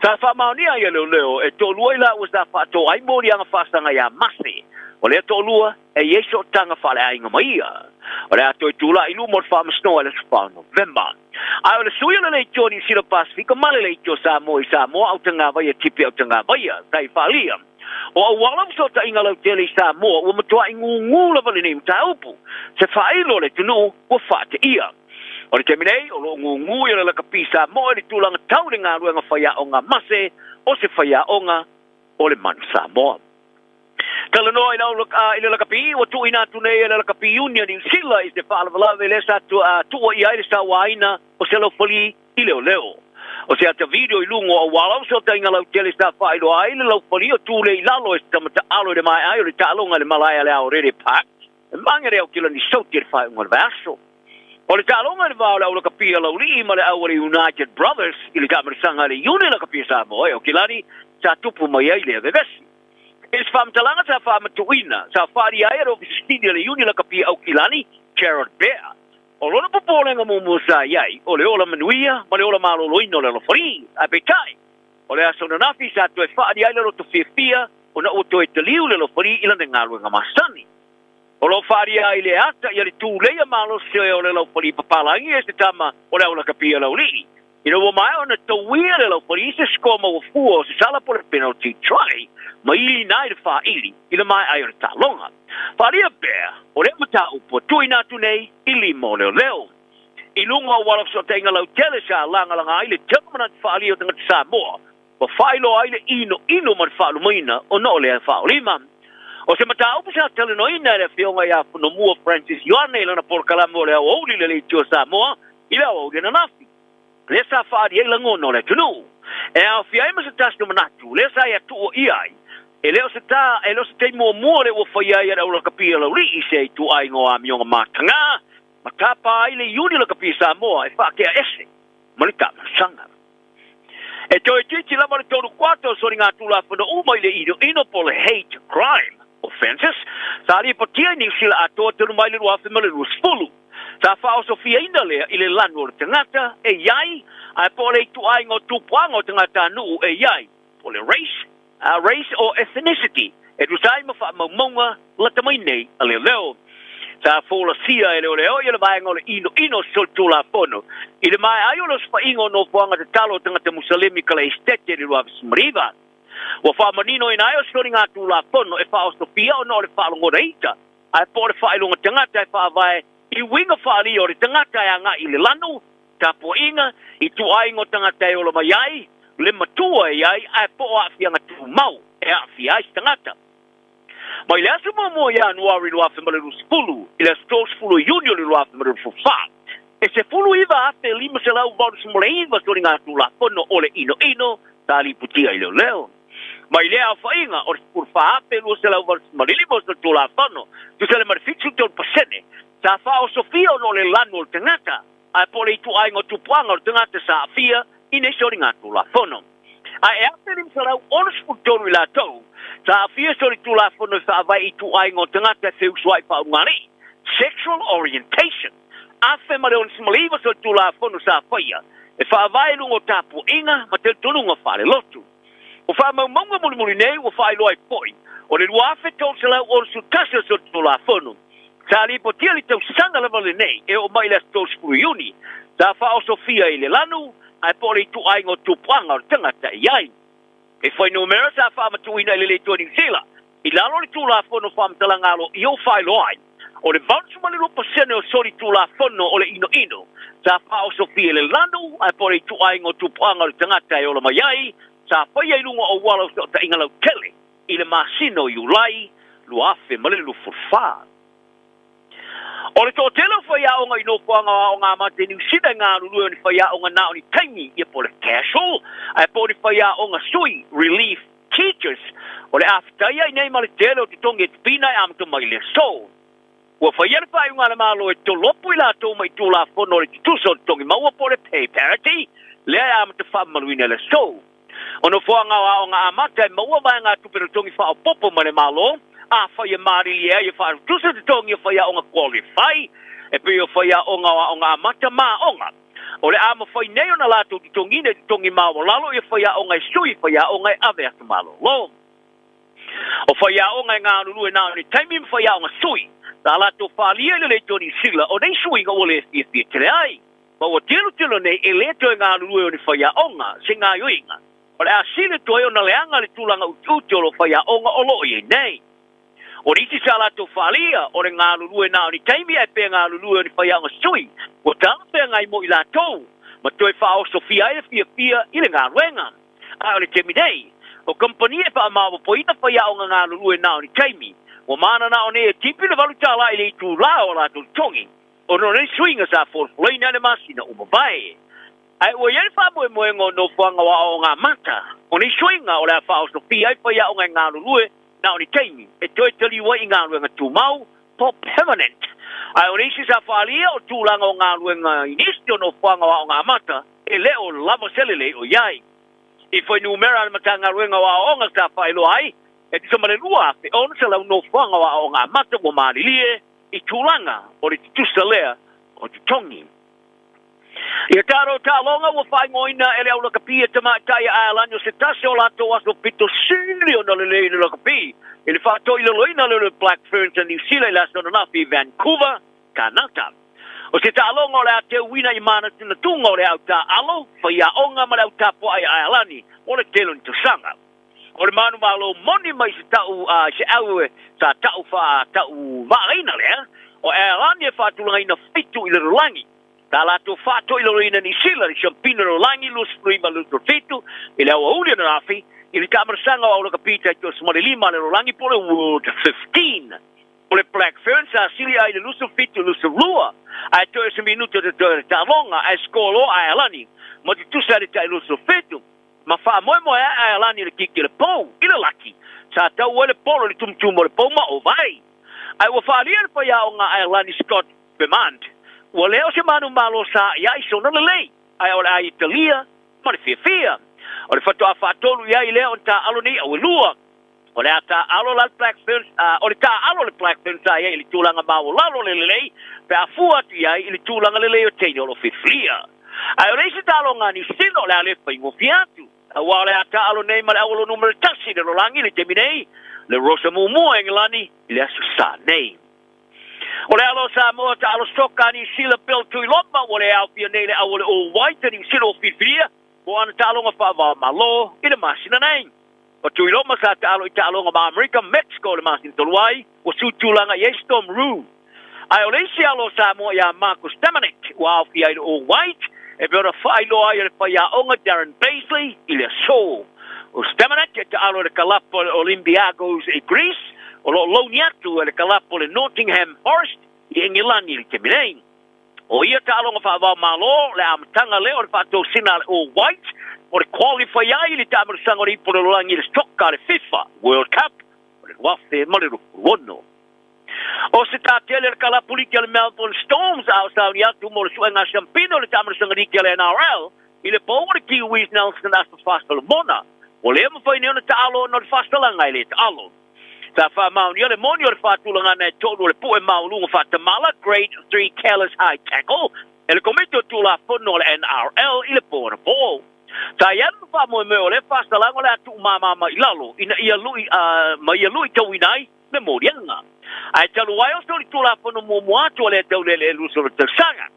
S18: Sa faamaonia ai e leoleo e toalua i laua sa faatoa ai moliaga faasaga ia Mase. O lea toalua e i ai sootaga faaleaiga ma ia. O le a toe tulai i luma o le Faamasinoga i le aso 4 o Novema. Ae o le sui o le Leitio Niu Sila Pasefika ma le Leitio Samoa i Samoa Autagavaia Tipi Autagavaia, Sai Faalia. O auala ma fesootaiga lautele i Samoa ua matuai gugū lava lenei mataupu. Se faailo o le atunuu ua faateia. O le taimi nei, o lo o gugū ia le lakapi Samoa i le tulaga tau i le galuega faiaoga mase o se faiaoga o le Manu Samoa. Talanoa i le i le lakapi, ua tuuina atu nei e le Lakapi Union Niu Sila i se faalavelave lea sa tuuaia ai le sauaina o se laufali i leoleo. O se ata video i luga o auala o fesootaiga lautele sa faailoa ai le laufali o tulei i lalo e se tama taalo i le maea ai o le taaloga i le malae a le Aorere Park e Magere Aukilani Sauti i le faaiuga o le vaiaso. O le taaloga i le va o le au lakapia laulii ma le au a le United Brothers i le taamilisaga a le Iuni Lakapia Samoa e Aukilani sa tupu mai ai lea vevesi. I se faamatalaga sa faamatuuina, sa faaalia ai e le Ofisa Sili a le Iuni Lakapia Aukilani, Gerard Bear, O lona popolega muamua sa i ai, o le ola manuia ma le ola maloloina o le alofalii. Ae peitai, o le aso ananafi sa toe faaali ai le loto fiafia ona ua toe taliu le alofalii i lana galuega masani. O lo o faaalia ai le ata ia le tuleia malosi o le laufalii papalagi e se tama o le aulakapia laulii. Ina ua maea ona tauia le laufalii se score maua fua o se sala po o le penalty try ma iliina ai le faaili i le maea ai o le taaloga. Faaalia pea, o lea mataupu ua tuuina atu nei i lima o leoleo. I luga o auala fesootaiga lautele sa lagalaga ai le tele manatu faaalia o tagata Samoa ua faailoa ai le inoino ma le faalumaina ona o lea faaolima. O se mataupu sa talanoaina e le Afioga ia Fonomua Francis Ioane i lana polokalame o le Aoauli i le Leitio Samoa i le aoauli ananafi, lea sa faaali ai lagona o le atunuu. E aofia ai ma se tasi o manatu lea sa ia tuuaia ai, e le o se ta, e le o se taimi muamua lea ua faia ai e le aulakapia laulii se ituaiga o amioga matagā ma tapa ai le Iuni Lakapia Samoa e faakea ese ma le taamalasaga. E toe itiiti lava le 3 kuata o soligatulafono uma i le inoino po o le hate crime offences sa lipotia i Niu Sila atoa talu mai le 2020. Sa faaosofiaina lea i le lanu o le tagata e i ai ae po o le ituaiga o tupuaga o tagatanuu e i ai, po o le race, race or ethnicity, e tusa ai ma faamaumauga lata mai nei a leoleo. Sa folasia e leoleo ia le vaega o le inoino o se solitulafono i le maea ai o le osofaiga o nofoaga tatalo o tagata Musalemi Kalaesetete i le 2019. Ua faamaninoina ai o se soligatulafono e faaosofia ona o le faalogona ita ae po o le faailoga tagata e faavae i uiga faaalia o le tagata e agai i le lanu, tapuaiga, ituaiga o tagata e ola mai ai, le matua e i ai ae po o aafiaga tumau e aafia ai se tagata. Mai le aso muamua o Ianuari 2020 i le aso 30 o Iuni o le 2024, e 19,589 soligatulafono o le inoino sa lipotia i leoleo. Mai lea aofaiga o le 14,285 o solitulafono, tusa le ma le 73%, sa faaosofia ona o le lanu o le tagata, ae po o le ituaiga o tupuaga o le tagata sa aafia i nei soligatulafono. Ae e 1,563 i latou sa aafia i solitulafono e faavae i ituaiga o tagata e feusuai faaulugalii, sexual orientation, 1,069 solitulafono sa faia e faavae i luga o tapuaiga ma talitonuga faalelotu. O faamaumauga mulimuli nei ua faailoa ai foi o le 2,361 o solitulafono sa lipotia i le tausaga lava lenei e oo mai i le aso 30 Iuni sa faaosofia i le lanu ae po o le ituaiga o tupuaga o le tagata e i ai. E fuainumera sa faamatuuina i le Leitoa Niu Sila i lalo o le Tulafono Faamatalaga Aloaia ua faailoa ai. O le 82% o soli tulafono o le inoino sa faaosofia i le lanu ae po o le ituaiga o tupuaga o le tagata e ola mai ai sa faia i luga o auala o fesootaiga lautele i le masina o Iulai 2024. O le toatele o faiaoga i nofoaga o aoga amata i Niu Sila e galulue o ni faiaoga na o ni taimi ia po o le casual ae po o ni faiaoga sui, relief teachers. O le a fetai ai nei ma le tele o totogi e tipina e amata mai i le aso. Ua faia le faaiuga a le Malo e tolopo i latou mai Tulafono o le Tutusa o Totogi Maua po o le Pay Parity, lea e amata faamamaluina i le aso. O nofoaga o aoga amata e maua vaegatupe totogi faaopoopo mai le Malo, afai e malilie ai e faatutusa totogi o faiaoga qualify, e pei o faiaoga o aoga amata ma aoga. O le a mafai nei ona latou totogiina i totogi maualalo ia faiaoga e sui i faiaoga e ave atu malolo. O faiaoga e galulue na o ni taimi ma faiaoga sui, sa latou faaalia i le leitio Niu Sila o nei suiga ua le fiafia tele ai. Ma ua tilotilo nei e le toe galulue o ni faiaoga se gaoioiga. O le a sili atu ai ona leaga le tulaga utiuti o lo faiaoga o lo o i ai nei. O nisi sa latou faaalia, o le galulue na o ni taimi ae pe galulue o ni faiaoga sui, ua talafeagai mo i latou, ma toe faaosofia ai le fiafia i le galuega. A o le taimi nei, o kamupani e faamaopoopoina faiaoga galulue na o ni taimi, ua mananao nei e tipi le $8 i le itulā o a latou totogi, ona o nei suiga sa folafolaina i le masina ua mavae. Ae ua i ai le faamoemoega o nofoaga o aoaoga amata, o nei suiga o le a faaosofia ai faiaoga e galulue na o ni taimi e toe taliu ai i galuega tumau po o permanent. Ae o le isi sa faaalia o tulaga o galuega i nisi o nofoaga o aoga amata e le o lava se lelei o i ai. I fuainumera a le Matagaluega o Aoaoga sa faailoa ai, e tusa ma le 2,600 nofoaga o aoaoga amata ua malilie i tulaga o le tutusa lea o totogi. Ia tatou taaloga ua faaigoaina e le au lakapi e tamaitai a Aelani o se tasi o latou aso pito sili ona lelei i le lakapi i le faatoilaloina lea o le Black Ferns a Niu Sila i le aso ananafi i Vancouver, Kanata. O se taaloga o le a teuina i manatunatuga o le au taaalo, faiaoga ma le au tapuai a Aelani mo le tele o ni tausaga. O le manumalo moni mai se tau a se au e sa tau faa tau vaagaina lea, o Aelani e faatulagaina fitu i le lalolagi. Sa latou faatoilaloina Niu Sila i le Siampina Lalolagi 25 27 i le aoauli ananafi i le taamalasaga o Aulakapi taitoasima le 5 a le lalolagi po o le World 15. O le Black Ferns sa sili ai i le 27 22 ae toe o se minuta totoe o le taaloga ae score loa a Aelani ma tutusa ai le tai 27 ma faamoemoe ai a Aelani i le kiki o le pou i le laki sa tau ai le polo i le tumutumu o le pou ma ova ai. Ae ua faaalia le faiaoga a Aelani Scott Bemand ua le o se manumalo sa i ai sona lelei ae o le a Italia ma le fiafia. O le faatoa faatolu i ai lea o ni taaalo nei auelua. O le a taaalo la le Black Ferns, o le taaalo a le Black Ferns sa i ai i le tulaga maualalo le lelei pe a fua atu i ai i le tulaga lelei o teine o lo o filifilia. Ae o le isi taaloga a Niu Sila o le a le faigofie atu. Aua o le a taaalo nei ma le aualo numera tasi i le lalolagi i le taimi nei, le Rosa muamua a Engelani i le Aso Sa nei. O le alo o Samoa taalo soka a Niu Sila Bill Tuiloma ua le aofia nei i le auale All White a Niu Sila ua filifilia mo ana taaloga faava-o-Malo i le masina nei. O Tuiloma sa taalo i taaloga ma Amerika, Mexico i le masina talu ai, ua sutulaga i ai Storm Roux. Ae o le isi alo o Samoa ia Marcus Damonic ua aofia ai le All White e pei ona faailoa ai e le faiaoga Darren Bazeley i le aso. O Stamenic e taalo i le kalapa o le Olympiacos i Greece, o lo o louni atu e le kalapa o le Nottingham Forest i Engelani i le taimi nei. O ia taaloga faava-o-Malo, le amataga lea o le faatosina a le All Whites mo le qualify ai i le taamalosaga o le Ipu o le Lalolagi i le Soka a le FIFA World Cup o le 2026. O se tātele le kalapu liki a le Melbourne Storms a o sauni atu mo le suega siampina o le taamalosaga liki a le NRL i le pau o le Kiwis Nelson Asofa Solomona. Ua le mafai nei ona taalo ona o le faasalaga e le taalo. Sa faamaonia le moni o le faatulagana e tolu o le pu'e maualuga faatamala, Grade 3 Careless High Tackle, e le Komiti o Tulafono a le NRL i le po anapo. Sa i ai le faamoemoe o lea faasalaga o le a tuumamama i lalo ina ia lui ma ia luitauina ai le moliaga. Ae talu ai o solitulafono muamua atu a lea taulele e 20 tausaga.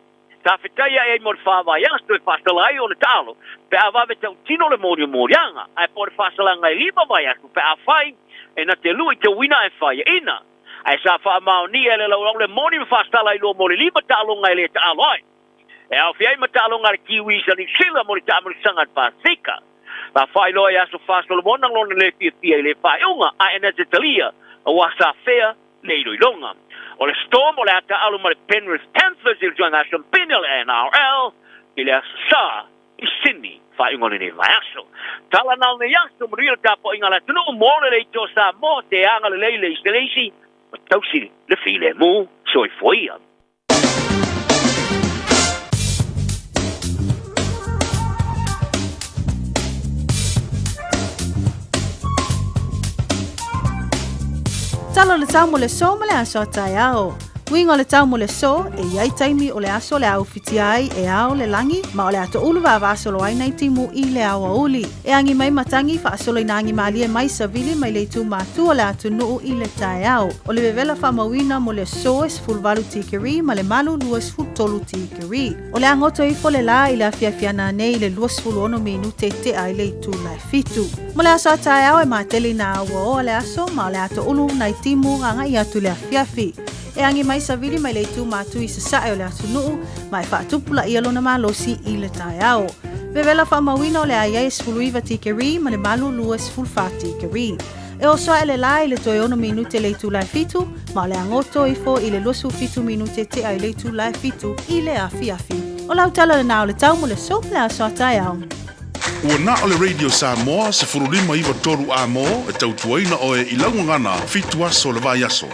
S18: Sa fetai ae ai mo le faavaiaso e faasala ai ona taalo pe a vave tautino le moni o moliaga, ae po o le faasalaga e 5 vaiaso pe afai e na te lui tauina ae faiaina. Ae sa faamaonia e le laulau le moni ma faasala i lua mo le lima taaloga e le taalo ai. E aofia ai ma taaloga a le Kiwis a Niu Sila mo le taamilisaga a le Pasefika. Sa faailoa i Aso Fā Solomona lona le fiafia i le faaiuga ae na te talia aua sa fea le iloiloga. O le Storm o le a taaalo ma le Penrith Panthers i le tuaiga Shampini o le NRL i le Aso Sa i Sydney faaiuga o lenei vaiaso. Tala na o lenei aso, manuia le tapuaiga a le atunuu mo le leitio Samoa, te agalelei le isi le isi ma tausi le filemu. Soifua ia.
S5: Tala o le tau mo le aso ma le aso a taeao. Uiga o le tau mo le aso, e i ai taimi o le aso o le a ufitia ai e ao le lagi, ma o le a toʻulu vavasolo ai nai timu i le aoauli. E agi mai matagi faasolo ina agi malie mai savili mai le itu matu o le atunuu i le taeao. O le vevela faamauina mo le aso e 18 tikeri ma le malu 23 tikeri. O le a goto ifo le la i le afiafi ana nei i le 26 minute tea i le itula e fitu. Mo le aso a taeao e matele ina auaoa le aso ma o le a toʻulu nai timu agai atu i le afiafi. E agi mai savili mai le itu matu i sasae o le atunuu ma e faatupulaia lona malosi i le taeao. Vevela faamauina o le a i ai e 19 tikeri ma le malu 24 tikeri. E oso ae le la i le toe 6 minute le itula e fitu, ma o le a goto ifo i le 27 minute tea i le itula e fitu i le afiafi. O lau tala lena o le tau mo le aso ma le aso a taeao.
S4: Ua na o le Radio Samoa 15 93 A mo e tautuaina oe i lau gagana fitu aso o le vaiaso.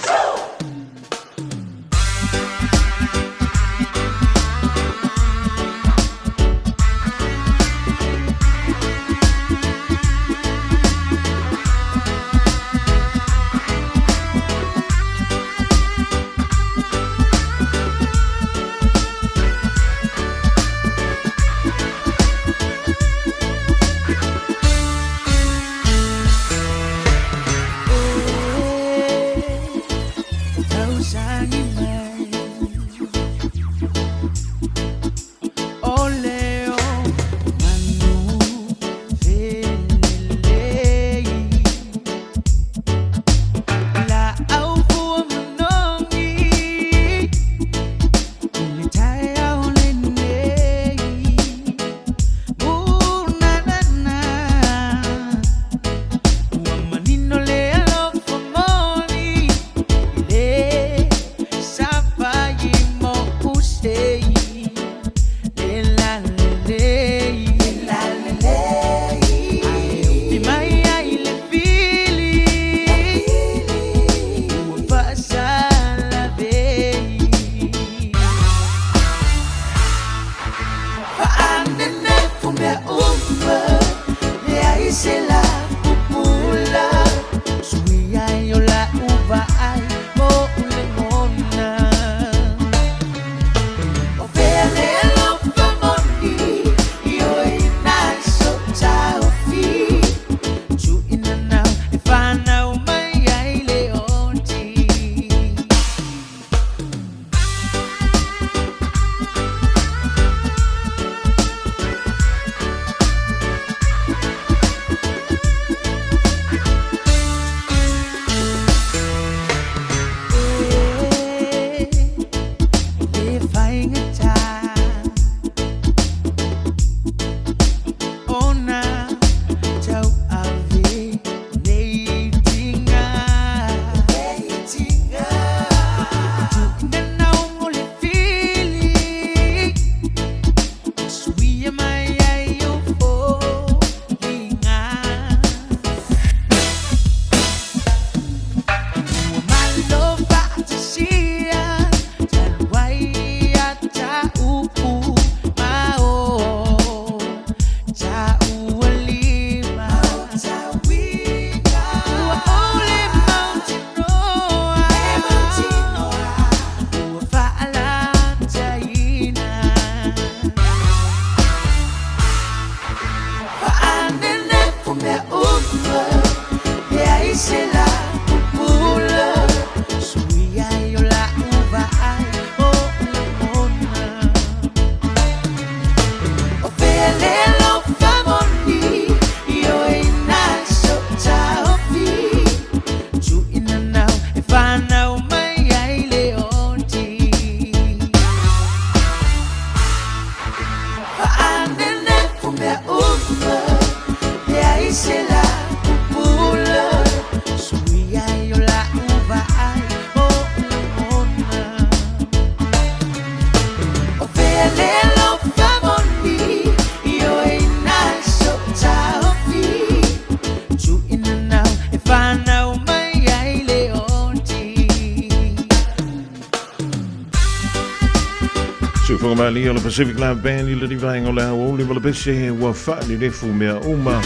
S4: Faafogafoga malie o le Pacific Love Band i le vaega o le aoauli ma le pese ua faalelefu mea uma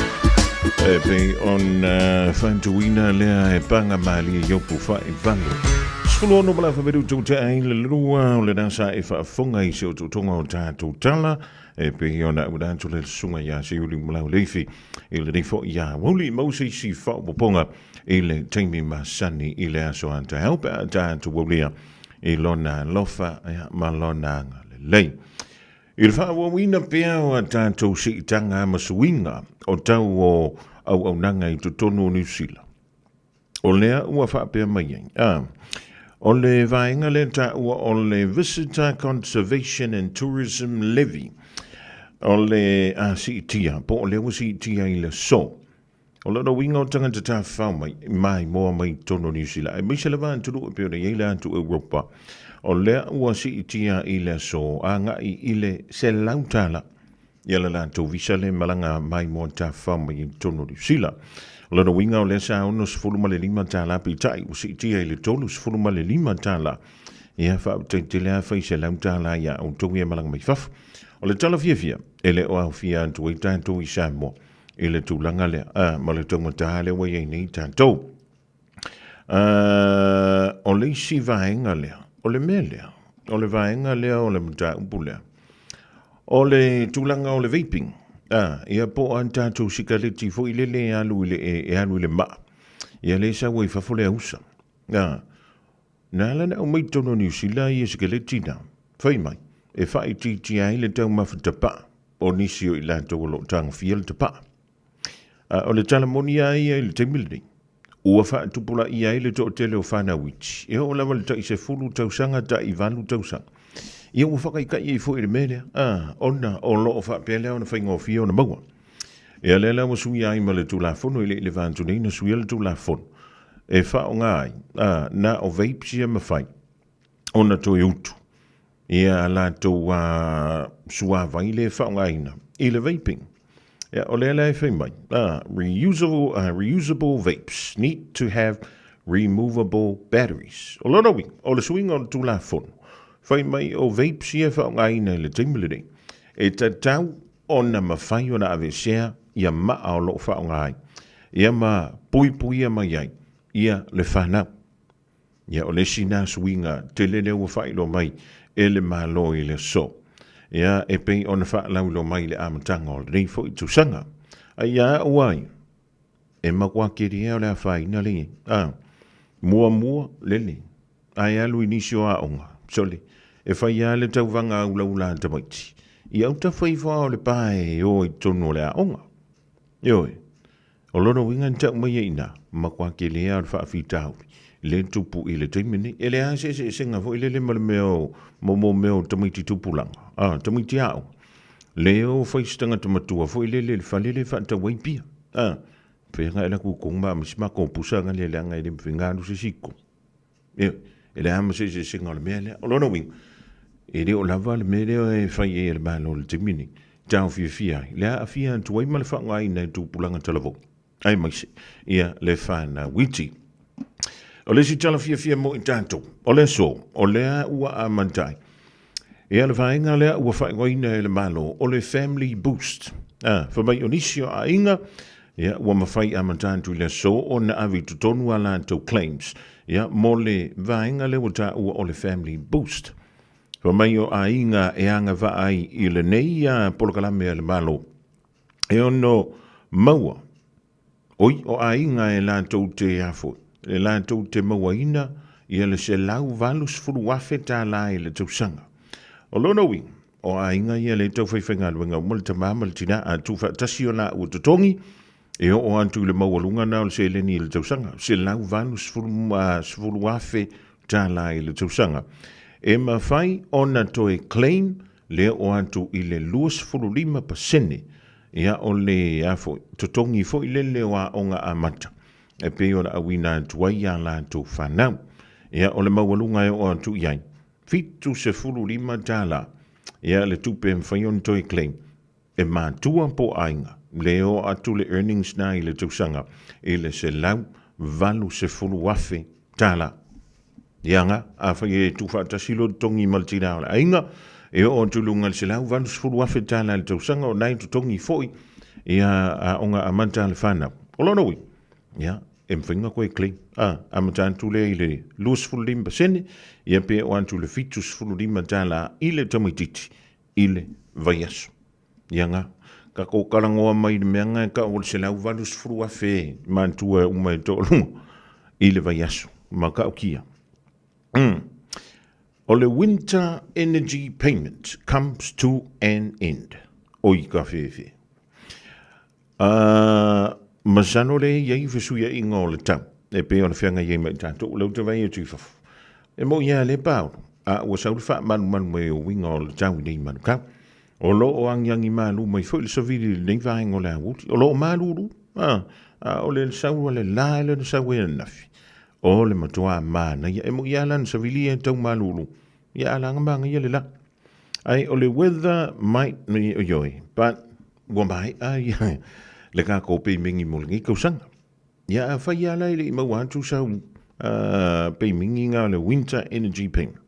S4: e pei ona faatuina lea e paga malie i upu faaivalu. 16 ma le afamedu tuu ai le lua o lena sa e faafofoga i se otootoga o tatou tala e pei ona auina atu le susuga ia Seiuli Malauleifi i lenei foi aoauli maua se isi faaopoopoga i le taimi masani i le aso a taeao pe a tatou aulia i lona alofa ma lona agalelei. I le faaauauina pea o a tatou siitaga ma suiga o tau o auaunaga i totonu o Niu Sila, o lea ua faapea mai ai, a, o le vaega lea taua o le Visitor Conservation and Tourism Levy, o le a siitia, po o lea ua siitia i le aso. O lona uiga o tagata tafafao mai, maimoa mai i totonu o Niu Sila, aemaise lava atunuu e pei ona i ai le atu Europa, o lea ua siitia i le aso agai i le $100 ia le latou visa le malaga maimoa tafafao mai i totonu o Niu Sila. O lona uiga o lea sa $65 peitai ua siitia i le $35. Ia faafetai tele lava fai $100 ia outou ia malaga mai fafo. O le tala fiafia, e le o aofia atu ai tatou i Samoa i le tulaga lea, a, ma le taugata lea ua i ai nei tatou. O le isi vaega lea, o le mea lea, o le vaega lea o le mataupu lea, o le tulaga o le vaping, a, ia po o a tatou sikaleti foi lele e alu i le, e alu i le maa, ia lea e sau ai fafo le ausa. A, na ala ona aumai i totonu o Niu Sila ia sikaleti na, fai mai, e faaitiitia ai le taumafa tapaa o nisi o i latou o lo o tagofia le tapaa. A o le tala moni lava ia i le taimi lenei, ua faatupulaia ai le toatele o fanau iti, e oo lava i le tai 10 tausaga, tai 8 tausaga. Ia ua fakaikai ai foi i le mea lea, a, ona o lo o faapea lea ona faigofie ona maua. Ia lea la ua suia ai ma le Tulafono, e le i leva atu nei na suia le Tulafono e faaaoga ai, a, na o vapes ia mafai ona toe utu ia a latou suavai lea e faaaogaina i le vaping. Ia, o lea la e fai mai, reusable, reusable vapes need to have removable batteries. O lona uiga, o le suiga o le Tulafono, fai mai o vapes ia e faaaogaina i le taimi lenei, e tatau ona mafai ona aveesea ia maa o lo o faaaoga ai, ia ma puipuia mai ai ia le fanau. Ia, o le isi lena suiga tele lea ua faailoa mai e le Malo i le aso. Ia, e pei ona faalauiloa mai i le amataga o lenei foi tausaga. A ia au ai, e matua tele o le afaina le a, muamua lele, ae alu i nisi o aoga, sole, e fai lava le tauvaga ulaula a tamaiti, i autafa ifo lava o le pa e o i totonu o le aoga. Ioe. O lona uiga na tau mai ai i ina, matua tele lava o le faafitauli lea e tupu i le taimi lenei. E leai lava se eseesega foi lele ma le mea o, mo, mo mea o tamaiti tupulaga, a, tamaiti aoga, lea o fai se tagata matua foi lele i le fale lea e faatau ai pia. A, pei ona e alu atu i totonu ma aumai si matou pusa lea leaga e le mafai ona alu se isi i totonu. Ioe, e leai lava ma se eseesega o le mea lea. O lona uiga, e le o lava le mea lea e fai ai e le Malo i le taimi lenei, taofiofia ai, le aafia atu ai ma le faaaogaina e tupulaga talavou, aemaise ia le fanau iti. O le isi tala fiafia mo i tatou, o le aso, o lea ua amata ai ia le vaega lea ua faaigoaina e le Malo o le Family Boost. A, fai mai o nisi o aiga, ia, ua mafai amata atu i le aso ona ave i totonu a latou claims, ia, mo le vaega lea ua taua o le Family Boost. Fai mai o aiga e agavaa ai i lenei polokalame a le Malo, e ono maua, oi, o aiga e latou te a foi, e latou te mauaina ia le $180,000 i le tausaga. O lona uiga, o aiga ia lea e tau faifaigaluega uma le tama ma le tina, a tuufaatasi o laua totogi, e oo atu i le maualuga na o le seleni i le tausaga, $180,000 i le tausaga. E mafai ona toe claim le oo atu i le 25% ia o le a foi, totogi foi lele o aoga amata e pei ona auina atu ai iā latou fanau. Ia o le maualuga e oo atu i ai, $75 ia le tupe e mafai ona toe claim e matua po o aiga, le oo atu le earnings na i le tausaga i le $180,000. Ia nga, afai e tuufaatasi lo totogi ma le tina o le aiga, E oo atu i luga i le $180,000 i le tausaga o na e totogi foi ia aoga amata a le fanau. O lona uiga, ia, e mafai ona toe claim. A, amata atu lea i le 25%, ia pe oo atu i le $75 i le tamaitiiti i le vaiaso. Ia nga, tatou talanoa mai i le mea nga e tau o le $180,000 matua e uma e toaluga i le vaiaso ma ta'utia. O le winter energy payment comes to an end. Oi ka fefe. Masalo le i ai fesuiaiga o le tau e pei ona feagai ai ma i tatou, o lea ou te vaai atu i fafo. E moni lava lea Paolo, a ua sau le faamalumalu mai o uiga o le tau i nei manukau. O lo o agiagi malu mai foi le savili i lenei vaega o le aoauli. O lo o malulu, a, a o le sau a le la lea na sau ai ananafi, o le matua manaia. E moni lava la na savili ia e tau malulu, ia a laga manaia le la. Ai o le weather might me ioe, but ua maea ia le tatou peimingi mo lenei tausaga. Ia afai lava la e le i maua atu sau peimingi na o le winter energy payment.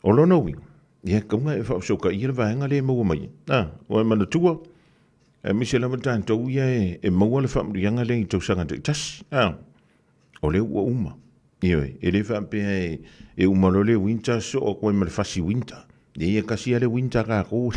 S4: O lona uiga, ia e tatau ona e faafesootaiia le vaega lea e maua mai ai. A, ua e manatua, aemaise lava tatou ia e maua le faamanuiaga lea i tausaga taitasi. A, o lea ua uma. Ioe, e le faapea e uma loa le winter soo atu ai ma le fasi winter. Ia, e tasi lava le winter a tatou.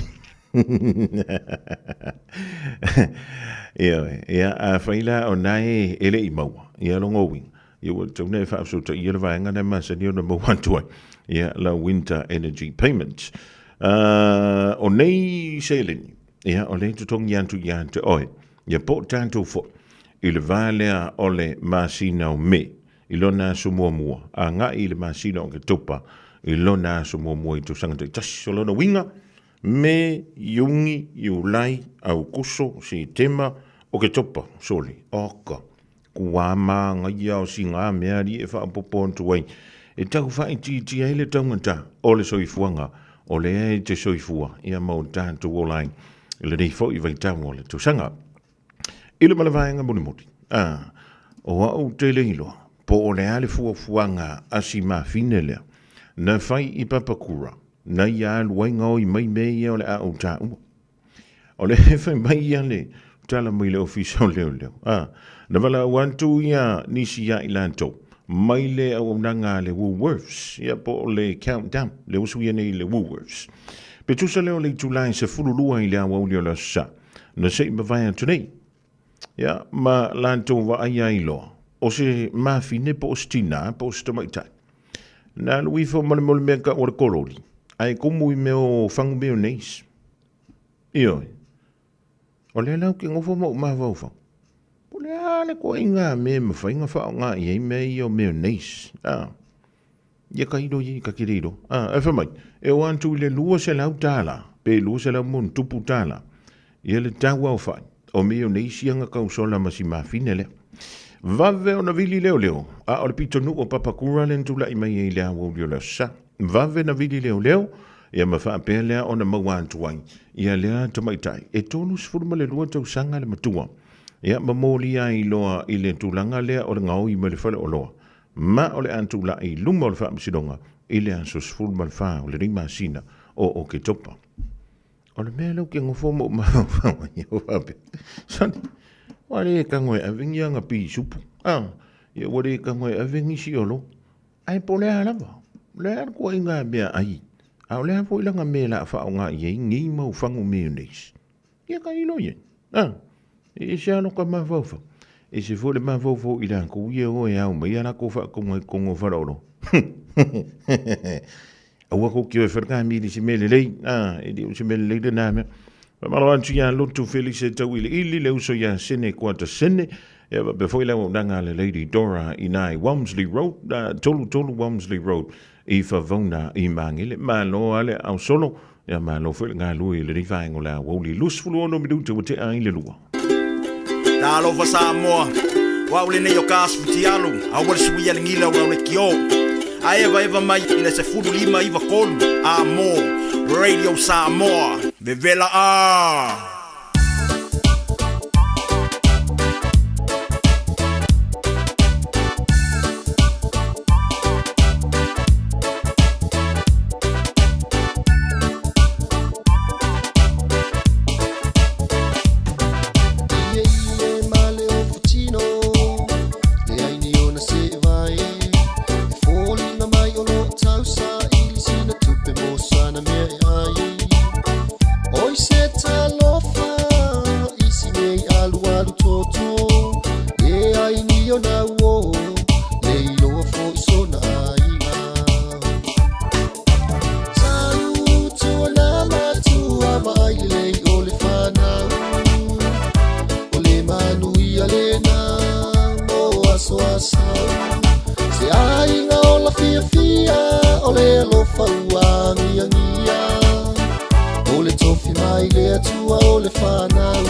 S4: Ioe, ia afai la o na e le i maua, ia lona uiga, ia ua tatau ona e faafesootaia le vaega lea e masani ona maua atu ai, ia la winter energy payment. O nei seleni, ia o lea e totogi atu ia te oe, ia po o tatou foi, i le va lea o le masina o Me, i lona aso muamua, agai i le masina o Oketopa i lona aso muamua i tausaga taitasi. O lona uiga, Me, Iuni, Iulai, Aukuso, Setema, Oketopa, sole, oka, kua māngaia o sina mea alii e faaopoopo atu ai, e tau faaitiitia ai le taugata o le soifuaga o lea e te soifua ia ma o tatou ola ai i lenei foi vaitau o le tausaga. I le ma le vaega mulimuli, a, o au tele iloa, po o le a le fuafuaga a si mafine lea, na fai i Papakura, na ia alu ai gaoi mai mea ia o le a ou taua. O le fai mai ia le tala mai le ofisa o leoleo, a, na valaau atu ia nisi ia i latou, mai le auaunaga a le Woolworths, ia po o le Countdown, le usu ia nei i le Woolworths. Pe tusa lea o le itula e 12 i le aoauli o le Aso Sa, na se i mavae atu nei. Ia, ma latou vaai ai loa, o se mafine po o se tinā po o se tamaitai. Na alu ifo ma le mea o le mea tau o le kololi, ae kumu i mea o fagu mayonnaise. Ioe. O lea la ou te nofo ma ou mafaufau, po o le a le ituaiga mea e mafai ona faaaoga i ai mea ia o mayonnaise. A, ia tailo ia, ta te le iloa. A, ae fai mai, e o atu i le $200 pe $200+, ia le tau aofai o mayonnaise ia na tausola ma si mafine lea. Vave ona vili leoleo, a o le pitonuu o Papakura lea na tulai mai ai i le aoauli o le Aso Sa. Vave na vili leoleo, ia ma faapea lea ona maua atu ai ia lea tamaitai e 32 tausaga le matua, ia ma molia ai loa i le tulaga lea o le gaoi mai le faleoloa, ma o le a tulai i luma o le Faamasinoga i le aso 14 o lenei masina o Oketopa. O le mea lea ou te nofo ma ou mafaufau ai, ua faapea, sole, ua le tago e ave ni ana pisupo, a, ia ua le tago e ave nisi olo, ae po o le a lava, o le a le ituaiga meaai, a o le a foi lana mea o le a faaaoga i ai nei mau fagu mayonnaise. Ia tailo i ai, a, e ese lava lota mafaufau, ese foi le mafaufau o i latou ia e o e ao mai a latou faatauga i totonu o faleoloa. Aua tou te o e fai le kamili i se mea lelei, a, e le o se mea lelei lena mea. Faamalo atu ia Lotu Felise Tauiliili, le uso ia Sene Kuata Sene, ia faapea foi le auaunaga a le Lady Dora i ina i Walmsley Road, 33 Walmsley Road i Favona i Magele. Malo lava le aosolo, ia malo foi le galue i lenei vaega o le aoauli. 26 minute ua tea ai le lua.
S3: Talofa Samoa, o au lenei o ka asu fitialu, aua le suia le gila o lau lekiō. A evaeva mai i le 15 93 a mo Radio Samoa. Vevela a!
S6: le alofa ua agiagia. O le tofi mai le Atua o le fanau.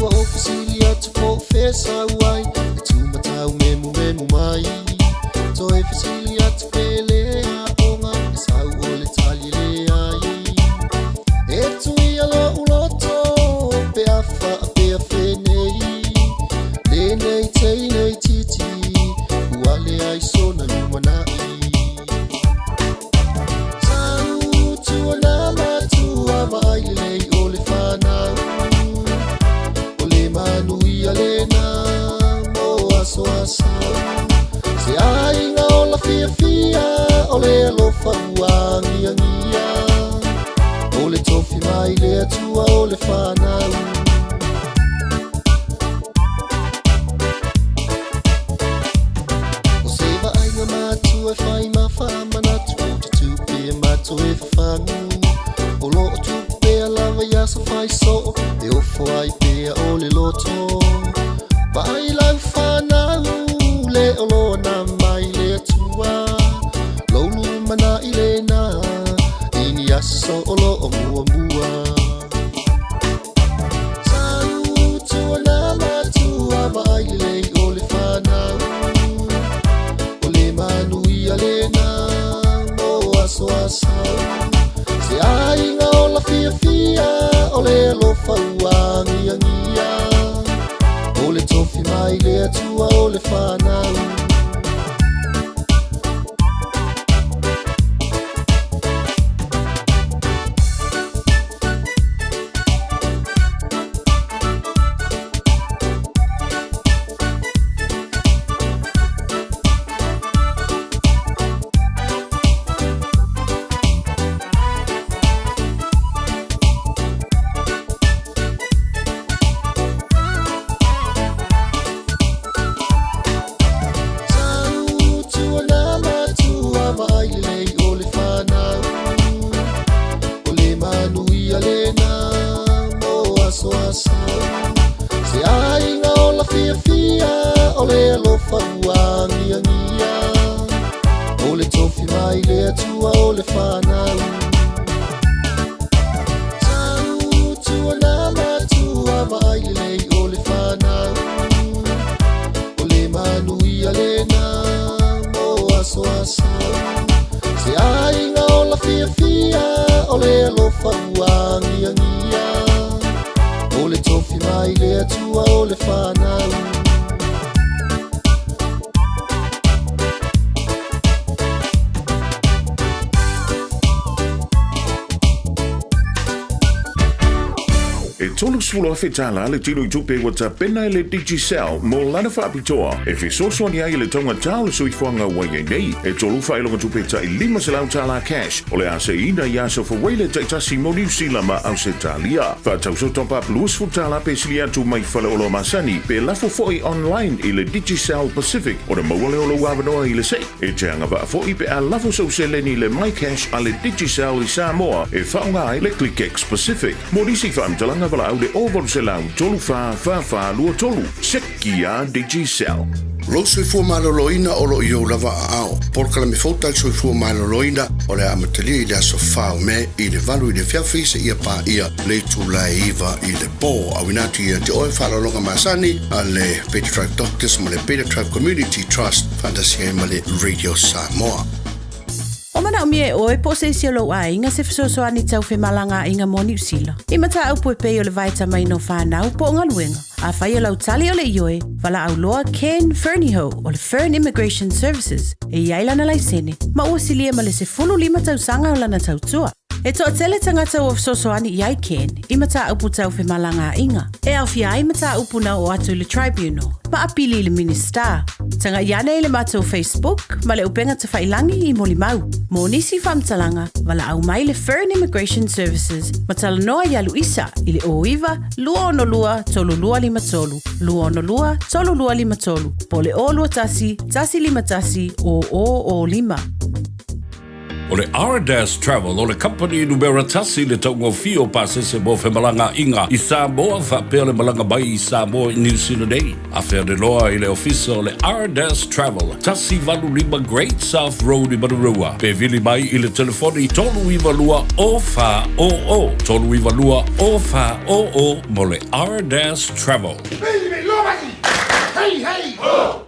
S6: Ua ou fesili atu po o fea sau ai, e tumatau memumemu mai. Toe fesili atu pe le aoga, e sau o le tali e leai. E tuia lo'u loto pe a faapea fenei, lenei teine itiiti ua leai sona lumanai. Tau tua na matua vaai lelei o le fanau, o le manuia lena mo aso a sau. Se aiga ola fiafia o le alofa ua agiagia, o le tofi mai le Atua o le fanau. O se vaaiga matua e fai ma faamanatu, ou te tu pea ma toe fafagu. O loo tupu pea lava i aso faisoo, e ofo ai pea o le loto. Vaai lau fanau le oloa na mai le Atua, lou lumanai lena i ni aso o loo muamua. Tau tua na matua vaai lelei o le fanau, o le manuia lena mo aso a sau. Se aiga ola fiafia o le alofa ua agiagia, o le tofi mai le Atua o le fanau. Tau tua na matua vaai lelei o le fanau, o le manuia lena mo aso a sau. Se aiga ola fiafia o le alofa ua agiagia, o le tofi mai le Atua o le fanau. Tau tua na matua vaai lelei o le fanau, o le manuia lena mo aso a sau. Se aiga ola fiafia o le alofa ua agiagia, o le tofi mai le Atua o le fanau.
S4: E $30,000 le tino i tupe ua tapena e le Digicel mo lana faapitoa e fesoasoani ai i le taugatā o le soifuaga ua i ai nei. E tolu faailoga tupe tai $500 cash o le a seiina i aso fauaile taitasi mo Niu Sila ma Ausetalia. Faatauso top up $20 pe sili atu mai faleoloa masani pe lafo foi online i le Digicel Pacific ona maua lea o lou avanoa i le sei. E te agavaa foi pe a lafo sou seleni i le MyCash a le Digicel i Samoa e faaaoga ai le ClickX Pacific. Mo nisi faamatalaga valaau le 0800 34 44 23. Seki a Digicel.
S9: Lou soifua maloloina o lo o i ou lava aao. Polokalame fou tali soifua maloloina o le a amatalia i le aso 4 o Me i le 8 i le afiafi seia paia le itula e 9 i le po. Auina atu ia te oe faaaloaloga masani a le Beta Tribe Doctors ma le Beta Tribe Community Trust faatasi ai ma le Radio Samoa.
S5: O manaomia e oe po o se isi o lou aiga se fesoasoani tau femalagaaiga mo Niu Sila. I mataupu e pei o le vaetamaina o fanau po o galuega. Afai o lau tali o le ioe, valaau loa Ken Fernihough o le Fern Immigration Services e i ai lana laisene ma ua silia ma le 15 tausaga o lana tautua. E toatele tagata ua fesoasoani i ai Ken i mataupu tau femalagaaiga, e aofia ai mataupu na oo atu i le Tribunal ma apili i le Minisita. Tagai ane i le matou Facebook ma le upega tafailangi i molimau. Mo nisi faamatalaga, valaau mai le Fern Immigration Services ma talanoa ia Luisa i le 09 262 3253, 262 3253 po o le 021 151 0005.
S8: O le Ardas Travel o le kamupani numera tasi i le taugofie o pasese mo femalagaaiga i Samoa faapea le malaga mai i Samoa i Niu Sila nei. Afea le loa i le ofisa o le Ardas Travel, 185 Great South Road i Manurewa, pe vili mai i le telefoni 392 0400, 392 0400 mo le Ardas Travel.
S11: Hey, hey! Ho!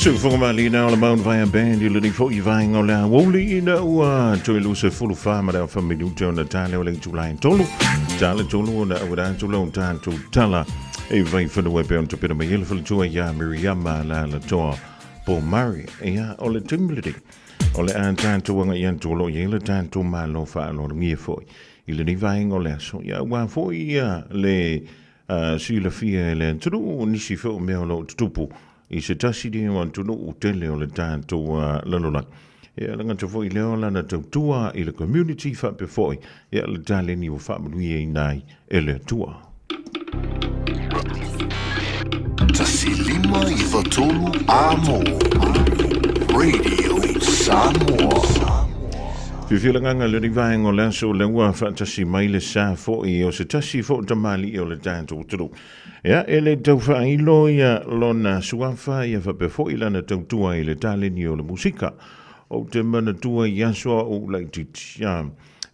S4: Sufogamalina o le Mount Vaea Band i lenei foi vaega o le aoauli ina ua toe 24 ma le afa minute ona tale o le itula e tolu. Tale tolu ona auina atu lau tatou tala e vai whanua e pei ona tapena mai e le faletua ia Miriama Lalatoa Pomare. Ia o le taimi lenei o le a tatou agai atu o lo o i ai le tatou Malo faaaloalogia foi i lenei vaega o le aso. Ia aua foi ia le silafia e le atunuu nisi foi o mea o lo o tutupu i se tasi lea o atunuu tele o le tatou lalolagi. Ia le gata foi lea o lana tautua i le community faapea foi ia le taleni ua faamanuiaina ai e le Atua.
S7: 1593 Amo Radio Samoa.
S4: Fiafia le agaga i lenei vaega o le aso, lea ua faatasi mai le sa foi o se tasi foi o tamalii o le tatou atunuu. Ia, e le tau faailo ia lona suafa ia faapea foi lana tautua i le taleni o le musika. Ou te manatua i aso a ou laitiiti, ia,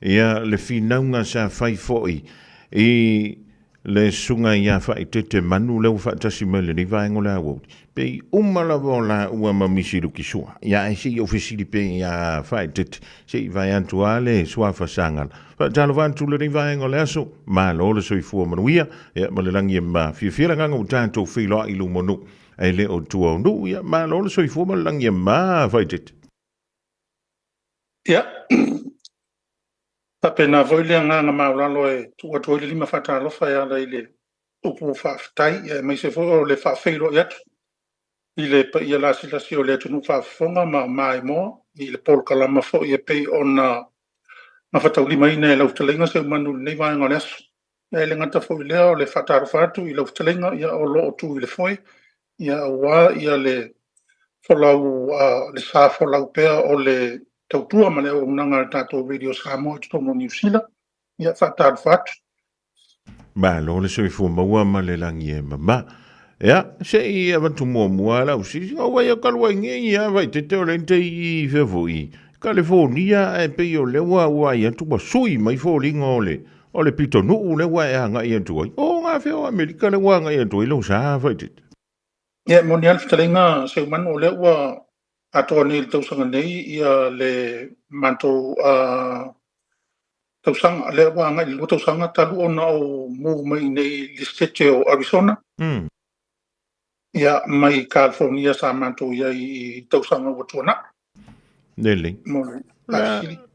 S4: ia le finauga sa fai foi i Le susuga ia Faaeteete Manu lea ua faatasi mai i lenei vaega o le aoauli, pe i uma lava o laua ma Misi Lukisua. Ia ae se i ou fesili pea ia Faaeteete, se i vae atu lava le suafa Sagala. Faatalofa atu i lenei vaega o le aso, malo le soifua manuia, ia ma le lagi e mama. Fiafia le agaga ua tatou feiloai i luma o nuu, ae le o tua o nuu, ia malo le soifua ma le lagi e mama Faaeteete.
S13: Ia, faapena foi le agaga maualalo e tuu atu ai le lima faatalofa e ala i le upu faafetai, aemaise foi o le faafeiloai atu i le paia lasilasi o le atunuu faafofoga ma maimoa i le polokalama foi e pei ona gafataulimaina e lau fetalaiga Seumanu i lenei vaega o le aso. E le gata foi i lea o le faatalofa atu i lau fetalaiga o lo o tu i le foe aua le folau, le sa folau pea o le tautua ma le auaunaga a le tatou Radio Samoa i totonu o Niu Sila. Ia, faatalofa atu.
S4: Malo le soifua maua ma le lagi e mama. Ia, se i avatu muamua lau sisi, o wai o kalu ai nge ia vai te te o le te i fea foi. Kalifornia ae pei o lea ua ua ai atu ua sui mai foliga o le o le pitonuu lea ua e agai atu ai. O ngā fea o Amerika lea ua agai atu ai lou sa Faaeteete?
S13: Ia, e moni lava le fetalaiga Seumanu, o lea ua atoa nei i le tausaga nei ia le matou tausaga, lea ua agai i le 2 tausaga talu ona ou move mai i inei i le Setete o Arizona. Ia, mai California sa matou i ai i tausaga ua tuanai.
S4: Lelei.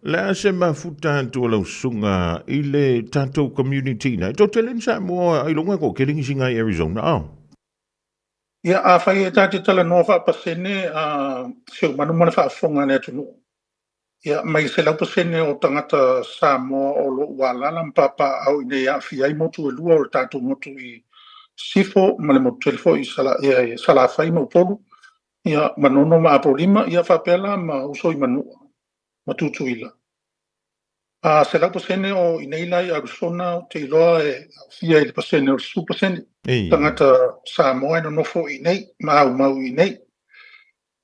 S4: Le a se mafuta atu o lau susuga i le tatou community ina. E toatele ni Samoa ailoga e toatele nisi i Arizona, oh.
S13: Ia, afai e ta te talanoa faapasene Seumanu ma le faafofoga a le atunuu, ia, mai le 100% o tagata Samoa o lo o ua alaala ma papaaao i inei e aafia ai motu e lua o le tatou motu i Sisifo ma le motu tele foi i Salafai ma Upolu, ia, Manono ma Apolima, ia faapea la ma uso i Manua ma Tutuila. A 100% o i inei la i Arizona, ou te iloa e aofia i le pasene o le 10% tagata Samoa e nonofo i inei ma aumau i inei.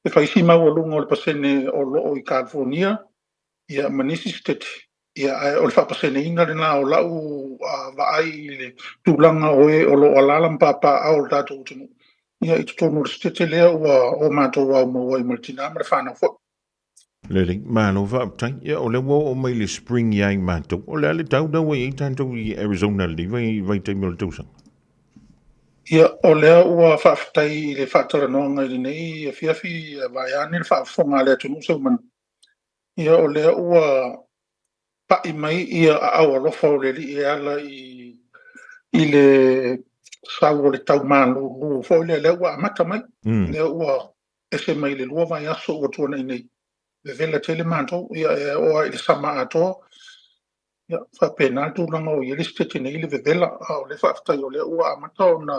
S13: E fai si maualuga o le pasene o lo o i California, ia, ma nisi setete, ia, ae o le faapaseneina lena o lau vaai i le tulaga o e o lo o alaala ma papaaao o le tatou atunuu, ia, i totonu o le setete lea ua o matou aumau ai ma le tinā ma le fanau foi.
S4: Lelei, malo faafetai. Ia, o lea ua oo mai le spring ia i matou. O le a le tau lea ua i ai tatou i Arizona i lenei vaitaimi o le tausaga?
S13: Ia, o lea ua faafetai i le faatalanoaga i lenei afiafi, vaeane le faafofoga a le atunuu Seumanu. Ia, o lea ua pai mai ia aao alofa o le Alii e ala i le sau o le tau malūlū foi lea, lea ua amata mai, lea ua ese mai le 2 vaiaso ua tuanai nei. Vevela tele matou, ia e oo lava i le sama atoa, ia faapena le tulaga o i ai le setete nei i le vevela, a o lea faafetai o lea ua amata ona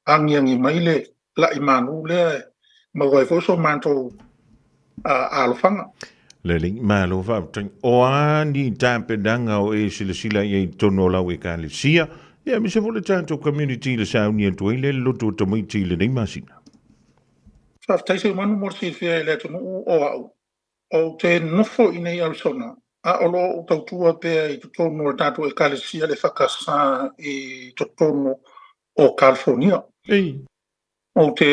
S13: agiagi mai le la'i malu lea e maua ai foi so matou alofaga.
S4: Lelei, malo faafetai. O a ni tapenaga o e silasila i ai i totonu o lau ekalesia, ia aemaise foi le tatou community i le sauni atu ai lea i le lotu o tamaiti i lenei masina?
S13: Faafetai Seumanu mo le silafia e le atunuu o a'u. Ou te nofo i inei i Arizona, a o lo o ou tautua pea i totonu o le tatou ekalesia le EFKS i totonu o California. Ou te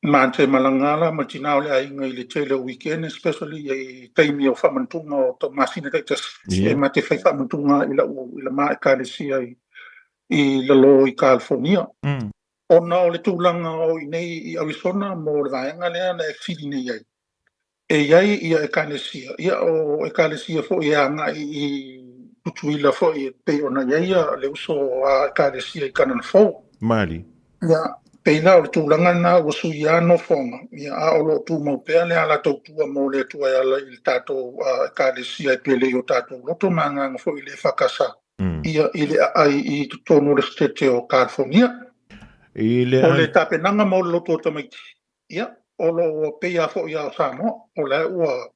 S13: ma te malaga la ma le tinā o le aiga i le tele o weekend, especially i taimi o faamanatuga o masina taitasi. E ma te fai faamanatuga i lau i la ma ekalesia i lalo i California. Ona o le tulaga o i nei i Arizona mo le vaega lea na e fili nei ai. E i ai ia ekalesia, ia o ekalesia foi e agai i Tutuila foi e pei ona i ai ia le uso a ekalesia i Kanana Fou.
S4: Mali.
S13: Ia, pei la o le tulaga lena ua suia nofoaga, ia a o lo o tumau pea le ala tautua mo le Atua e ala i le tatou ekalesia e pele i o tatou loto ma agaga foi i le EFKS, ia i le aai i totonu o le Setete o California.
S4: I le
S13: O le tapenaga mo le loto o tamaiti, ia, o lo o pei lava foi a o Samoa, o la ua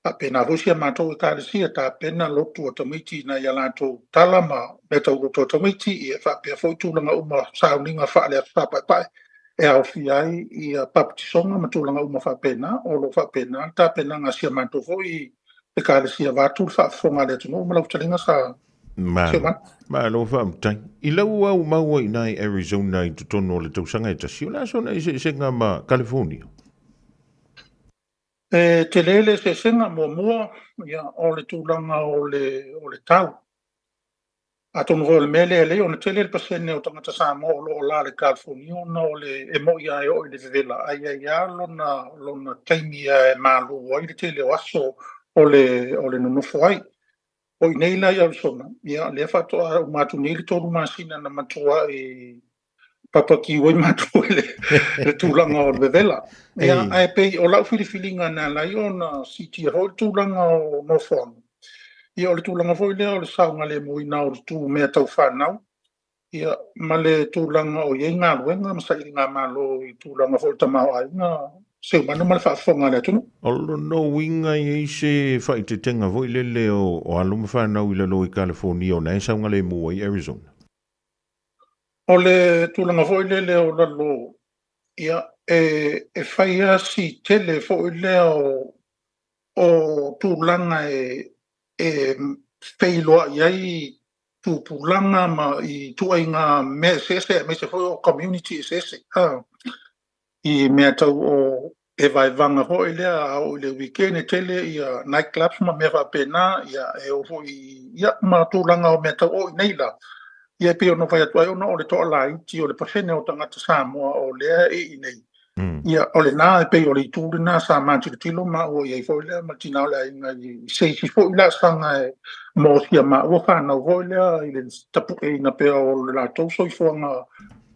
S13: faapena foi si a matou ekalesia, tapena lotu o tamaiti i nai a latou tala ma mea tau lotu o tamaiti, ia faapea foi tulaga uma sauniga faale-aso Sa Paepae e aofia ai ia papatisoga ma tulaga uma faapena. O lo o faapena le tapenaga a si a matou foi ekalesia vaeatu le faafofoga a le atunuu ma lau fetalaiga sa.
S4: Malo. Malo faafetai. I lau au maua i ina i Arizona i totonu o le tausaga e tasi, o le a sona eseesega ma California?
S13: E tele le eseesega, muamua, ia, o le tulaga o le, o le tau. Atonu foi o le mea lea e lei ona tele le pasene o tagata Samoa o lo o la i le California ona o le e mo'i lava e oo i le vevela ae i ai lava lona, lona taimi e malu ai le tele o aso o le, o le nonofo ai. O i nei la i Arizona, ia, lea faatoa uma atu nei le 3 masina na matuai papakiu ai matou i le, le tulaga o le vevela. Ia, ae pei o lau filifiliga na ala ai ona siitia foi le tulaga o nofoaga, ia o le tulaga foi lea o le saogalemuina o le tu mea tau fanau, ia, ma le tulaga o i ai galuega ma sailigamalo i tulaga foi o le tamaoaiga seumanu ma le faafofoga a le atunuu.
S4: O lona uiga e i ai se faaeteetega foi lele o alo ma fanau i lalo i California o na e saogalemu ai Arizona?
S13: O le tulaga foi lele o lalo, ia, e fai lava si tele foi lea o tulaga e feiloai ai tupulaga ma i ituaiga mea eseese aemaise foi o community eseese i mea tau o evaevaga foi lea a oo i le weekend e tele ia night clubs ma mea faapena, ia e oo foi ia ma tulaga o mea tau o i nei la. Ia e pei ona fai atu ai ona o le toalaiti o le pasene o tagata Samoa o lea e i nei. Ia o lena e pei o le itu lena sa matilotilo maua i ai foi lea ma le tina o le aiga i se isi foi laasaga e mo sia maua fanau foi lea i le tapueina pea o le latou soifuaga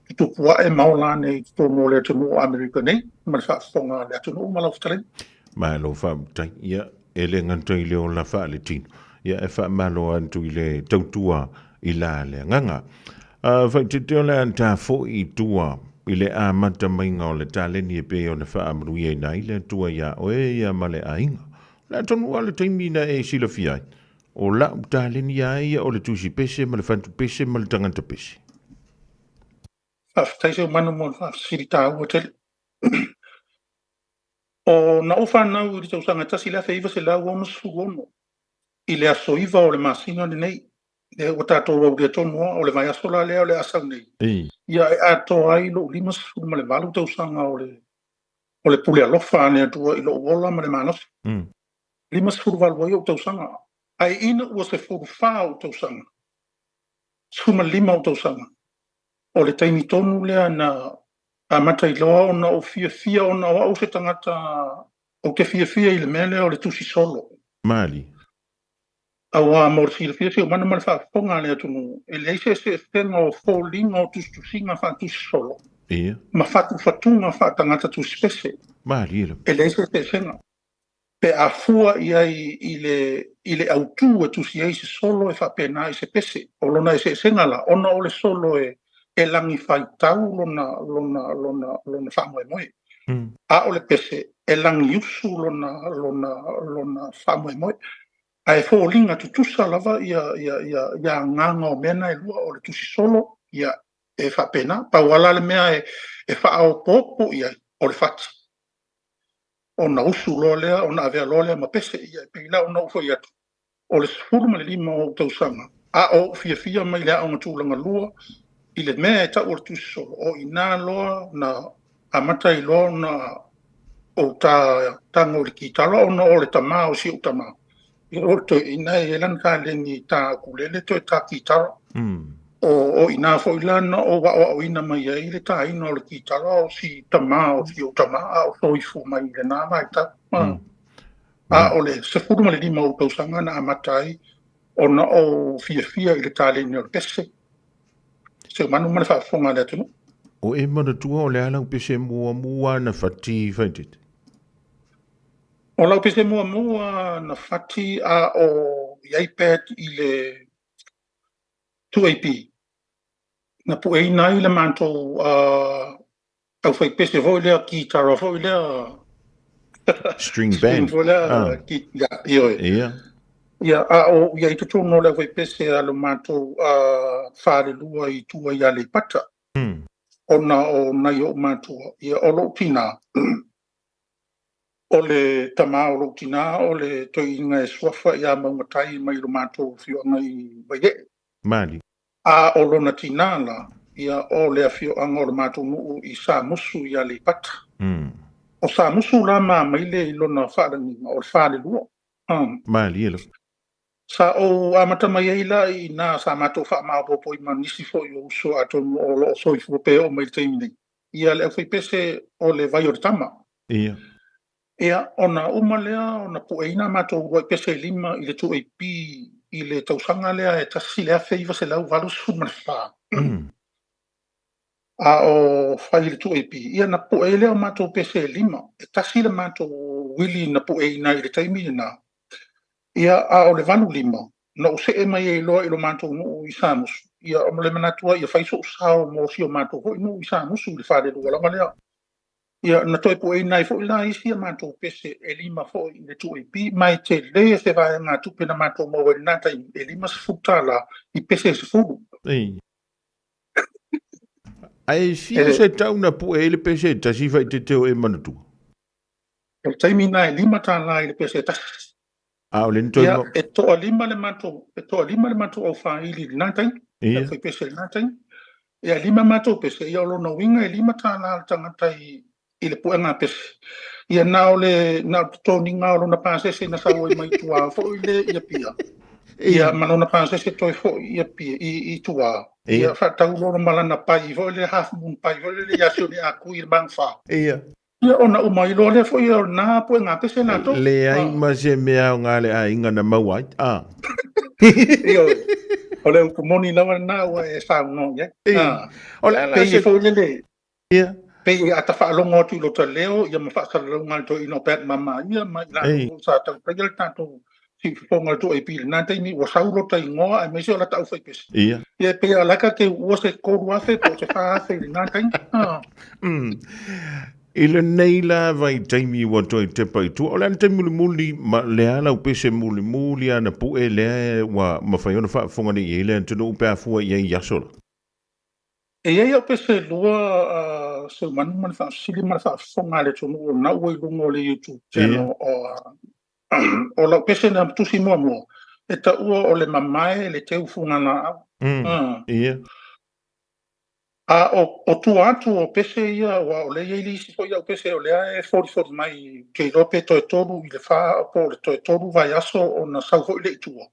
S13: tutupu ae ma ola ane i totonu o le atunuu o Amerika nei ma le faafofoga a le atunuu ma lau fetalaiga.
S4: Malo faafetai. Ia, e le gata i le ola faaletino, ia e faamalo atu i le tautua i la le agaga. Faaeteete o le a ta foi i tua i le amata maiga o le taleni e pei ona faamanuiaina ai le Atua iā oe ia ma le aiga. O le a tonu lava le taimi na e silafia ai, o lau taleni a ia o le tusi pese ma le fatu pese ma le tagata pese.
S13: Faafetai Seumanu mo le faafesili taua tele. O na ou fanau i le tausaga 1966 i le aso 9 o le masina lenei, lea ua tatou aulia tonu lava, o le vaiaso la lea o le a sau nei, ia e atoa ai lou 58 tausaga o le, o le pule alofa a le Atua i lou ola ma le malosi. 58 ai ou tausaga, ae ina ua 14 ou tausaga, 15 ou tausaga, o le taimi tonu lea na amata ai loa ona ou fiafia ona o au se tagata ou te fiafia i le mea lea o le tusi solo.
S4: Mali.
S13: Aua mo le silafia Seumanu ma le faafofoga a le atunuu, e leai se eseesega o foliga o tusitusiga faatusi solo ma fatufatuga faatagata tusi pese.
S4: Malie lava.
S13: E leai se eseesega. Pe a fua i ai i le, i le autū e tusi ai se solo e faapena i se pese. O lona eseesega la, ona o le solo e, e lagi faitau lona, lona, lona, lona faamoemoe. A o le pese, e lagi usu lona, lona, lona faamoemoe. Ae foliga tutusa lava ia, ia, ia, ia agaga o mea na e lua, o le tusi solo, ia, e faapena. Pau lava la le mea e, e faaopoopo i ai, o le fati. Ona usu loa lea, ona avea loa lea ma pese. Ia, e pei la ona ou fai atu, o le 15 o ou tausaga, a o ou fiafia mai le aoga tulaga lua i le mea e tau o le tusi solo, o i ina loa na amata ai loa ona ou tago i le kitara ona o le tama o si ou tama. Ia o le toeaina e i ai lana taleni tā ukulele toe tā kitara. O i ina foi la na ou aoaoina mai ai le tāina o le kitara o si tama o si ou tama a o soifua mai i lena vaitau. A o le 15 o ou tausaga na amata ai ona ou fiafia i le taleni o le pese. Seumanu ma le faafofoga a le atunuu.
S4: O e manatua o le a lau pese muamua na fati Faaeteete?
S13: O lau pese muamua na fati a o i iPad i le 2AP. Na pueina ai le matou aufaipese foi lea, kitara foi lea.
S4: String band.
S13: String foi lea, ia, ioe.
S4: Ia.
S13: Ia, a o i ai totonu o le aufaipese a lo matou falelua i tua i Aleipata. Ona o nai ou matua, ia, o lou tina, O le tamā o lou tinā o le toeaina e suafa ia Maugatai mai lo matou afioaga i Vaiee.
S4: Mali.
S13: A o lona tinā la, ia o le afioaga o le matou nuu i Samusu i Aleipata. O Samusu la ma Amaile i lona faalagiga o le falelua.
S4: Malie lava.
S13: Sa ou amata mai ai la i inā sa matou faamaopoopo ai ma nisi foi o uso atonu o lo o soifua pea e oo mai i le taimi nei, ia le aufaipese o le vai o le tama.
S4: Ia.
S13: Ia, ona uma lea ona pueina a matou uluai pese e lima i le 2AP i le tausaga lea e 1984. A o fai i le 2AP, ia na pue ai lea o matou pese e lima. E tasi le matou uili na pueina ai i le taimi lena. Ia, a o le 85, na ou see mai ai loa i lo matou nuu i Samusu, ia, o le manatu ai ia fai so'u sao mo si o matou foi nuu i Samusu i le falelua lava lea. Ia, na toe pueina ai foi la isi a matou pese e lima foi i le 2AP, ma e tele se vaegatupe na matou maua i lena taimi, e $50 i pese e 10.
S4: Ei. Ae fia se tau na pue ai le pese e tasi faaeteete o e manatua?
S13: O le taimi lena e $5 i le pese e tasi.
S4: A o le ni toe
S13: Ia, e toalima le matou, e toalima le matou aufaili i lena taimi, le aufaipese i lena taimi. Ia, e lima matou pese, ia o lona uiga e $5 le tagata i, i le puega pese. Ia, na o le, na o le totogiga o lona pasese na sau ai mai tua foi le i Apia. Ia, ma lona pasese toe foi i Apia, i tua. Ia, faatau lona ma lana pai foi le half moon pai foi lele ia Sione a kui i le Magafa. Ia, ona uma ai loa lea foi o lena puega pese latou.
S4: Leai ma se mea aoga a le aiga na maua ai. A.
S13: Ioe. O le upu moni lava lena ua e saunoa i ai. A.
S4: O le a la
S13: Pei
S4: se
S13: foi lele.
S4: Ia.
S13: Pei a ta faalogo atu i lota leo, ia ma faasalalauga a le toeaina o Pat Mama ia ma i latou foi sa taufaia le tatou siufofoga o le 2AP i lena taimi, ua sau lota igoa aemaise o lata aufaipese.
S4: Ia.
S13: Ia, e pei a laka te uua se 3,000 po o se 4,000 i lena taimi. Ah.
S4: I lenei la vaitaimi ua toe tepa i tua, o le a le taimi mulimuli ma le a lau pese mulimuli a na pue lea ua mafai ona faafofoga nei i ai le atunuu pe a fua i ai i aso la?
S13: E i ai au pese e lua a Seumanu ma le faafesili ma le faafofoga a le atunuu o lena ua i luga o le YouTube channel o o lau pese na tusi muamua e taua o le mamae le teu fugalaau.
S4: Ia.
S13: A o tua atu o pese ia, aua o lea e i ai le isi foi au pese o lea e folifoli mai, ou te iloa pe toe tolu i le fa po o le toe tolu vaiaso ona sau foi lea i tua.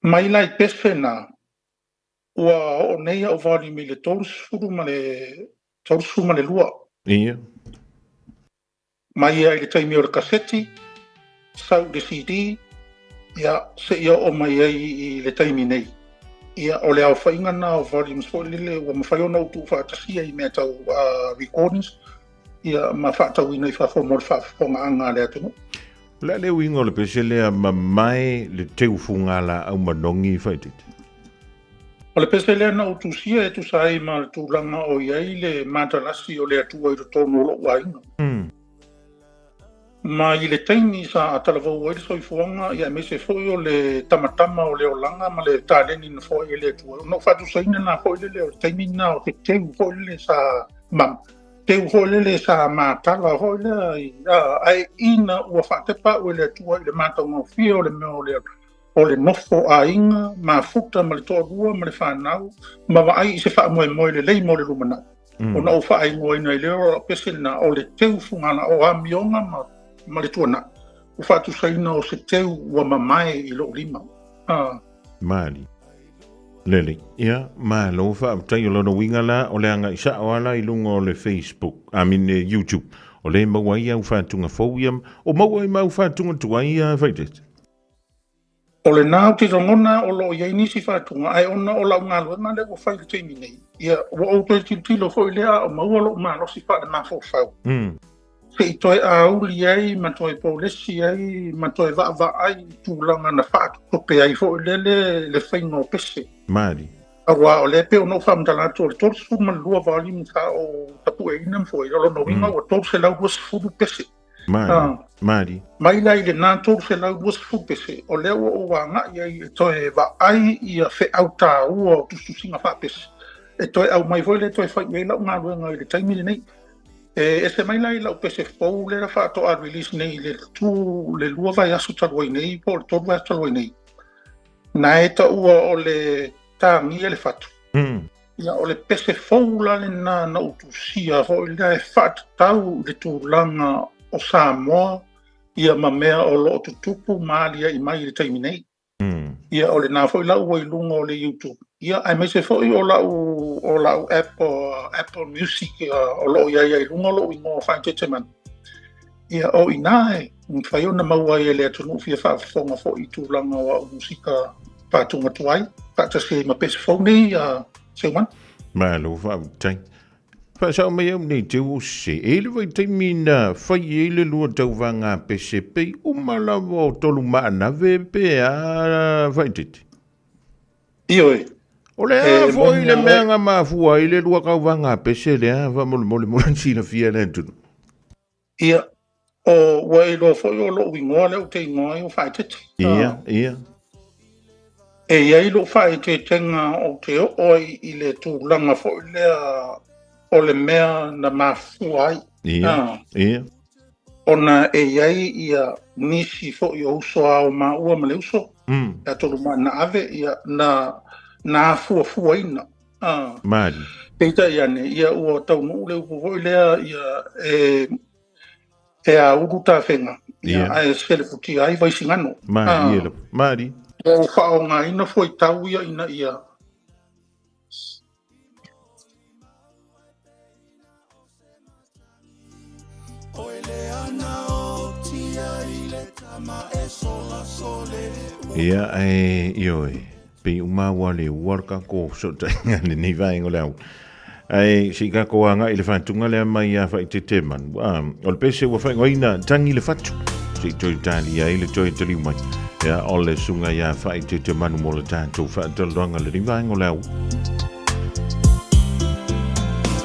S13: Mai la i pese na, ua oo nei au volume i le 32.
S4: Ia.
S13: Mai ia i le taimi o le kaseti, sau i le CD, ia, seia oo mai ai i le taimi nei. Ia, o le aofaiga lena o volumes foi lele ua mafai ona ou tuufaatasia i mea tau recordings, ia, ma faatauina i fafo mo le faafofogaaga a le atunuu.
S4: O le a le uiga o le pese lea mamae le teu fugalaau manogi faaeteete?
S13: O le pese lea na ou tusia e tusa ai ma le tulaga o i ai le matalasi o le Atua i totonu o lo'u aiga. Ma i le taimi sa talavou ai le soifuaga, ia aemaise foi o le tamatama o le olaga ma le taleni na foai e le Atua, ona ou faatusaina lena foi lele o le taimi lena o se teu foi lele sa ma teu foi lele sa matala foi lea i, ae ina ua faatepa a'u e le Atua i le matagofie o le mea o le o le nofo aiga, mafuta ma le toalua ma le fanau, ma vaai i se faamoemoe lelei mo le lumanai. Ona ou faaigoaina ai lea o lau pese lena, o le teu fugala, o amioga ma le tuanai, ua faatusaina o se teu ua mamae i lou lima.
S4: Mali. Lelei. Ia, malo faafetai. O lona uiga la, o le agai sa'o lava la i luga o le Facebook, I mean YouTube, o lea e maua ai au faatuga fou ia, o maua ai ma au faatuga tuai ia Faaeteete?
S13: O lena ou te lagona o lo o i ai nisi faatuga, ae ona o lau galuega lea ua fai i le taimi nei, ia, ua ou toe tilotilo foi lea a o maua lou malosi faalemafaufau, se i toe auli ai ma toe polesi ai ma toe vaavaai i tulaga na faatotope ai foi lele le faiga o pese.
S4: Mali.
S13: Aua o lea e pei ona ou faamatala atu, o le 32 volume sa ou tapueina ma foai, o lona uiga ua 320 pese.
S4: Mali, mali.
S13: Mai la i lena 320 pese, o lea ua ou agai ai e toe vaai ia feau taua o tusitusiga faapese, e toe aumai foi lea e toe fai i ai lau galuega i le taimi lenei. E ese mai la i lau pese fou lea faatoa release nei i le tu le 2 vaiaso talu ai nei po o le 3 vaiaso talu ai nei. Na e taua o le tagia le fatu. Ia o le pese fou la lena na ou tusia foi lea e faatatau i le tulaga o Samoa ia ma mea o loo tutupu ma alia'i mai i le taimi nei. Ia o lena foi lau ua i luga o le YouTube. Ia aemaise foi o lau app Apple Music o loo iai ai i luga lou igoa Faaeteete Manu. Ia o i ina e mafai ona maua ai e le atunuu fia faafofoga foi i tulaga o au musika faatugatuai faatasi ai ma pese fou nei Seumanu.
S4: Malo faafetai. Faasao mai au nei te o se e le vaitaimi na fai ai le lua tauvaga pese pei uma lava o tolu maanave pe a Faaeteete.
S13: Ioe.
S4: O le a foi le mea na mafua ai le lua tauvaga pese lea faamolemole mo le silafia le atunuu.
S13: Ia, o ua e iloa foi o lou igoa lea ou te igoa ai o Faaeteete.
S4: Ia, ia.
S13: E i ai lou faaeteetega ou te oo ai i le tulaga foi lea o le mea na mafua ai.
S4: Ia, ia.
S13: Ona e i ai ia nisi foi o uso a o maua ma le uso, ia Tolumaanaave, ia na afuafuaina.
S4: Mali.
S13: Peitai ane, ia ua taunuu le upu foi lea, ia e aulu tafega, ia ae selefutia ai Vaisigano.
S4: Mali, mali.
S13: Ua ou faaaogaina fuaitau ia ina ia
S4: Ia, e, ioe, pei uma ua le ua le kako fesootaiga i lenei vaega o le ao. Ae se i kako agai i le faatuga lea mai ia Faaeteete Manu. O le pese ua faaigoaina Tangi le Fatu. Se i toe talia ai le toe taliu mai. Ia, o le susuga ia Faaeteete Manu mo le tatou faatalanoaga i lenei vaega o le ao.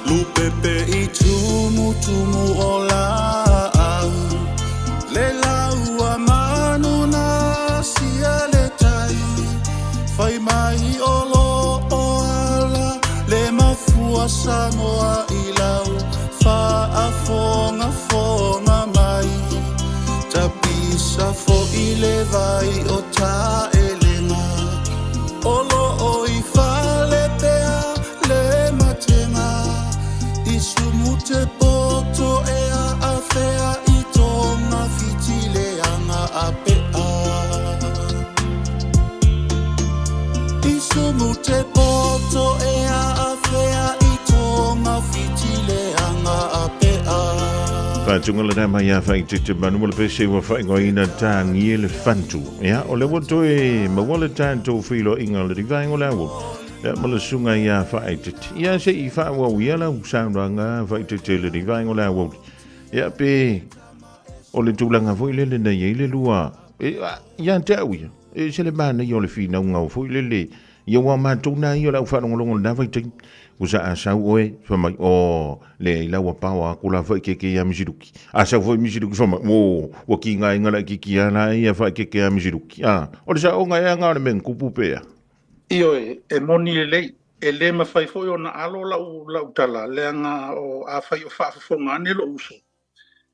S14: Lupepe i tumutumu o laau Le lau a manu na sia le tai Fai mai o lo o ala Le mafua Samoa i lau Faafogafoga mai Tapisa foi le vai o taelega O lo o i fale pea le matega I sumu te poto e aafea i tonga fitileaga a pea I sumu te poto e aafea i tonga fitileaga a pea.
S4: Faatuga lena mai ia Faaeteete Manu ma le pese ua faaigoaina Tagie le Fatu. Ia, o lea ua toe maua le tatou feiloaiga o le vaega o le aua. Ia, ma le susuga ia Faaeteete. Ia, se i faaauau ia lau saunoaga Faaeteete i le vaega o le aua. Ia, pe o le tulaga foi lele na i ai le lua, e, ia te au ia, e ese le manaia o le finauga o foi lele, ia ua matou nā ia o le au faalogologo i lena vaitaimi. Ua sa a sau oe, fai mai, o, leai la ua paoa atu la Faaeteete ia Misiluki. A sau foi Misiluki fai mai, o, ua tigaina laitiiti lava la ia Faaeteete ia Misiluki. A, o le saoga ea na o le mea na tupu pe a?
S13: Ioe, e moni lelei. E le mafai foi ona alo lau, lau tala, leaga o afai o faafofoga ane lou uso,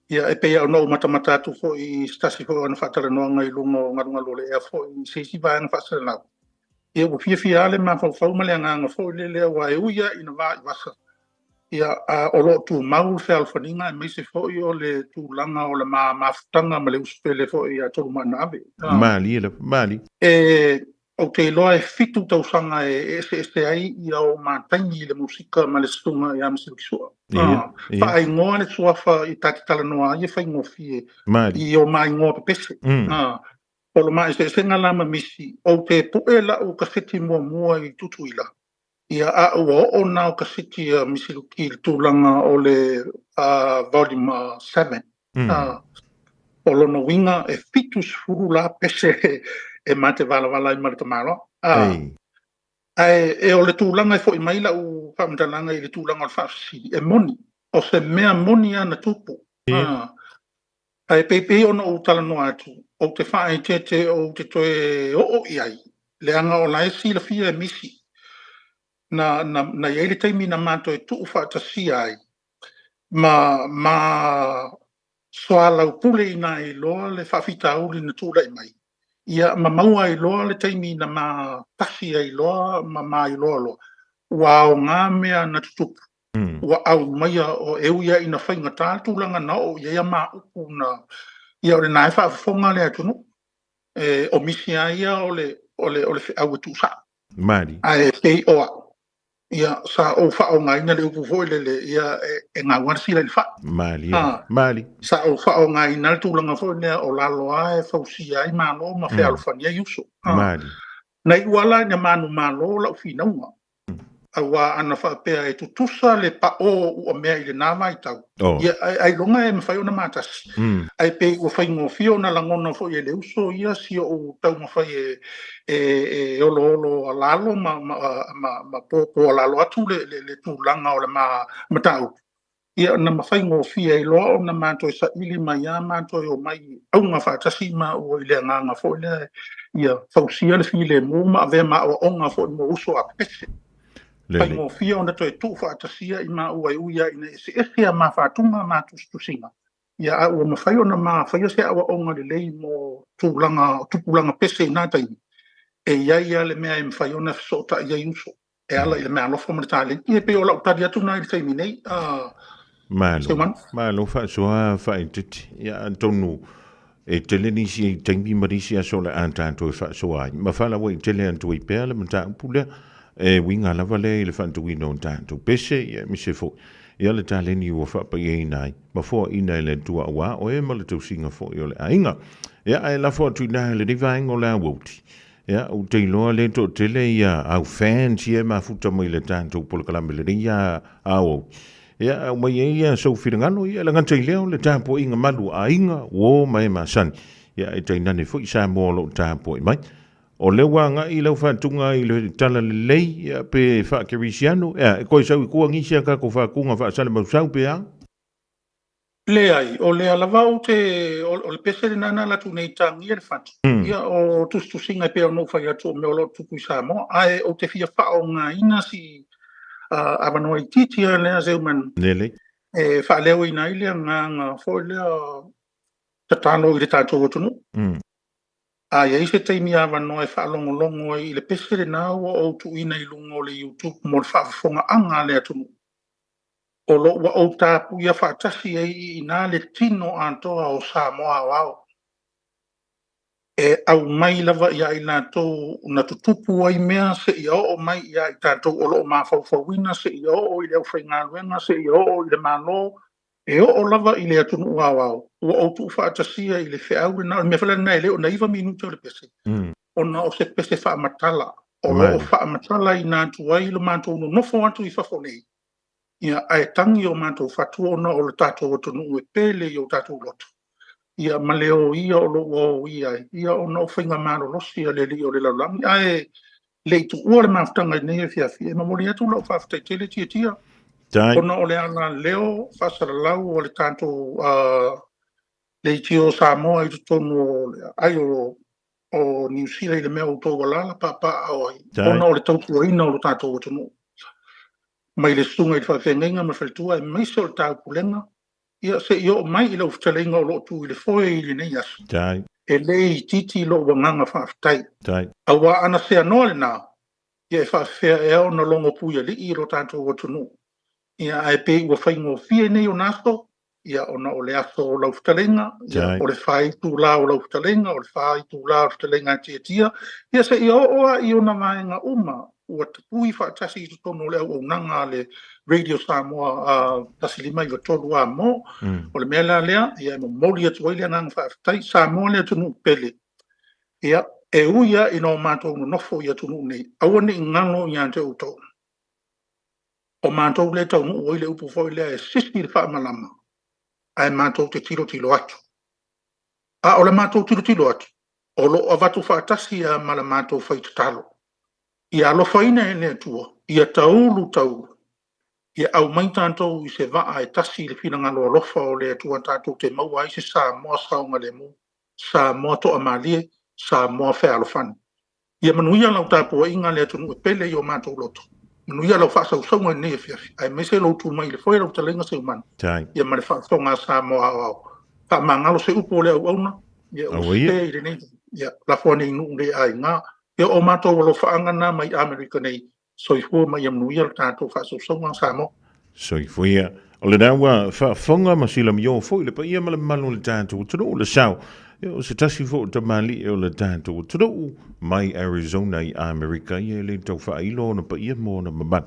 S13: ia e pei lava ona ou matamata atu foi i se tasi foi o ana faatalanoaga i luga o galugalu o le ea foi i se isi vaega faasalalau. Ia ua fiafia lava le mafaufau ma le agaga foi lele aua e ui lava ina va i vasa, ia a o lo o tumau le fealofaniga aemaise foi o le tulaga o le mafutaga ma le uso pele foi ia Tolumaanaave.
S4: Malie lava, malie.
S13: E Ou te iloa e 7 tausaga e eseese ai ia o mataimi i le musika ma le susuga ia Misiluki Sua. Faaigoa le suafa i ta te talanoa ai e faigofie i o maigoa pepese. O lo maeseesega la ma Misi, ou te pue lau kaseti muamua i Tutuila, ia a ua oo na o kaseti a Misiluki i le tulaga o le volume 7. O lona uiga e 70 la pese e ma te valavala ai ma le tamaloa. Ae e o le tulaga e foi mai lau faamatalaga i le tulaga o le faafesili, e moni, o se mea moni lava na tupu. Ae pei ona ou talanoa atu, ou te faaeteete ou te toe oo i ai, leaga o la e silafia e Misi. Na i ai le taimi na matou tuu faatasia ai. Ma ma soalaupuleina ai loa le faafitauli na tulai mai, ia ma maua ai loa le taimi na ma tasi ai loa ma ma iloa loa, ua aoga mea na tutupu, ua aumaia o e ui lava ina faigata le tulaga na oo i ai a ma upu na, ia o lena e faafofoga le atunuu, e o misi lava ia o le o le o le feau e tuusao.
S4: Mali.
S13: Ae pei o au, ia, sa ou faaaogaina le upu foi lele, ia, e gau lava le sila i le fai.
S4: Mali. Mali.
S13: Sa ou faaaogaina le tulaga foi lea o lalo lava e fausia ai Malo ma fealofani ai uso.
S4: Mali.
S13: Na iu lava la ina manumalo lau finauga, Auā ana faapea e tutusa le paʻō o ua mea i lenā vaitau, ia, ailoga e mafai ona matasi. Ae pei ua faigofie ona lagona foi e le uso ia si oʻu taumafai e, e, e oloolo alalo ma, ma, ma, ma pōpō alalo atu le, le, le tulaga o le ma mataupu. Ia, na ma faigofie ai loa ona ma toe saili mai lava ma toe omai auga faatasi maua i le agaga foi lea ia fausia le filemu ma avea ma aoaoga foi mo uso a pese. Faigofie ona toe tuufaatasia i maua e ui lava ina eseese a ma faatuga ma tusitusiga, ia a ua mafai ona ma faia se aoaoga lelei mo tulaga tupulaga pese i na taimi, e i ai lava le mea e mafai ona fesootai ai uso e ala i le meaalofa ma le taleni. E pei o lau tali atu lena i le taimi nei,
S4: Malo, Seumanu. Malo faasoa faaitiiti. Ia atonu e tele nisi ai taimi ma nisi aso o le a tatou e faasoa ai. Ma faalauaitele atu ai pea le mataupu lea e uiga lava lea i le faatuina o tatou pese, ia aemaise foi ia le taleni ua faapaiaina ai ma foaina e le Atua aua oe ma le tausiga foi o le aiga. Ia ae lafo atu i ina i lenei vaega o le aoauli. Ia, ou te iloa lea e toatele ia au fans ia e mafuta mai le tatou polokalame lenei ia aoauli. Ia, aumai ai ia sou finagalo, ia e le gata i lea o le tapuaiga malu a aiga, uo ma e masani. Ia, e tainane foi Samoa o lo o tapuai mai. O lea ua agai lau faatuga i le talalelei, ia, pe faakerisiano, ia, e toe sau i tua nisi a tatou faatuga faasalamausau pe a?
S13: Leai, o lea lava ou te, o le pese lena na alu atu nei i tagia le fatu. Ia, o tusitusiga e pei ona ou fai atu o mea o lo o tupu i Samoa, ae ou te fia faaaogaina si avanoa itiiti lava lea Zeumann,
S4: Lelei.
S13: e faaleoina ai le agaga foi lea tatalo i le tatou atunuu. A i ai se taimi avanoa e faalogologo ai i le pese lena ua ou tuuina i luga o le YouTube mo le faafofogaaga a le atunuu, o lo ua ou tapuia faatasi ai i ina le tino atoa o Samoa aoao, e aumai lava ia i latou na tutupu ai mea seia oo mai ia i tatou o lo o mafaufauina, seia oo i le aufaigaluega, seia oo i le Malo, e oo lava i le atunuu aoao, ua ou tuufaatasia i le feau lena. O le mea foi lena e le o na 9 minute o le pese, ona o se pese faamatala, o lo o faamatalaina atu ai lo matou nonofo atu i fafo nei, ia, ae tagi o matou fatu ona o le tatou atunuu e pele i o tatou loto, ia, ma le o ia o lo o ua o ia ai, ia, ona o faiga malolosi a le alii o le lalolagi. Ae le i tuua le mafutaga i lenei afiafi, e momoli atu lau faafetai tele Tiatia, ona o le alaleo faasalalau o le tatou leitio Samoa i totonu o le ai o Niu Sila i le mea o outou alaala paapaaao ai, ona o le tautuaina o lo tatou atunuu mai le susuga i le faafeagaiga ma le faletua aemaise o le taupulega, ia se i oo mai i lau fetalaiga o lo o tu i le foe i lenei aso. E le itiiti lou agaga faafetai. Auā ana seanoa lenā, ia e faafefea ea ona logo puialii i lo tatou atunuu. Ia ae pei ua faigofie nei ona aso, ia ona o le aso o lau fetalaiga, ia o le 4 itulā o lau fetalaiga, o le 4 itulā o le fetalaiga a Tiatia, ia seia oo lava i ona vaega uma ua tapui faatasi i totonu o le auaunaga a le Radio Samoa 1593 A mo. O le mea la lea, ia e momoli atu ai le agaga faafetai, Samoa le atunuu pele. Ia, e ui lava ina o matou nonofo i atunuu nei, aua ne i galo ia te outou. O matou lea e taunuu ai le upu foi lea e sisi le faamalama, ae matou te tilotilo atu. A o le matou tilotilo atu, o lo o avatu faatasi lava ma le matou fai tatalo. Ia alofaina e le Atua, ia taulu taulu, ia aumai tatou i se vaa e tasi i le finagalo alofa o le Atua tatou te maua ai se Samoa saogalemu, Samoa toamalie, Samoa fealofani. Ia manuia lau tapuaiga le atunuu e pele i o matou loto. Manuia lau faasausauga i lenei afiafi, aemaise lou tu mai i le foe lau fetalaiga Seumanu, ia ma le faafofoga a Samoa aoao. Faamagalo se upu o le auauna, ia ua sese i lenei, ia lafo ane i nuu le aiga. Ia o matou alofaaga na mai Amerika nei, soifua ma ia manuia le tatou faasausauga Samoa.
S4: Soifua ia. O lena ua faafofoga ma silamio foi le paia ma le mamalu o le tatou atunuu le sao. Ia, o se tasi foi o tamalii o le tatou atunuu mai Arizona i Amerika, ia e le tau faailo ona paia ma ona mamalu.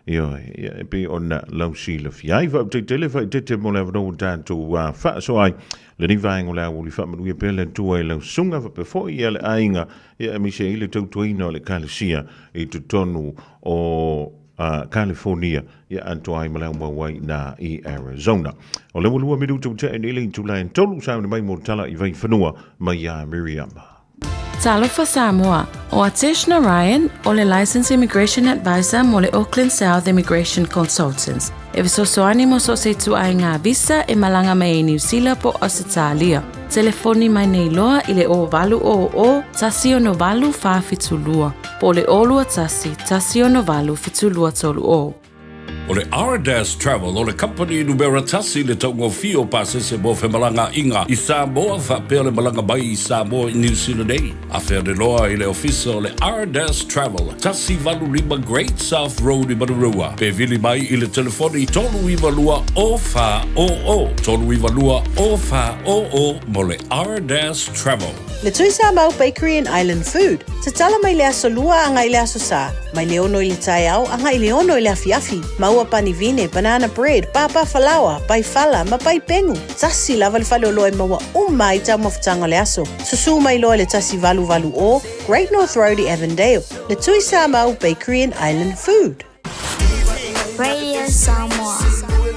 S4: Ioe, ia e pei ona lau silafia ai. Faafetai tele faaeteete mo le avanoa ua tatou faasoa ai. Lenei vaega o le aoauli faamanuia pea le Atua i lau susuga faapea foi ia le aiga, ia aemaise ai le tautuaina o le Ekalesia i totonu o California, ia atoa ai ma le aumau ai na i Arizona. O le ua 2 minuta ua tea nei le itula e 3, sauni mai mo tala i Vaifanua mai iā Miriama.
S10: Talofa Samoa, o Atesh Narayan o le Licensed Immigration Advisor mo le Auckland South Immigration Consultants. E fesoasoani mo so o se ituaiga visa e malaga mai ai Niu Sila po o Ausetalia. Telefoni mai nei loa i le 0800 168 472 po o le 021 168 7230.
S8: O le Ardas Travel o le kamupani numera tasi i le taugofie o pasese mo femalagaaiga i Samoa faapea le malaga mai i Samoa i Niu Sila nei. Afe ane loa i le ofisa o le Ardas Travel, 185 Great South Road i Manurewa, pe vili mai i le telefoni 392 0400, 392 0400 mo le Ardas Travel.
S16: Le Tui Samoa Bakery and Island Food, tatala mai le aso Lua agai le aso Sa, mai le 6 i le taeao agai le 6 i le afiafi. Maua pani vine, banana bread, pāpā falaoa, pai fala, ma pai pengu. Tasi lava le faleoloa e maua uma ai taumafataga o le aso. Susū mai loa i le 1880 Great North Road i Avondale. Le Tui Samoa Bakery and Island Food.
S1: Radio Samoa.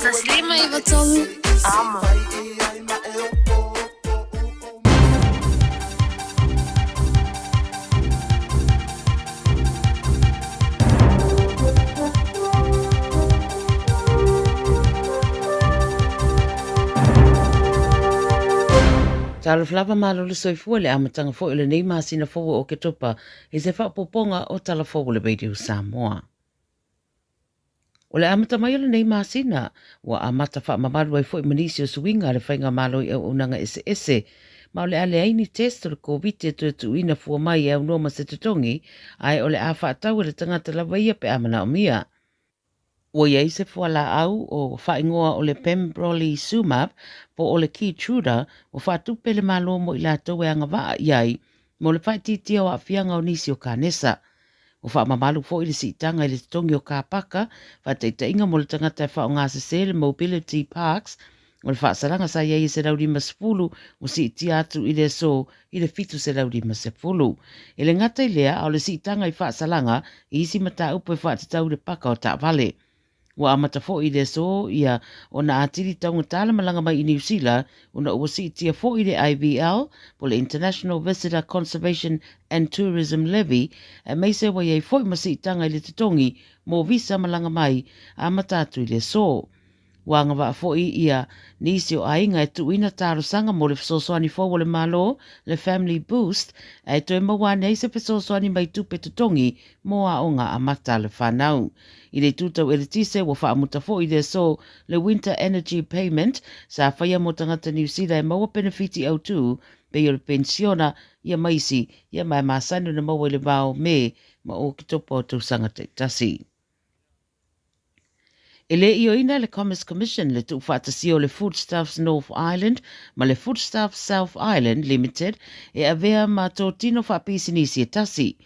S1: 153 Amo.
S15: Talofa lava malo le soifua le amataga foi o lenei masina fou o Oketopa i se faaopoopoga o Tala Fou o le Radio Samoa. O le amata mai o lenei masina, ua amata faamamalu ai foi ma nisi o suiga a le Faigamalo i auaunaga eseese, ma o le a leai ni test o le Koviti e toe tuuina fua mai e aunoa ma se totogi, ae o le a faatau e le tagata lava ia pe a manaomia. Ua i ai se fualaau o faaigoa o le Pembrolizumab po o le Keytruda ua faatupe le Malo mo i latou e agavaa i ai mo le faaitiitia o aafiaga o nisi o kanesa. Ua faamamalu foi le siitaga i le totogi o car paka, faataitaiga mo le tagata e faaaogasese le Mobility Parks, o le faasalaga sa i ai e 150 ua siitia atu i le aso i le 750. E le gata i lea, a o le siitaga i faasalaga i isi mataupu e faatatau i le paka o taavale. Ua amata foi i le aso ia ona atili taugata le malaga mai i Niu Sila ona ua siitia foi le IVL po le International Visitor Conservation and Tourism Levy aemaise ua i ai foi ma siitaga i le totogi mo visa malaga mai amata atu i le aso. Ua agavaa foi ia nisi o aiga e tuuina talosaga mo le fesoasoani fou a le Malo, le Family Boost, ae toe maua ane ai se fesoasoani mai tupe totogi mo aoga amata a le whanau. I le itu tau eletise, ua faamuta foi i le aso le Winter Energy Payment sa faia mo tagata Niu Sila e maua penefiti autū pei o le penisiona ia ma isi ia ma e masani ona maua i le va o Me ma Oketopa o tausaga taitasi. E le ioeina e le Commerce Commission le tuufaatasia o le Foodstuffs North Island ma le Foodstuffs South Island Limited e avea ma totino faapisinisi e tasi.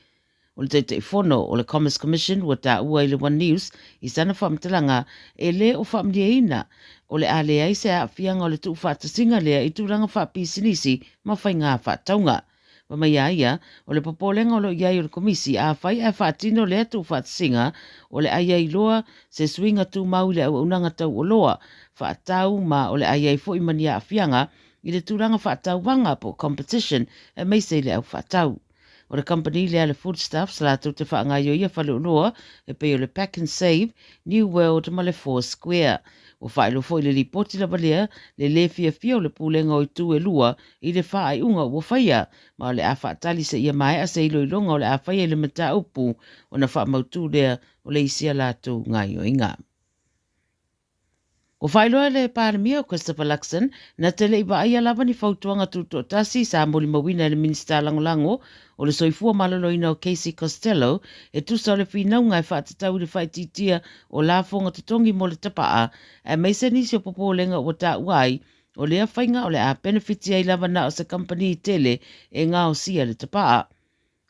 S15: O le Taitaifono o le Commerce Commission ua taua i le One News i sana faamatalaga e le o faamalieina o le a leai se aafiaga o le tuufaatasiga lea i tulaga faapisinisi ma faiga faatauga. Fai mai a ia, o le popolega o lo o i ai o le Komisi, afai ae faatino lea tuufaatasiga, o le a i ai loa se suiga tumau i le auaunaga tauoloa, faatau ma o le a i ai foi ma ni aafiaga i le tulaga faatauvaga po o competition aemaise i le au faatau. O le kamupani lea a le Foodstuffs latou te faagaoioia faleoloa e pei o le Pack and Save, New World ma le Four Square. Ua faailoa foi i le lipoti lava lea le lē fiafia o le Pulega o Itu e Lua i le faaiuga ua faia, ma o le a faatali seia maea se iloiloga o le a faia i le mataupu ona faamautū lea o le isi a latou gaoioiga. Ua faailoa e le Palemia o Christopher Luxon na te le i vaaia lava ni fautuaga tutoatasi sa molimauina e le Minisita Lagolago o le Soifua Maloloina o Casey Costello e tusa o le finauga e faatatau i le faaitiitia o lafoga totogi mo le tapaa aemaise nisi o popolega ua taua ai o lea faiga o le a penefiti ai lava na o se kamupani tele e gaosia le tapaa.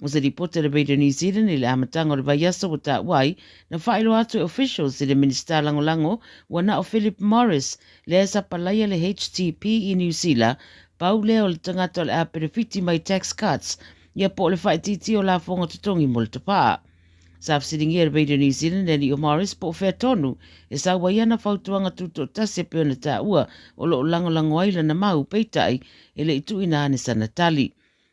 S15: O se lipoti a le Radio New Zealand i le amataga o le vaiaso ua taua ai, na faailoa atu e officials i le Minisita Lagolago ua na o Philip Morris lea e sapalaia le HTP i Niu Sila, pau lea o le tagata o le a penefiti mai tax cuts ia po o le faaitiitia o lafoga totogi mo le tapaa. Sa fesiligia e le Radio New Zealand e alii o Morris po o fea tonu e sau ai ana fautuaga tutoatasi e pei ona taua o lo o lagolago ai lana mau, peitai e le i tuuina ane sana tali.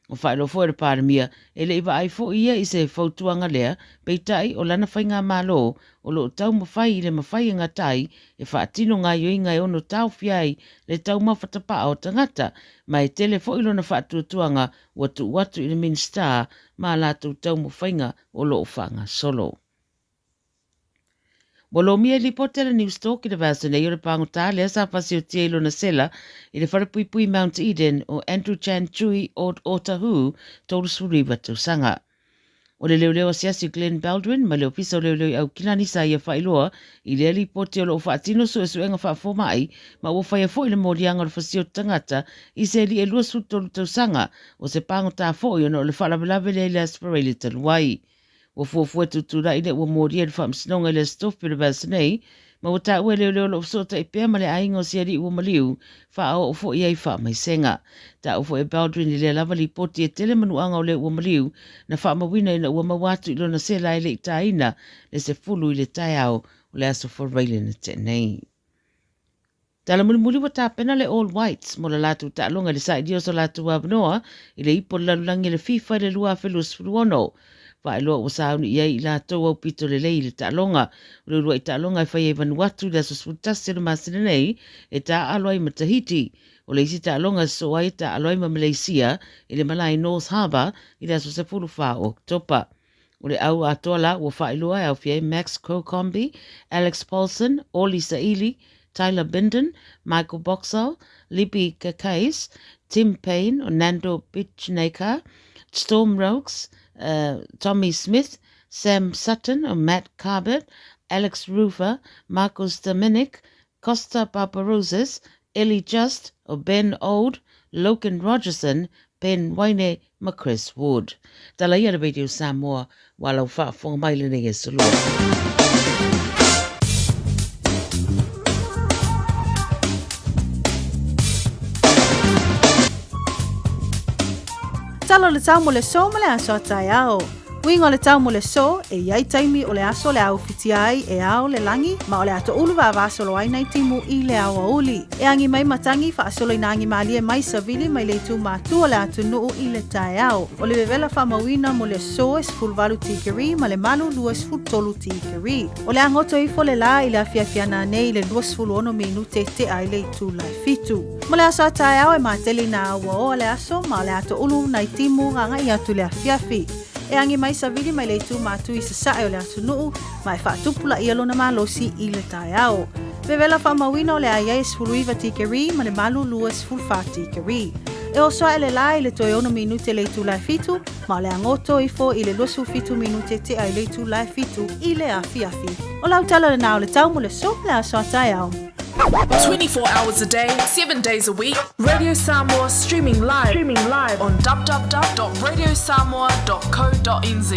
S15: Ua faailoa foi e le Palemia, e le i vaai foi ia i se fautuaga lea, peitai o lana faigamalo o lo o taumafai i le mafai e gatai e faatino gaoioiga e ono taofia ai le taumafa tapaa o tagata, ma e tele foi lona faatuatuaga ua tuu atu i le Minisita ma a latou taumafaiga o lo o faagasolo. Ua lomia i lipoti a le Newstalk i le vaiaso nei o le pagota lea sa fasiotia i lona sela i le falepuipui Mount Eden o Andrew Chan Chui o Otahuhu, 39 tausaga. O le leoleo asiasi Glenn Baldwin mai le Ofisa o Leoleo i Aukilani sa ia faailoa i lea lipoti o lo o faatino suesuega faafomai ma ua faia foi le moliaga o le fasioti tagata i se alii e 23 tausaga o se pagota foi ona o le faalavelave lea i le Aso Faraile talu ai. Ua fuafua e tutulai lea ua molia i le faamasinoga i le Aso Tofi o le vaiaso nei, ma ua taua e leoleo o lo o fesootai pea ma le aiga o si alii ua maliu, faaoo foi ai faamaisega. Taua foi e Baldwin i lea lava lipoti e tele manuaga o le ua maliu na faamauina ina ua maua atu i lona sela e le i taina le 10 i le taeao o le Aso Faraile na tea nei. Tala mulimuli ua tapena le All Whites mo le latou taaloga i le sailia o so latou avanoa i le ipu o le lalolagi e le FIFA i le 2026. Faailoa ua sauni i ai i latou aupito lelei i le taaloga. O le uluai taaloga e faia i Vanuatu i le aso 11 o le masina nei e taaalo ai ma Tahiti. O le isi taaloga e sosoo ai e taaalo ai ma Malaysia i le malae i North Harbour i le aso 14 o Oketopa. O le au atoa la ua faailoa e aofia ai Max Crocombe, Alex Paulsen, Oli Saili, Tyler Bindon, Michael Boxall, Libby Kakaes, Tim Payne, Nando Bichnekar, Storm Roques, Tommy Smith, Sam Sutton, Matt Carbert, Alex Rufer, Marcus Dominic, Costa Barbarouses, Ellie Just, Ben Old, Logan Rogerson, Ben Waine ma Chris Wood. Tala ia le Radio Samoa ua lau faafofoga mai lenei aso lua.
S5: Tala o le tau mo le aso ma le aso a taeao. Uiga o le tau mo le aso, e i ai taimi o le aso le a ufitia ai e ao le lagi, ma o le a toʻulu vavasolo ai nai timu i le aoauli. E agi mai matagi faasolo i nā agi mālie mai savili mai le itu mātu o le atunuu i le taeao. O le vevela faamauina mo le aso e 18 tikeri ma le malu 23 tikeri. O le a goto ifo le lā i le afiafi ana nei i le 26 minute tea ai le itula e fitu. Mo le aso a taeao e matele i nā auaoa le aso ma o le a toʻulu nai timu agaʻi atu i le afiafi. E agi mai savili mai le itu mātu i sasae o le atunuu ma e faatupulaia lona malosi i le taeao. Vevela faamauina o le a i ai e 19 tikeri ma le malu 24 tikeri. E oso aʻe le lā i le toe ono minute le itula e fitu, ma o le a goto ifo i le 27 minute tea i le itula e fitu i le afiafi. O lau tala lenā o le tau mo le aso ma le aso a taeao.
S17: 24 hours a day, 7 days a week, Radio Samoa streaming live, streaming live on www.radiosamoa.co.nz.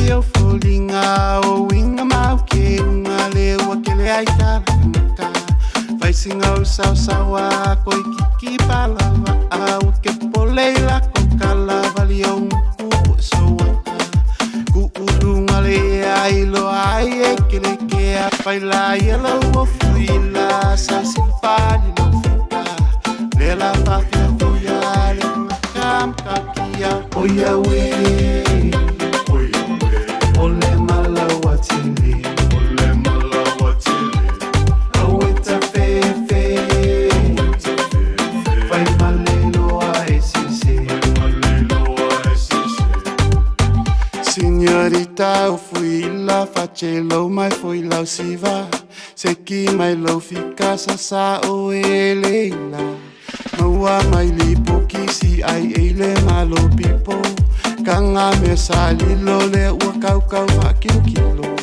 S14: mai o foliga o uiga mau ke uga le ua kele ai talakagata faisiga o saosaoa koikiki palava'a ua ke pole i lako kalavali o uku soata ku'uluga le ea iloa ai e kelekea faila ia lau ofuila sasilifali lau fika lela faafiafia le makamakakia oia ue o le malauatele aueta fefe faimaleloa e sese. Signorita o fuila facelo mai foi lau siva Seki mai lau fika sasa o e leila Maua mai lipo kisi ai eile malo pipo Kanga me sa lilo le ua kau kau fa kilo kilo.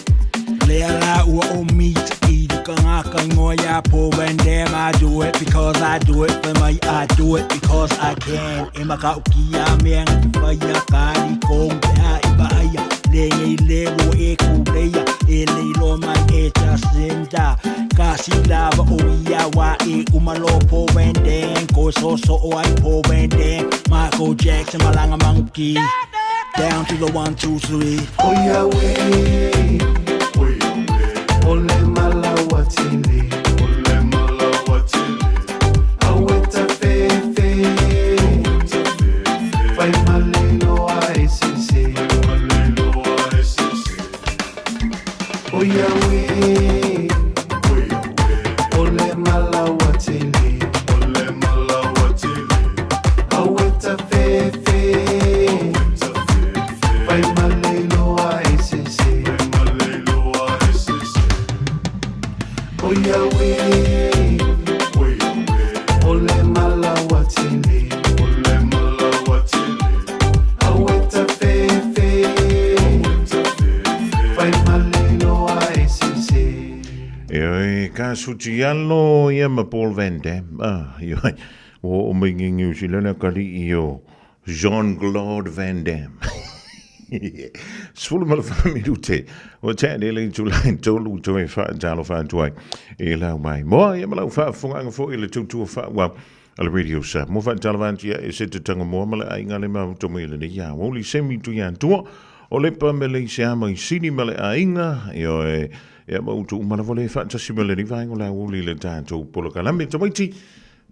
S12: Lea la ua o meat i te kangaka ingoa ia Paul Van Damme. I do it because I do it for my I do it because I can. E makau ki a mea nga te whaia kari kong te a i paia Le ngei le wo e kuleia e leilo mai e Jacinda. Ka si lava o ia wa e umalo Paul Van Damme. Ko so so o ai Paul Van Damme. Michael Jackson malanga manguki. Down to the 1, 2, 3.
S14: Oia we o le malauatele Aueta fefe faimaleloa e sese. Oia we o le malauatele Aueta fefe faimaleloa e sese. Oia we o le malauatele Aueta fefe faimaleloa e sese.
S4: E oi, ka suti alo ia ma Paul Van Damme. Ah, i oi, o o mai ngi New Zealand kali i o Jean-Claude Van Damme. 14 minute. O te le le tulai tolu toe wha talo wha tuai. E lau mai. Moa ia malau wha funganga fo i le tautua wha wa a le radio sa. Mo wha talo wha e se te tanga moa male ai ngale mau tomo i le ni ia. Woli semi tu ia tua. O lepa me le se ama i sini male ainga. E oe e ama utu umala vole wha tasi male ni vaingo la woli le tātou polokalame. Tamaiti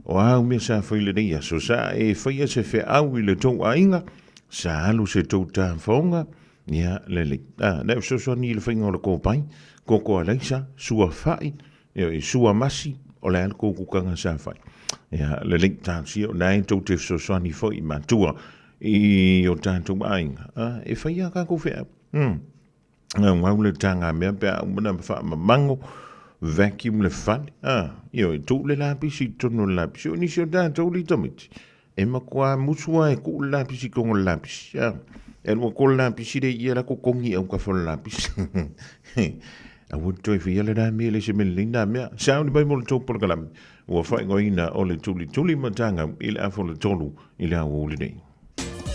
S4: o au mea sa whai le ni aso sa e whaia se whe au i le tau ainga. Sa alu se tau tāwhaonga. Ia lele. Ah, ne so so ni le whainga o le kōpai. Koko a leisa, sua whai, e sua masi, o le ala kōku kanga sa whai. Ia lele tātia o nai tau te so so ni whai matua i o tātou ainga. Ah, e whai a kako whea. Ngau le tāngā mea pea umana wha mamango, vacuum le whale. Ah, io e tō le lapisi, tono le lapisi. O nisi o tātou li tamiti. E makua musua e ku lapisi kongo lapisi. Ah, e lua ko lapisi re ia la ko kongi au ka fo lapisi. A ua toi whia le rā mea le se mele nā mea. Sa ni bai mo le tō polokalame. Ua whaingoina o le tuli tuli matanga i le afo le tolu i le au le nei.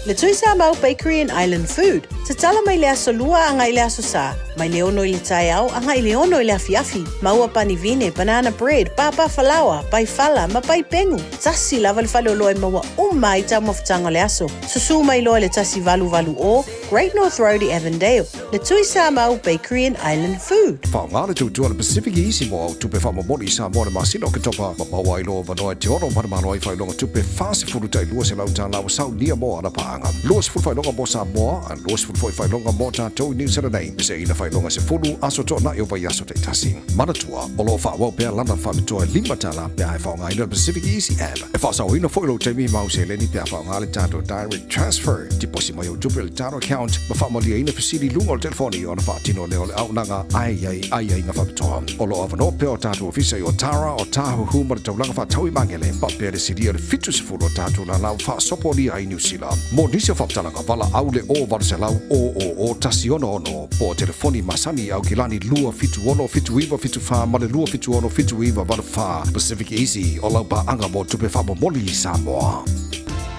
S16: Le Tui Samoa Bakery and Island Food. Tatala mai le aso lua anga i le aso sa. Mai le ono i le taeao anga i le ono i le afiafi. Maua panivine, banana bread, papa falawa, pai fala, ma pai pengu. Tasi lava le fale o loa e maua uma i tau mafutanga o le aso. Susu mai loa le tasi valu valu o, Great North Road i Avondale. Le Tui Samoa Bakery and Island Food.
S20: Whaonga le tautua le Pacific Easy mo au tupe whamamoni i Samoa le masina o ke topa. Ma maua ai loa vanoa e te ono mana ai whailonga tupe 40 tai lua se lau tā lawa sau nia mo ana paanga. Lua se fulu whailonga mo Samoa, a lua se fulu foi whailonga mo tātou i New Zealand nei. Se ina whailonga se fulu aso tō na i o vai aso te tasi. Manatua, o lo whaawau pea lana whamitoa lima tā la pea e whaonga ina le Pacific Easy app. E whaasau ina foi lo taimi mau se leni pea whaonga le tātou direct transfer. Tiposi mai o tupe le tātou account, ma whaamalia ina fisili lunga o le telefoni o na whaatino leo le au nanga ai ai ai ai ngā whapitoa. O lo awano pea o tātou ofisa i o Tara o Tāhuhu ma le taulanga whaatau i mangele. Pa pea le siria le fitu se fulu o tātou la lau whaasopo ni ai New Zealand. Mo nisi o whaptalanga wala au le o varuselau o o o tasi ono ono. Po telefoni masani au kilani lua fitu ono fitu iwa fitu wha ma le lua fitu ono fitu iwa walu wha. Pacific Easy o lau pa anga mo tupe whamomoli i Samoa.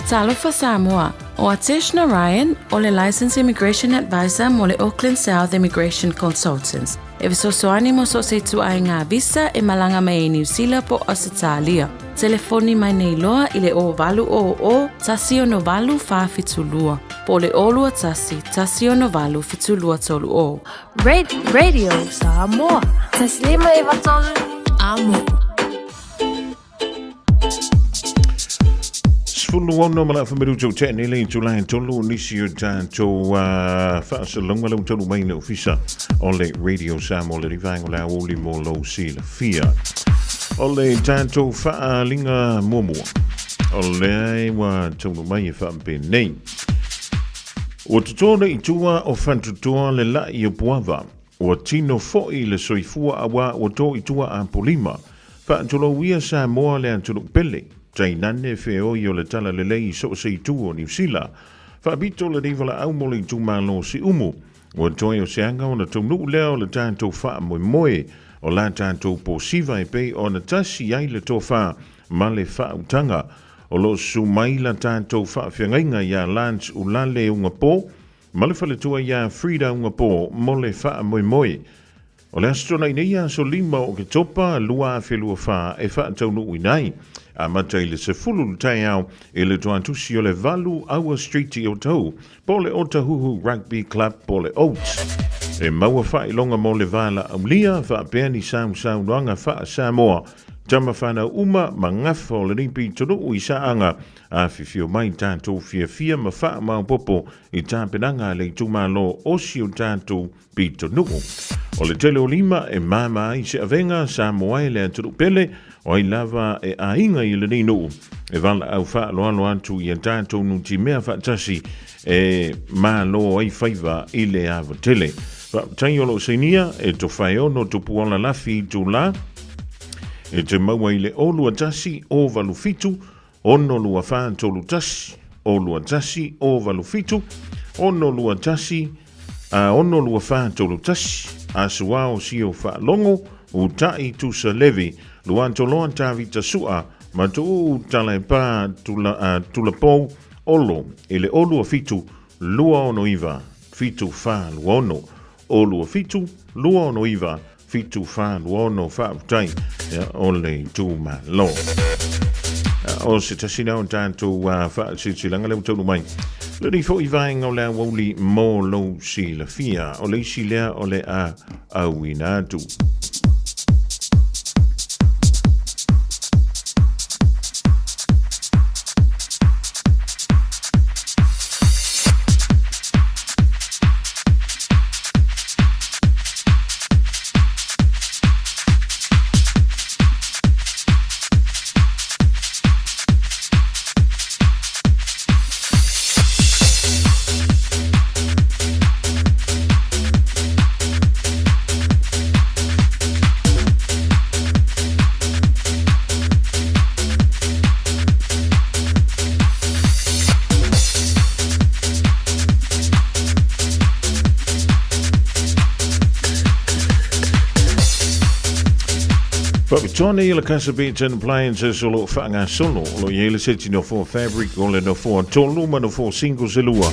S10: Talofa Samoa, o Atesh Narayan o le Licensed Immigration Advisor mo le Auckland South Immigration Consultants. E fesoasoani mo so o se ituaiga visa e malaga mai ai Niu Sila po o Ausetalia. Telefoni mai nei loa i le 0800 168 472 po o le 021 168 7230.
S1: Radio Samoa. Taslima e vatolu. Amo.
S4: 16 ma le afa minuti o tea nei le itula e tolu nisi o tatou faasalalauga lea ua taunuu mai i le ofisa o le Radio Samoa le vaega o le aoauli mo lou silafia. O le tatou faaaliga muamua o lea ua taunuu mai e faapenei. Ua toto nei i tua o Fatutoa le la'i o Puava. Ua tino fo'i le soifua auā ua tō i tua Apolima. Faatulou ia Samoa le atunuu pele, tainane feoi o le talalelei i so o se itu o Niu Sila. Faapito lenei valaau mo le itumalo o Siumu. Ua toe o se aga ona taunuu lea o le tatou faamoemoe o la tatou posiva e pei ona tasi ai le tofa ma le faautaga. O lo o susu mai la tatou faafeagaiga ia Lance Ulale Ugapo ma le faletua iā Frida Ugapo mo le faamoemoe. O le Aso Toonai nei, aso 5 o Oketopa 2024 e faataunuuina ai. Amata i le 10 le taeao i le toatusi o le 8 Aua Street i Otahuhu, po o le Otahuhu Rugby Club po o le Oats. E maua faailoga mo le valaaulia faapea ni sausaunoaga faa-Samoa, tama fanau uma ma gafa o lenei pitonuu i Saaga. Afifio mai tatou fiafia ma faamaopoopo i tapenaga a le itumalo o si o tatou pitonuu. O le tele o lima e māmā ai se avega Samoa e le atunuu pele, o ai lava e aiga i lenei nuu, e valaau faaaloalo atu i a tatou nutimea faatasi e malo ai faiva i le ava tele. Faafetai o loo sainia e Tofaeono Tupuola Lafi Itulā e te maua i le 021 087 6 2 4 3 1 0 2 1 0 8 7 6 2 1 a 6 2 4 3 1 Asuao Sio Faalogo Uta'i Tusa Levi Luatoloa Tavita Su'a ma Tu'u'u Talaepā Tula, a, Tulapou Olo i le 0 2 7 2 6 9 7 4 2 6 0 2 7 2 6 9 7 4 2 6 Faafetai ia o le itumalo. O se tasi lea o tatou faasilasilaga lea ua taunuu mai. Lenei foi vaega o le aoauli mo lou silafia. O le isi lea o le a auina atu. Faapitoa nei le Casa Beds and Appliances o lo o faagasolo o lo o i ai le seti nofoa fabric o le nofoa tolu ma nofoa singles e lua.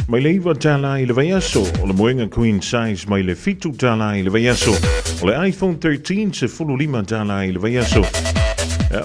S4: Mai le iva tālā i le vaiaso, o le moega queen size mai le fitu tālā i le vaiaso, o le iPhone 13 15 tālā i le vaiaso,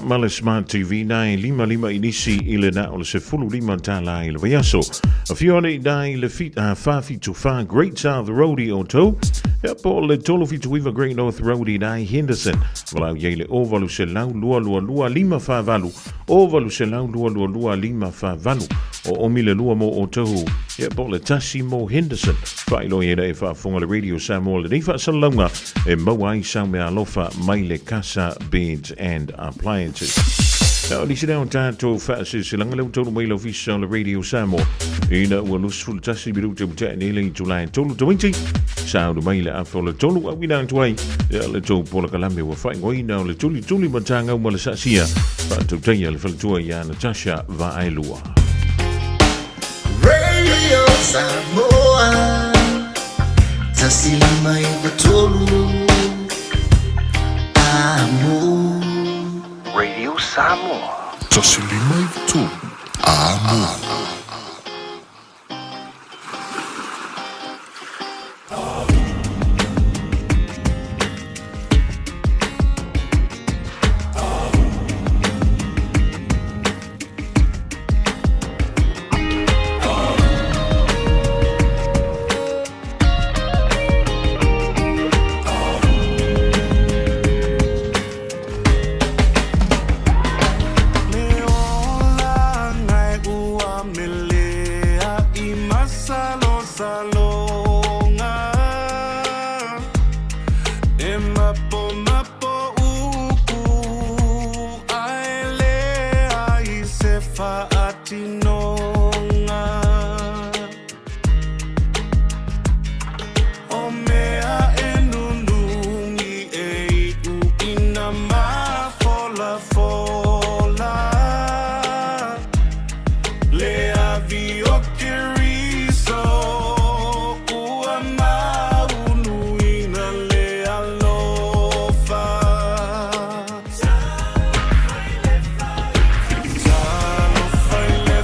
S4: ma le Smart TV na e lima lima inisi i le na o le 15 tālā i le vaiaso. Afio ane i nā i le fit, 474 Great South Road i Otahuhu, ia po o le 379 Great North Road i nā i Henderson. Valaau i ai le 0800 222 548, 0800 222 548. O omi le lua mo Otahuhu, ia po o le tasi mo Henderson. Faailoa i ai e faafofoga le Radio Samoa lenei faasalalauga e maua ai sau meaalofa mai le Casa Beds and Appliances. O nisi lea o tatou faasilasilaga lea ua taunuu mai i le ofisa o le Radio Samoa ina ua 21 minute ua tea nei le itula e tolu tamaiti sauni mai le afa o le tolu auina atu ai ia le tou polokalame ua faaigoaina o le tulituli matagau ma le saasia faatautaia le faletua ia Natasha Vaaelua.
S6: Radio Samoa 153 Amo.
S7: Radio Samoa. 153 Amo.
S14: faatinoga. O mea e nunungi e iuina mafolafola. Le avi o Keriso ua maunuina le alofa. Talofa i le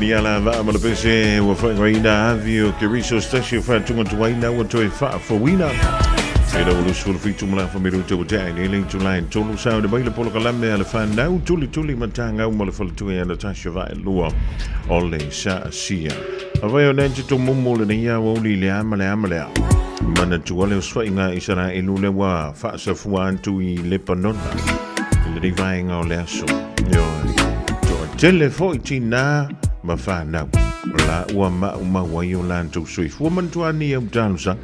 S4: Malia la vaa ma le pese ua faaigoaina Avi o Keriso se tasi o faatugatuaina ua toe faafouina. E lau 27 ma le afa minute ua tea i nei le itula e tolu sauni mai le polokalame a le fanau tulituli matagau ma le faletua ia Natasha Vaelua o le Saasia. Afai o Nancy Tomumu lenei aoauli i le a ma le a ma le a. Manatua le osofaiga a Isaraelu lea ua faasafua atu i Lepanona i lenei vaega o le aso. Ioe. Toatele foi tinā ma fanau la ua maumau ai o latou soifua. Manatua ane i au talosaga.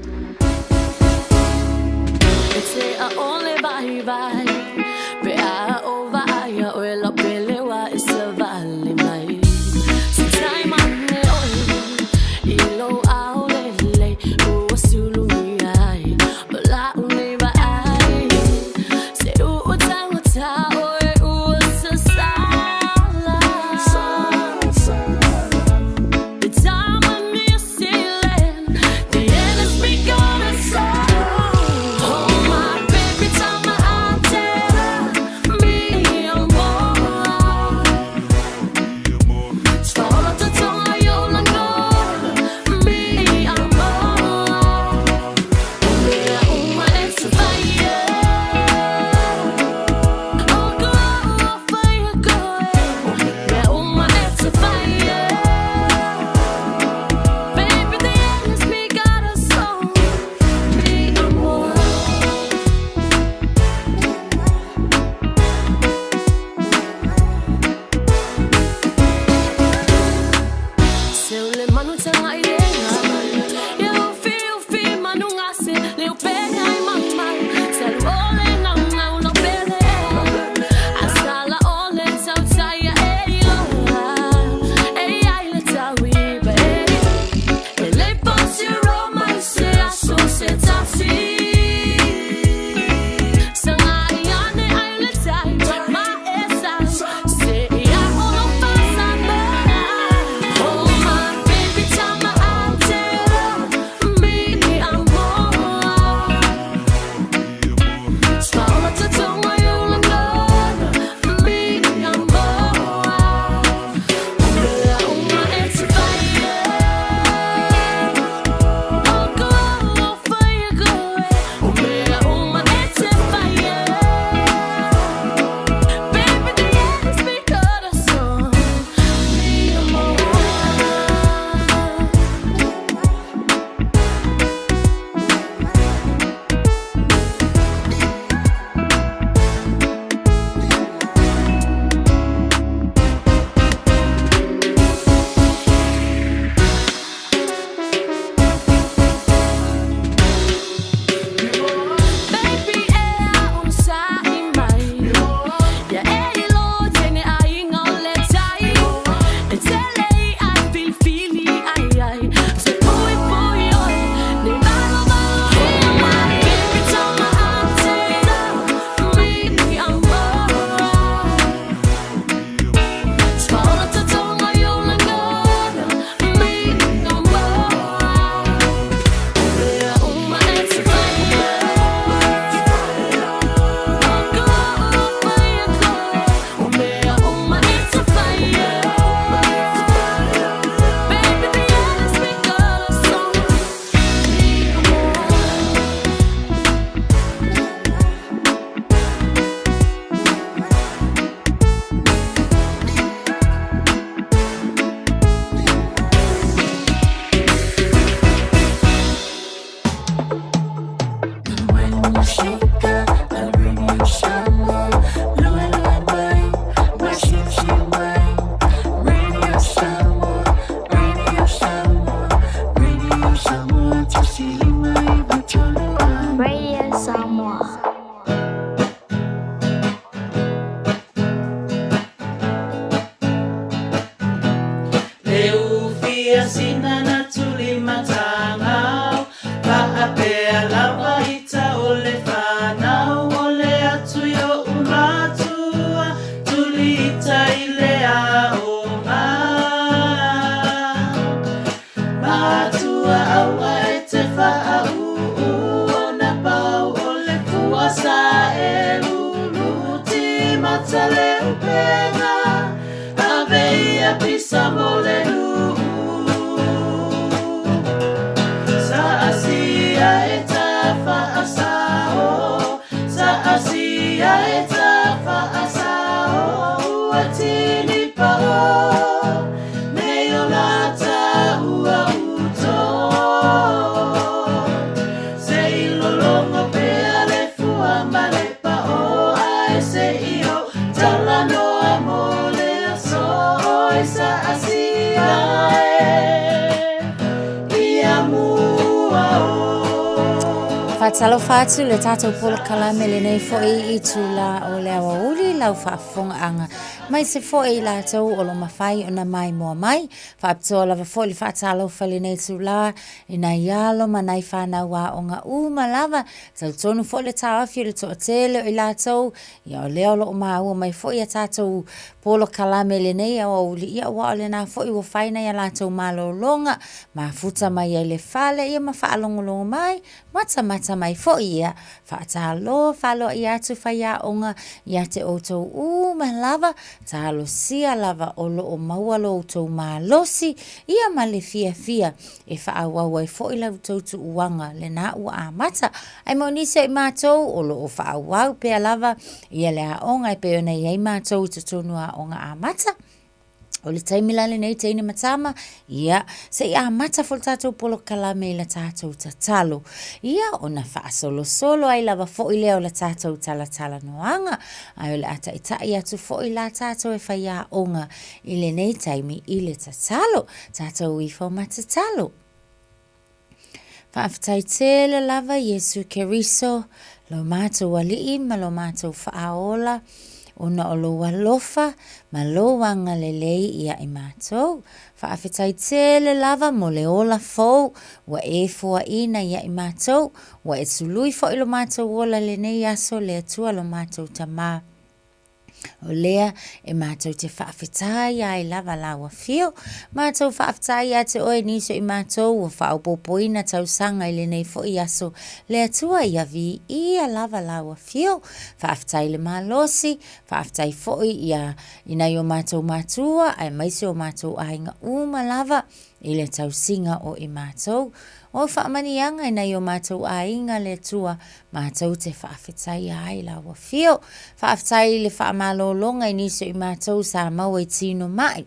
S1: Radio Samoa.
S19: Le ufia sina na tuli matangau Faapea lava ita o le fanau O le atu i o'u matua Tuli ita i le aoga Matua aua e te faauu Ona pau o le fua sa e luluti Mata le upega Ave ia pisa mo le nuu Sa asia e ta faasao Sa asia e ta faasao Ua tini pao Me o lata ua uto Se i lolongo pea le fua ma le pao Ae se i o talanoa mo le aso Oi sa asia e ia mua o.
S21: Faatalofa atu le tatou polokalame lenei foi itulā o le aoauli lau faafofogaaga aemaise foi i latou o lo mafai ona maimoa mai. Faapitoa lava foi le faatalofa i lenei itulā i nai alo ma nai fanau aoga uma lava, talitonu foi le taofi o le toatele o i latou, ia o lea o lo o maua mai foi a tatou polokalame i lenei aoauli, ia aua o lena foi ua fai nai a latou malologa, mafuta mai ai le fale, ia ma faalogologo mai, matamata mai foi, ia faatalofa aloaia atu faiaoga ia te outou uma lava, talosia lava o lo o maua lo outou malosi, ia ma le fiafia e faaauau ai foi la outou tuuaga lena ua amata. Ae mo nisi o i matou o lo o faaauau pea lava ia le aoga e pei ona i ai matou i totonu o aoga amata, O le taimi la lenei teine ma tama, ia, se i amata foi le tatou polokalame i la tatou tatalo. Ia, ona faasolosolo ai lava foi lea o la tatou talatalanoaga, ae o le a taitai atu foi la tatou e faiaoga i lenei taimi i le tatalo. Tatou ifo ma tatalo. Faafetai tele lava Iesu Keriso, lo matou Alii ma lo matou Faaola, ona o lou alofa ma lou agalelei ia i matou. Faafetai tele lava mo le ola fou ua e foaina ia i matou, ua e sului foi lo matou ola i lenei aso le Atua lo matou Tama. O lea e matou te faafetai ai lava lau afio. Matou faafetai ia te oe nisi o i matou ua faaopoopoina tausaga i lenei foi aso. Le Atua ia viia lava lau afio. Faafetai le malosi, faafetai foi ia i nai o matou matua aemaise o matou aiga uma lava i le tausiga o i matou. O faamaniaga i nai o matou aiga le Atua matou te faafetaia ai lau afio. Faafetai i le faamalologa i nisi o i matou sa maua i tino mai.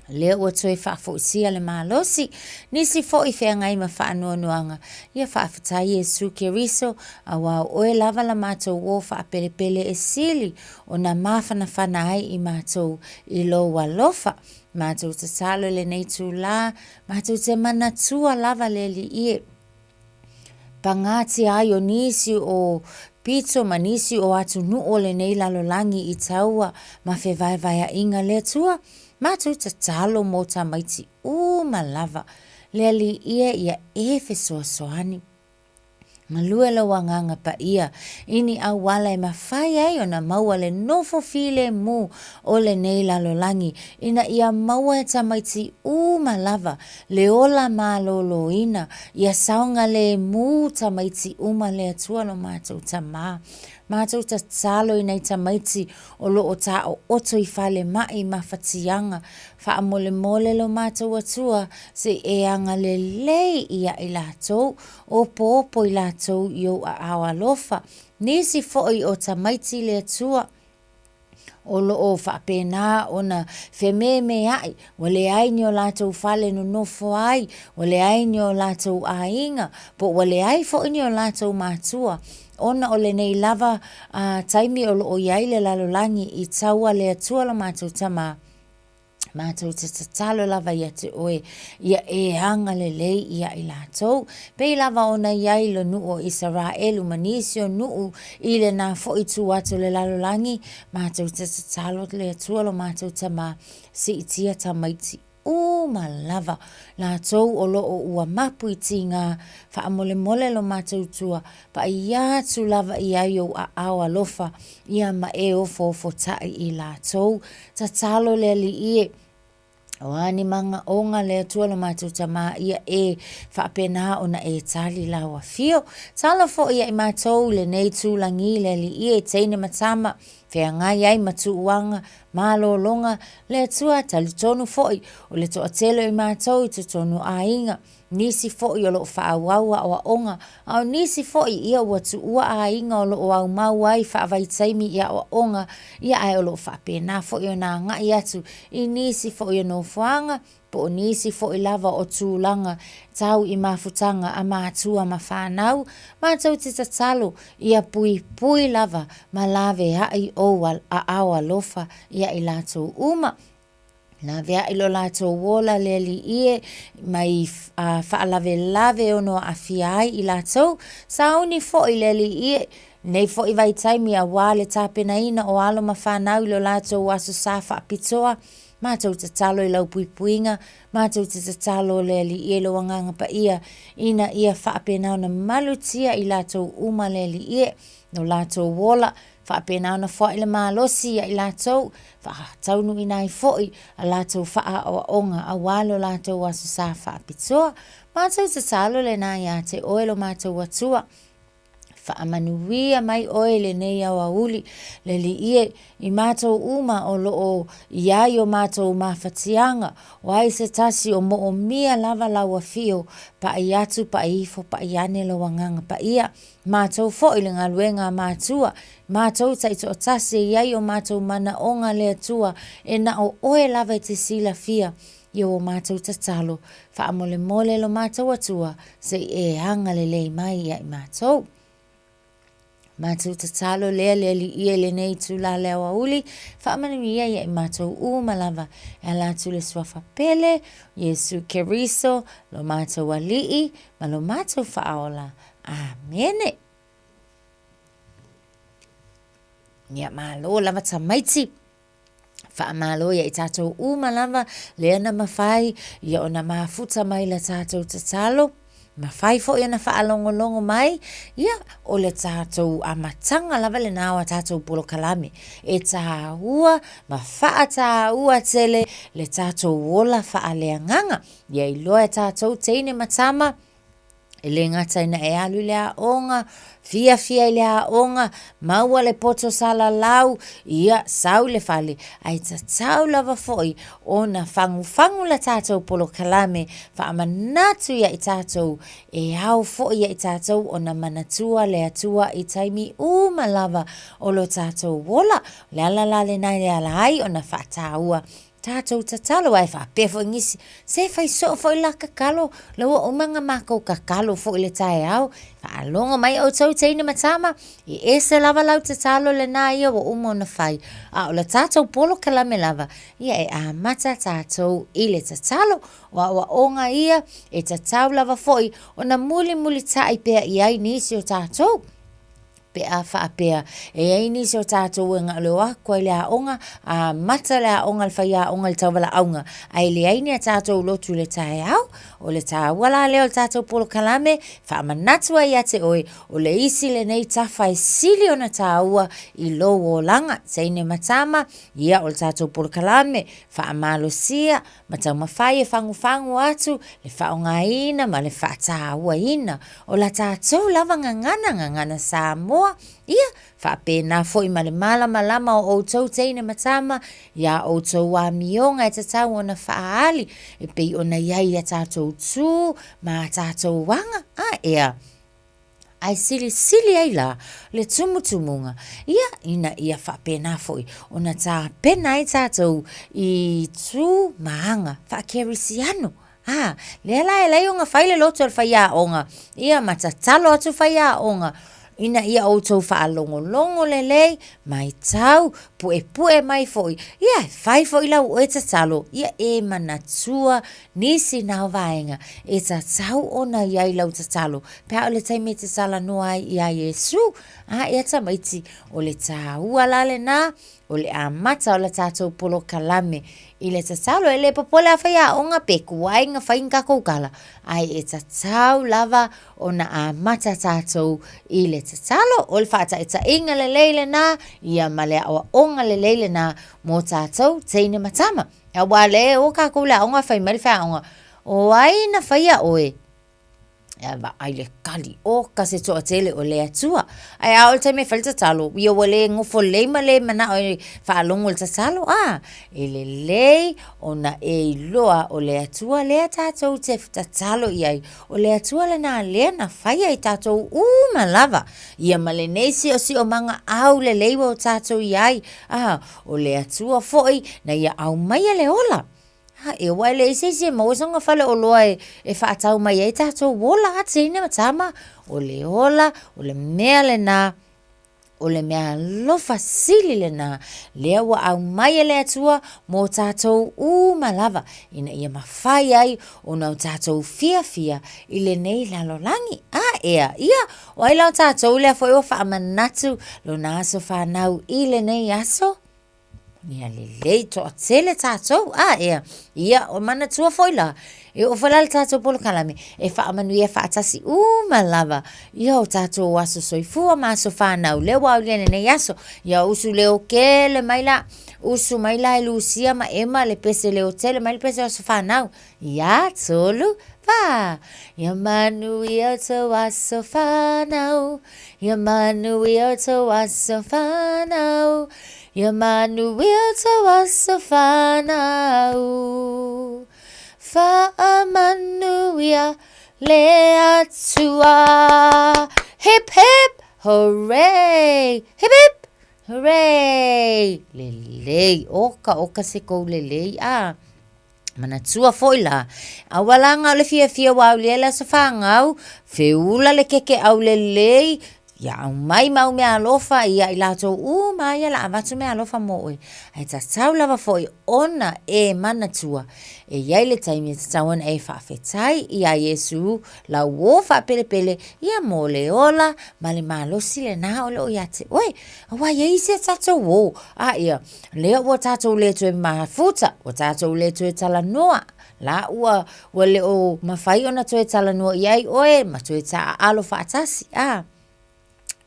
S21: Lea ua toe faafoisia le malosi, nisi foi feagai ma faanoanoaga. Ia faafetai Iesu Keriso, auā o oe lava la matou uo faapelepele e sili ona mafanafana ai i matou i lou alofa. Matou tatalo i lenei itulā, matou te manatua lava le Alii e. Pagatia ai o nisi o pito ma nisi o atunuu o lenei lalolagi i taua ma fevaevaeaiga le Atua, matou tatalo mo tamaiti uma lava, le Alii ia e fesoasoani. Galue lou Agaga Paia i ni auala e mafai ai ona maua le nofo filemu o lenei lalolagi ina ia maua e tamaiti uma lava le ola malōlōina, ia saogalēmū tamaiti uma le Atua lo matou Tamā. Matou tatalo i nai tamaiti o lo o tāo'oto i falema'i ma fatiaga, faamolemole lo matou Atua se i e agalelei ia i latou, opoopo i latou i ou aao alofa, nisi foi o tamaiti le Atua, o lo o faapena ona fememea'i, ua leai ni o latou fale nonofo ai, ua leai ni o latou aiga, po ua leai foi ni o latou matua, ona o lenei lava a taimi o lo o i ai le lalolagi i taua le Atua lo matou Tama. Matou te tatalo lava ia te oe, ia e agalelei ia i latou. Pei lava ona i ai le nuu o Isaraelu ma nisi o nuu i lena foi itu atu o le lalolagi, matou te tatalo le Atua lo matou Tama, siitia tamaiti uma lava latou o lo o ua mapu i tiga, faamolemole lo matou Atua, paia atu lava i ai ou aao alofa, ia ma e ofoofotaʻi i latou. Tatalo le Alii e, O a ni magaoga le Atua lo matou Tama ia e faapena ona e tali lau afio. Talo foi ia i matou i lenei tulagi le Alii e, teine ma tama, feagai ai ma tuuaga, malologa, le Atua talitonu foi o le toatele o i matou i totonu o aiga, nisi foi o lo o faaauau aoaoga, a o nisi foi ia ua tuua aiga o lo o aumau ai faavaitaimi i aoaoga, ia ae o lo o faapena foi ona agai atu i nisi foi o nofoaga po o nisi foi lava o tulaga tau i mafutaga a matua ma fanau, matou te tatalo ia puipui lava ma laveai ou aao alofa ia i latou uma. Laveai lo latou ola le Alii e, mai faalavelave e ono aafia ai i latou. Sauni foi le Alii e, nei foi vaitaimi auā le tapenaina o alo ma fanau i lo latou Aso Sa faapitoa. Matou tatalo i lau puipuiga, matou te tatalo le Alii e lou Agaga Paia, ina ia faapena ona malutia i latou uma le Alii e, lo latou ola, faapena ona foai le malosi ia i latou, faataunuuina ai foi a latou faaaoaoga aua lo latou Aso Sa faapitoa. Matou tatalo lena ia te oe lo matou Atua. Faamanuia mai oe i lenei aoauli, le Alii e, i matou uma o lo o i ai o matou mafatiaga, o ai se tasi o moomia lava lau afio, pa'i atu, pa'i ifo, pa'i ane lou Agaga Paia. Matou foi le galuega a matua, matou taitoatasi e i ai o matou manaoga le Atua, e na o oe lava e te silafia i o matou tatalo, faamolemole lo matou Atua, se i e agalelei mai ia i matou. Matou tatalo lea le Alii e lenei itula le aoauli, faamanuia ia i matou uma lava, e ala atu le Suafa pele, Iesu Keriso, lo matou Alii, ma lo matou Faaola. Amene. Ia malo lava tamaiti. Faamalo ia i tatou uma lava lea na mafai ia ona mafuta mai la tatou tatalo, mafai foi ona faalogologo mai, ia o le tatou amataga lava lena o a tatou polokalame. E tāua ma faataua tele le tatou ola faaleagaga. Ia iloa e tatou teine ma tama, E le gata ina e alu i le aoga, fiafia i le aoga, maua le poto salalau, ia, sau i le fale, ae tatau lava foi ona fagufagu la tatou polokalame, faamanatu ia i tatou, e ao foi ia i tatou ona manatua le Atua i taimi uma lava o lo tatou ola. O le ala la lena e ala ai ona faataua Tatou tatalo ae faapea foi nisi, se fai soo foi la kakalo, la ua uma na makou kakalo foi le taeao, faalogo mai outou teine ma tama, e ese lava lau tatalo lena ia ua uma ona fai, a o le tatou polokalame lava, ia e amata tatou i le tatalo. O aoaoga ia e tatau lava foi ona mulimulitai pea i ai nisi o tatou. Pe a faapea e i ai nisi o tatou e galueo aku ai i le aoga, amata le aoga i le faiaoga i le tauvalaauga, ae leai ni a tatou lotu i le taeao. O le taua la lea o le tatou polokalame, faamanatu ai ia te oe, o le isi lenei tafa e sili ona taua i lou olaga. Teine ma tama, ia o le tatou polokalame, faamalosia ma taumafai e fagufagu atu le faaaogaina ma le faatauaina o la tatou lava gagana, gagana Samoa, ia faapena foi ma le malamalama o outou teine ma tama i a outou amioga e tatau ona faaali e pei ona i ai a tatou tu ma a tatou aga, a ea. Ae silisili ai la le tumutumuga, ia, ina ia faapena foi ona tapena ai tatou i tu ma aga faakerisiano. A, lea la e alai ona fai le loto e le faiaoga, ia ma tatalo atu faiaoga, ina ia outou faalogologo lelei, matau, puepue mai foi, ia, e fai foi lau oe tatalo, ia e manatua nisi na o vaega e tatau ona i ai lau tatalo pe a o le taimi e te talanoa ai iā Iesu. A ea tamaiti, o le tāua la lenā, o le amata o le tatou polokalame i le tatalo. E le popole a faiaoga pe kuai na fai ni tatou tala, ae e tatau lava ona amata tatou i le tatalo. O le faataitaiga lelei lenā, ia ma le aoaoga lelei lenā mo tatou teine ma tama. Aua lea e o tatou i le aoga fai mai le faiaoga, o ai na faia oe? Ia vaai le kali, oka se toatele o le Atua. Ae a oo i le taimi e fai le tatalo, ia ua le nofo lelei ma le manao e faalogo i le tatalo, a? E lelei ona e iloa o le Atua lea tatou te tatalo i ai, o le Atua lena lea na faia i tatou uma lava. Ia ma lenei siosiomaga aulelei ua o tatou i ai, a? O le Atua foi na ia aumaia le ola. A e aua e leai se isi e maua sona faleoloa e faatau mai ai tatou ola a teine ma tama. O le ola, o le mea lena, o le mea alofa sili lena, lea ua aumai e le Atua mo tatou uma lava, ina ia mafai ai ona o tatou fiafia i lenei lalolagi. A ea, ia, o ai la o tatou lea foi ua faamanatu lona aso fanau i lenei aso? Ia lelei toatele tatou, a ea, ia o manatua foi la, e oo foi la i le tatou polokalame, e faamanuia faatasi uma lava ia o tatou aso soifua ma aso fanau, lea ua aulia i lenei aso. Ia usu leo tele mai la, usu mai la e Lusia ma Ema le pese leo tele mai le pese o aso fanau. Ia, tolu, fa. Ia manuia tou aso fanau, Ia manuia tou aso fanau, Ia manuia tou aso fanau. Faamanuia le Atua. Hip hip hooray! Hip hip hooray! Lelei, oka oka se kou lelei a. Manatua foi la, aua la na o le fiafia ua aulia le aso fanau, feula le keke aulelei, ia aumai mau meaalofa ia i latou uma ia la avatu meaalofa mo oe. Ae tatau lava foi ona e manatua, e i ai le taimi e tatau ona e faafetai iā Iesu lau uō faapelepele ia mo le ola ma le malosi lena o lo o ia te oe. Aua e i ai isi a tatou uō, a ia, Lea ua tatou le toe mafuta, ua tatou le toe talanoa, la ua, ua le o mafai ona toe talanoa i ai oe ma toe taaalo faatasi, a.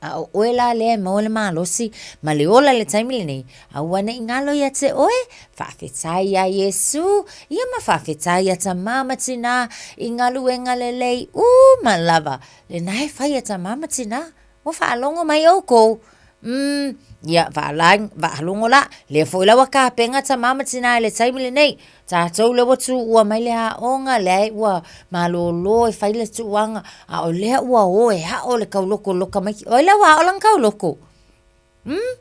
S21: A o oe la lea e maua le malosi ma le ola i le taimi lenei, aua ne i galo ia te oe, faafetai iā Iesū, ia ma faafetai iā tamā ma tinā i galuega lelei uma lava, lena e fai e tamā ma tinā. Ua faalogo mai ʻoukou? Umm, ia, faalogo la, lea foi la ua kapena tamā ma tinā i le taimi lenei. Tatou lea ua tuua mai le aoga, lea ua malōlō e fai le tuuaga, a o lea ua o e aʻo le tauloko i lou tamaiti. O ai la ua aʻo lana tauloko? Umm?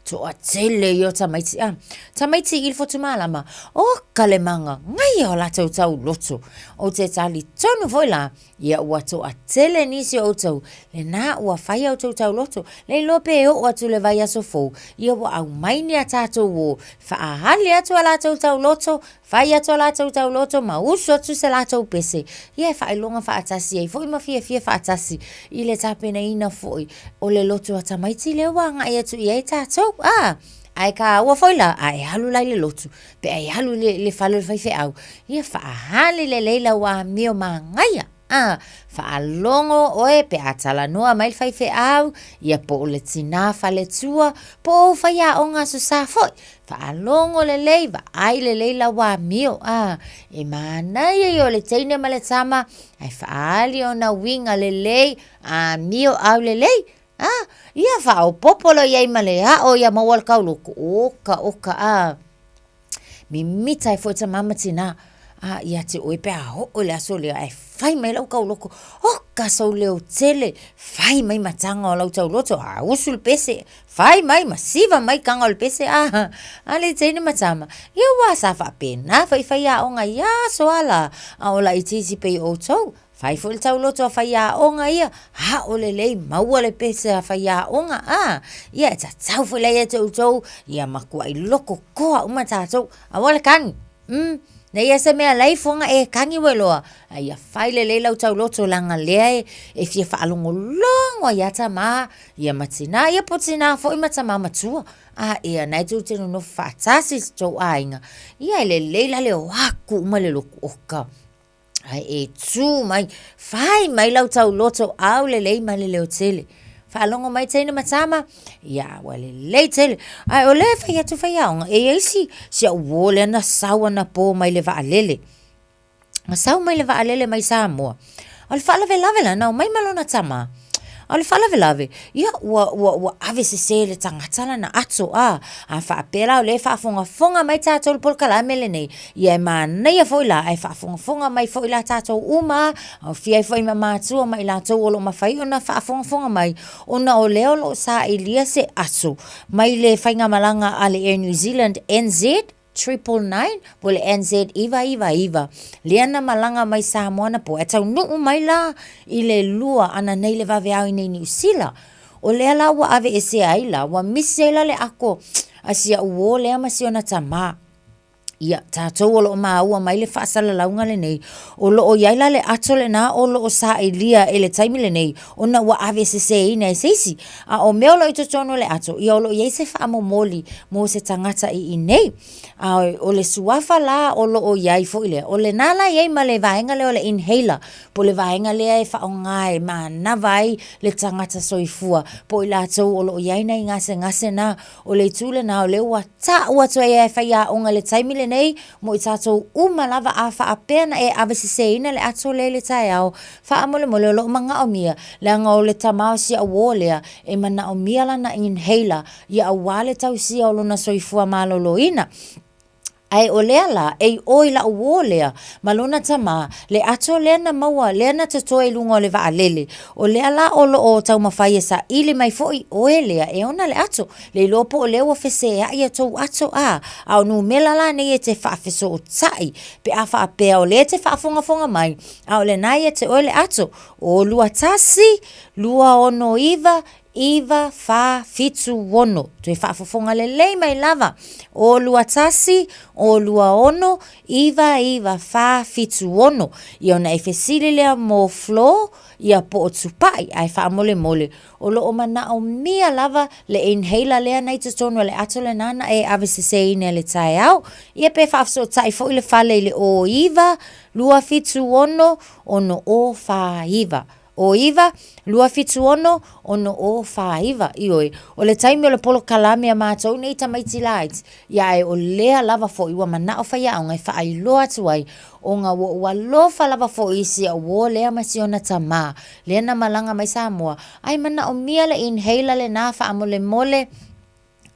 S21: Toatele ia o tamaiti, a. Tamaiti i le Fotumalama, oka le magagaia o latou tauloto. Ou te talitonu foi la, ia ua toatele nisi o outou, lena ua fai a outou tauloto. Le iloa pe oo atu le vaiaso fou, ia ua aumai ni a tatou uō, faaali atu a latou tauloto, Fai atu a latou tauloto ma usu atu se latou pese, ia e faailoga faatasi ai foi ma fiafia faatasi i le tapenaina foi o le loto a tamaiti lea ua agai atu i ai tatou. A! Ae kāua foi la, a e alu la i le lotu, pe a e alu i le fale o le faifeau, ia faaali lelei lau amio manaia. A! Faalogo ʻoe pe a talanoa mai le faifeau, ia po o le tinā faletua, po o ou faiaoga aso sa foi. Faalogo lelei, vaai lelei lau amio, a! E manaia ia o le teine ma le tama, ae faaali ona uiga lelei, amio aulelei. A! Ia faaopoopo loa i ai ma le aʻo ia maua le tauloko, oka oka, a! Mimita ai foi tamā ma tinā, a ia te oe pe a oo i le aso lea ae fai mai lau tauloto, oka sou leo tele, fai mai ma taga o lau tauloto, a usu le pese, fai mai ma siva mai taga o le pese, a, a le teine ma tama, ia ua sa faapena foi faiaoga i aso a la, a o laitiiti pei o outou, Fai foi le tauloto a faiaoga ia, aʻo lelei, maua le pese a faiaoga, a, ia e tatau foi la ia te outou, ia matuai loko toa uma tatou, aua le kagi, umm, nei ia se mea lai fuaga e kagi ua iloa, a ia fai lelei lau tauloto leaga lea e, e fia faalogologo ai ia tamā, ia ma tinā, ia po o tinā foi ma tamā matua, a ia na e tou te nonofo faatasi i se tou aiga, ia e lelei la le o aku uma le lotu oka. Ae e tū mai, whai mai lau tauloto au lelei ma le leo tele. Faalogo mai teine ma tama, ia ua lelei tele. Ae o lea e fai atu faiaoga, e iai si, si au uō lea na sau anapō mai le vaalele. Na sau mai le vaalele mai Samoa, a o le faalavelave la, na omai ma lona tama, a o le faalavelave, ia ua, ua, ua ave sese le tagata lana ato, a, a faapea la o lea e faafogafoga mai tatou i le polokalame lenei, ia e manaia foi la ae faafogafoga mai foi la tatou uma, aofia ai foi ma matua ma i latou o lo o mafai ona faafogafoga mai, ona o lea o lo o sailia se ato mai le faigamalaga a le Air New Zealand NZ 999 po o le NZ 999 lea na malaga mai Samoa anapo ae taunuu mai la i le lua ananei le vaveao i nei Niu Sila. O lea la ua aveesea ai la, ua misi ai la le ako a si au uō lea ma si ona tamā. Ia, tatou o lo o maua mai le faasalalauga lenei, o lo o i ai la le ato lena o lo o sailia i le taimi lenei ona ua aveseseina e se isi. A o mea o lo o i totonu o le ato, ia o lo o i ai se faamomoli mo se tagata i inei. A o le suafa la o lo o i ai foi lea, o lena la e i ai ma le vaega lea o le inhaler, po o le vaega lea e faaaoga e manava ai le tagata soifua, po o i latou o lo o i ai nai gasegase na. O le itu lena o lea ua tau atu ai e faiaoga i le taimi lenei mo i tatou uma lava a faapea na e aveseseina le ato lea i le taeao, faamolemole o lo o manaomia, leaga o le tama o si au uō lea e manaomia lana inhaler ia aua le tausia o lona soifua maloloina. Ae o lea la, e i ʻo i laʻu uō lea, ma lona tamā, le ato lea na maua, lea na totoe i luga o le vaalele, o lea la o lo o taumafai e saili mai foʻi ʻoe lea e ona le ato, le iloa po o lea ua feseaʻi a tou ato a, a o numela la nei e te faafesootaʻi pe a faapea o lea e te faafogafoga mai, a o lena ia te oe le ato, o 2 1 2 6 9 9 4 7 6. Toe faafofoga lelei mai lava, o 2 1, o 2 6, 9 9 4 7 6. Ia ona e fesili lea mo Flo, ia po o Tupai, ae faamolemole, o lo o manaomia lava le inhaler lea na i totonu o le ato lena na e aveseseina i le taeao. Ia pe faafesootai foi le fale i le o 9 2 7 6 6 0 4 9. O 9, 2 7 6 6 0 4 9. Ioe, o le taimi o le polokalame a matou nei tamaiti laiti, ia ae o lea lava foi ua manao faiaoga e faailoa atu ai, ona ua ou alofa lava foi i si au uō lea ma si ona tamā, lea na malaga mai Samoa, ae manaomia le inhaler lena faamolemole,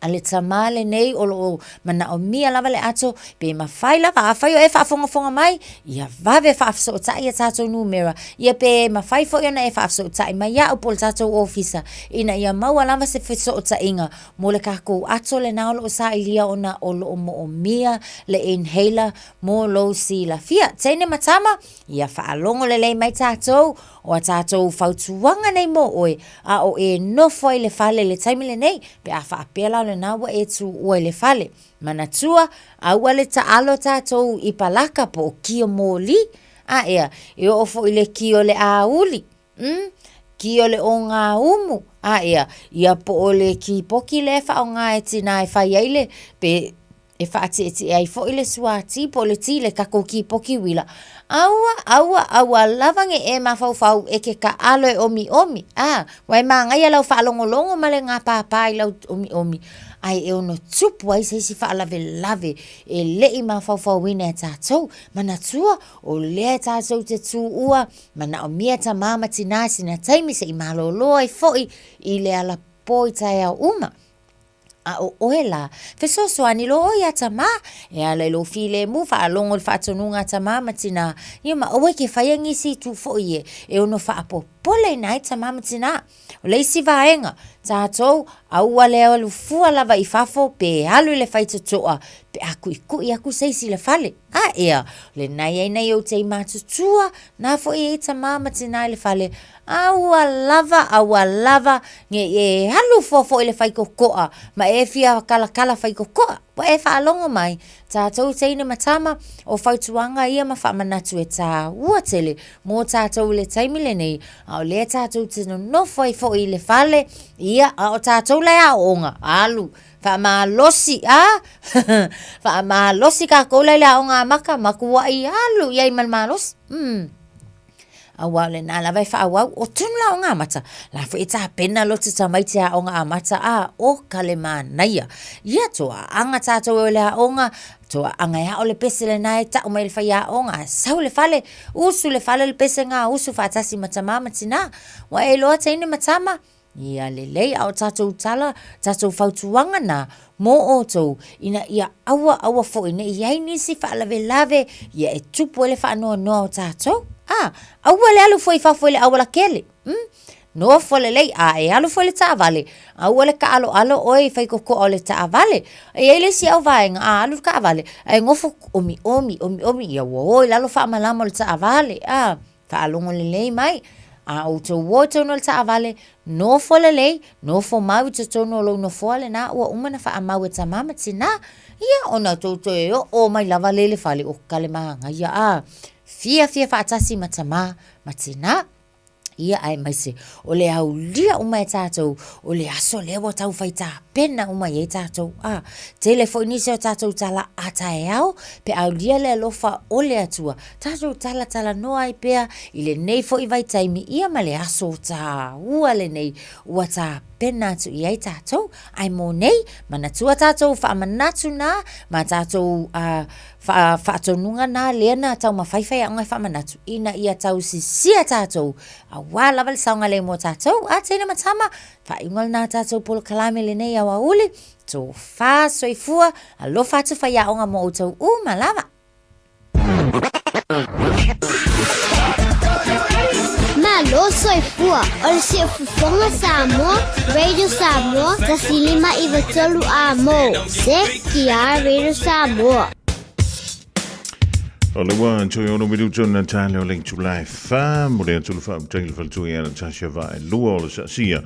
S21: A le tamā lenei o lo o manaomia lava le ato, pe mafai lava, afai o e faafogafoga mai, ia vave faafesootai a tatou numera, ia pe mafai foi ona e faafesootai mai iaʻu po o le tatou ofisa, ina ia maua lava se fesootaiga mo le kakou ato lena o lo o sailia ona o lo o moomia le inhaler mo lou silafia. Teine ma tama, ia faalogo lelei mai tatou, o a tatou fautuaga nei mo oe, a o e nofo ai i le fale i le taimi lenei, pe a faapea la o lena ua e tuua i le fale. Manatua, aua le taalo tatou i palaka po o kio moli. A ea, e oo foi i le kio o le auli, mm, kio o le ogaumu, a ea, ia po o le kipoki lea e faaaoga e tinā e fai ai le, pe, e faatietie ai foi le suati po o le ti le takou kipoki uila. Aua, aua, aua lava ne i e mafaufau e te taalo e omiomi, a, ua e manaia lau faalogologo ma le gapāpā i lau omiomi, ae e ono tupu ai se isi faalavelave e le i mafaufauina e tatou. Manatua, o lea tatou te tuua, manaomia tamā ma tinā sina taimi se i malōlō ai foi i le alapō i taeao uma. A o ʻoe lā, fesoasoani loa ʻoe iā Tamā, e ala i lou filemu, faalogo i le faatonuga a Tamā ma Tinā, ia ma aua e ke faia nisi itu foʻi e, e ono faapopoleina ai Tamā ma Tinā. O le isi vaega, tatou, aua le alu fua lava i fafo pe alu i le faitotoa pe a kuʻikuʻi aku se isi i le fale. A ea, o lena i ai nai ou tei matutua, na foi e i ai Tamā ma Tinā i le fale, Aua lava, aua lava, ne i e alu fua foi i le faitotoa, ma e fia kalakala faitotoa. Ua e faalogo mai, tatou teine ma tama, o fautuaga ia ma faamanatu e tāua tele mō tatou i le taimi lenei, a o lea tatou te nonofo ai foi i le fale, ia, a o tatou la e aooga, alu, faamalosi, a, faamalosi kakou la i le aoga amata, matuai alu i ai ma le malosi. Umm. Auā o lena lava e faaauau, o tonu le aoga amata, la foi e tapena lotu tamaiti aoga amata, a, o ka le manaia. Ia toaaga tatou e o le aoga, toaaga e ao le pese lena e tau mai le faiaoga, sau le fale, usu le fale le pesega, usu faatasi ma tamā ma tinā. Ua e iloa teine ma tama, Ia lelei, a o tatou tala, tatou fautuaga na mō outou, ina ia aua aua foi ne i i ai nisi faalavelave, ia e tupu ai le faanoanoa o tatou. A, aua le alu foi i fafo i le auala kele. Umm. Nofo lelei, a e alu foi i le taavale, aua le taaloalo oe i faikokoa o le taavale. E i ai le isi auvaega, a alu le taavale, ae nofo omiomi, omiomi, ia ua o i lalo faamalama o le taavale. A. Faalogo lelei mai, a outou o i totonu o le taavale, nofo lelei, nofo mau i totonu o lou nofoa lena ua uma ona faamau e tamā ma tinā. Ia, ona tou toe oo mai lava lea i le fale, o ka le manaia, a fiafia faatasi ma tamā ma tinā. Ia, aemaise o le aulia uma e tatou, o le aso lea ua tau fai tapena uma i ai tatou. A, tele foi nisi o tatou tala a taeao, pe aulia le alofa o le Atua, Tatou talatalanoa ai pea i lenei foi vaitaimi ia ma le aso taua lenei ua tapena atu i ai tatou. Ae mo nei, manatua tatou faamanatu na ma tatou faatonuga na lea na taumafai faiaoga e faamanatu ina ia tausisia tatou aua lava le saogalemu o tatou. A teine ma tama, faaiuga lena tatou polokalame lenei aoauli, tofa soifua, alofa atu faiaoga mo outou uma lava.
S1: Malo soifua o le Siufofoga Samoa, Radio Samoa, 105 93 A mo, CKR Radio Samoa.
S4: O le ua toe ono minuto na tale o le itula e wha, mo le atulu wha utai le whaltui ana tasia va e lua o le sasia.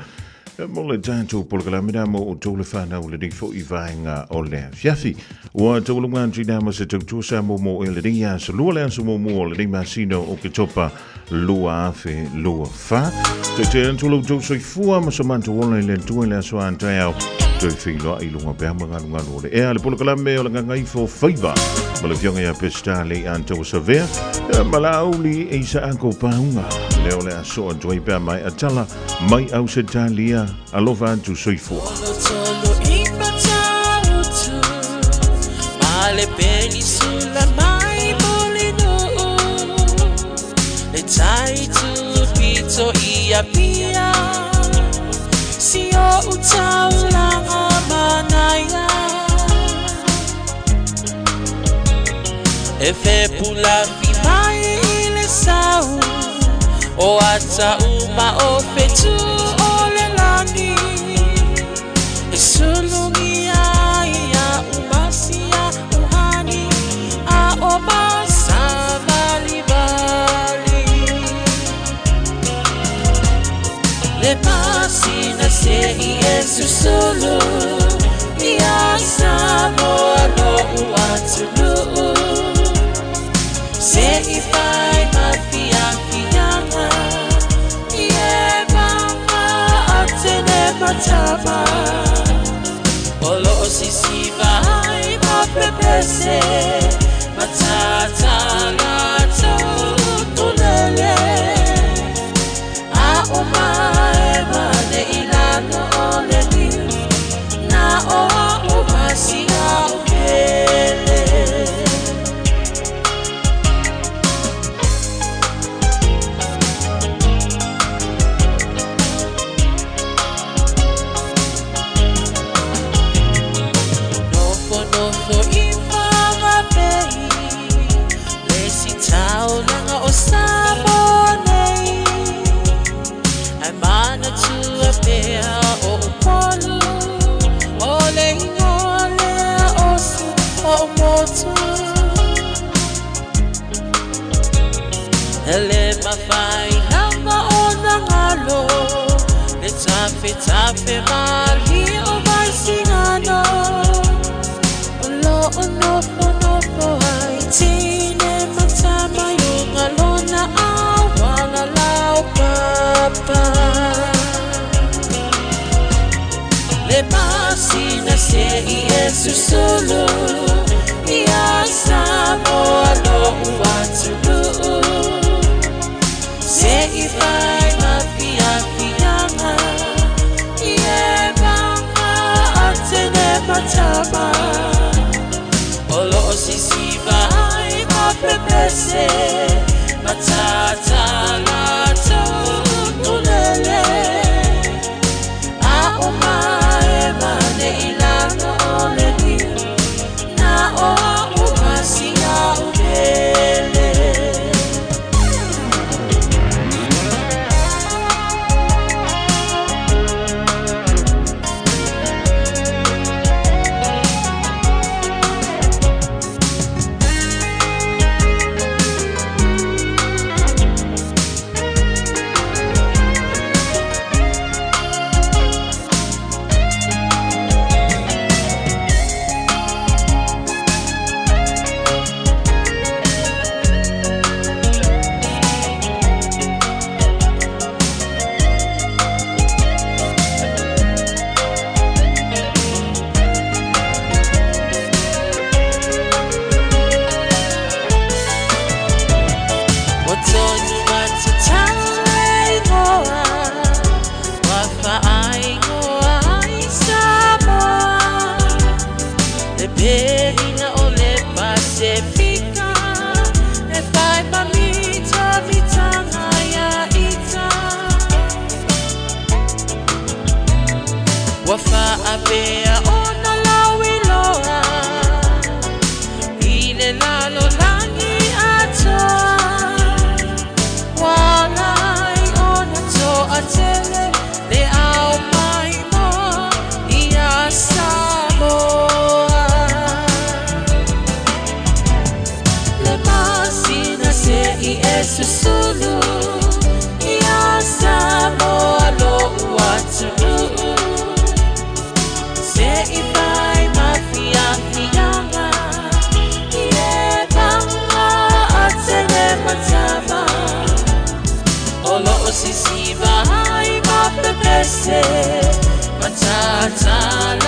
S4: Mo le tatou polokalame na mo outou le whanau le nei foi vaenga o le afiafi. Ua taulunga atu i ma se tautua sa mo mo e le nei aso lua le aso mo mo le nei masina o Oketopa 2024. Te te atu lo outou soifua ma sa matou ola i le Atua i le aso a taeao. Toe feiloai i luga pea ma galugalu o le ea le polokalame o le Gagaifo Faiva. Ma le afioga ia Peseta le Antaua Savea. Ma la auli e isa ako paunga. Leo le aso atu ai pea mai atala mai Ausetalia. Alofa atu soifua.
S19: E fepulafi mai i le sau O ata uma o fetu o le lani E sulugia ia umasia uhani A o masavalivali Le masina se i e susulu Ia Samoa lo'u atunuu Se i fai ma fiafiaga I e mama a tene matama O lo'o sisiva ai ma pepese Matatala tulele A o mae mane i lalo o le niu Na o a o masia o pele. Nofo nofo i Whanganui Le si taulaga o Samoa nei Ai manatua pea o Upolu O le ingoa lea o si o motu E le mafai lava ona galo Le tafetafe malie o Vaisigano O loo nofonofo ai teine ma tama i luga lona auala laupapa Le masina se i e susulu Ia Samoa lo'u atunuu Se
S2: fai mafiafiaga i e vaga atene matama o loo sisiva ai mapepese matatala tulele a o mae mane i lalo o le niu na o au masia u pele. O tonu matatau e ingoa, wa whaaingoa ai Samoa. Le perina o le Pasifika, e whai mamita mitanga ia ita. Wa whaapea ona lauiloa, i le lalo langi atoa. Walai ona toa tele, le au mai mo ia Samoa. Le masina se i e susulu, ia Samoa lo uatunuu. Se i fai mafiafiaga, i e vaga atene matama. O loo sisiva ai mapepese, matatala.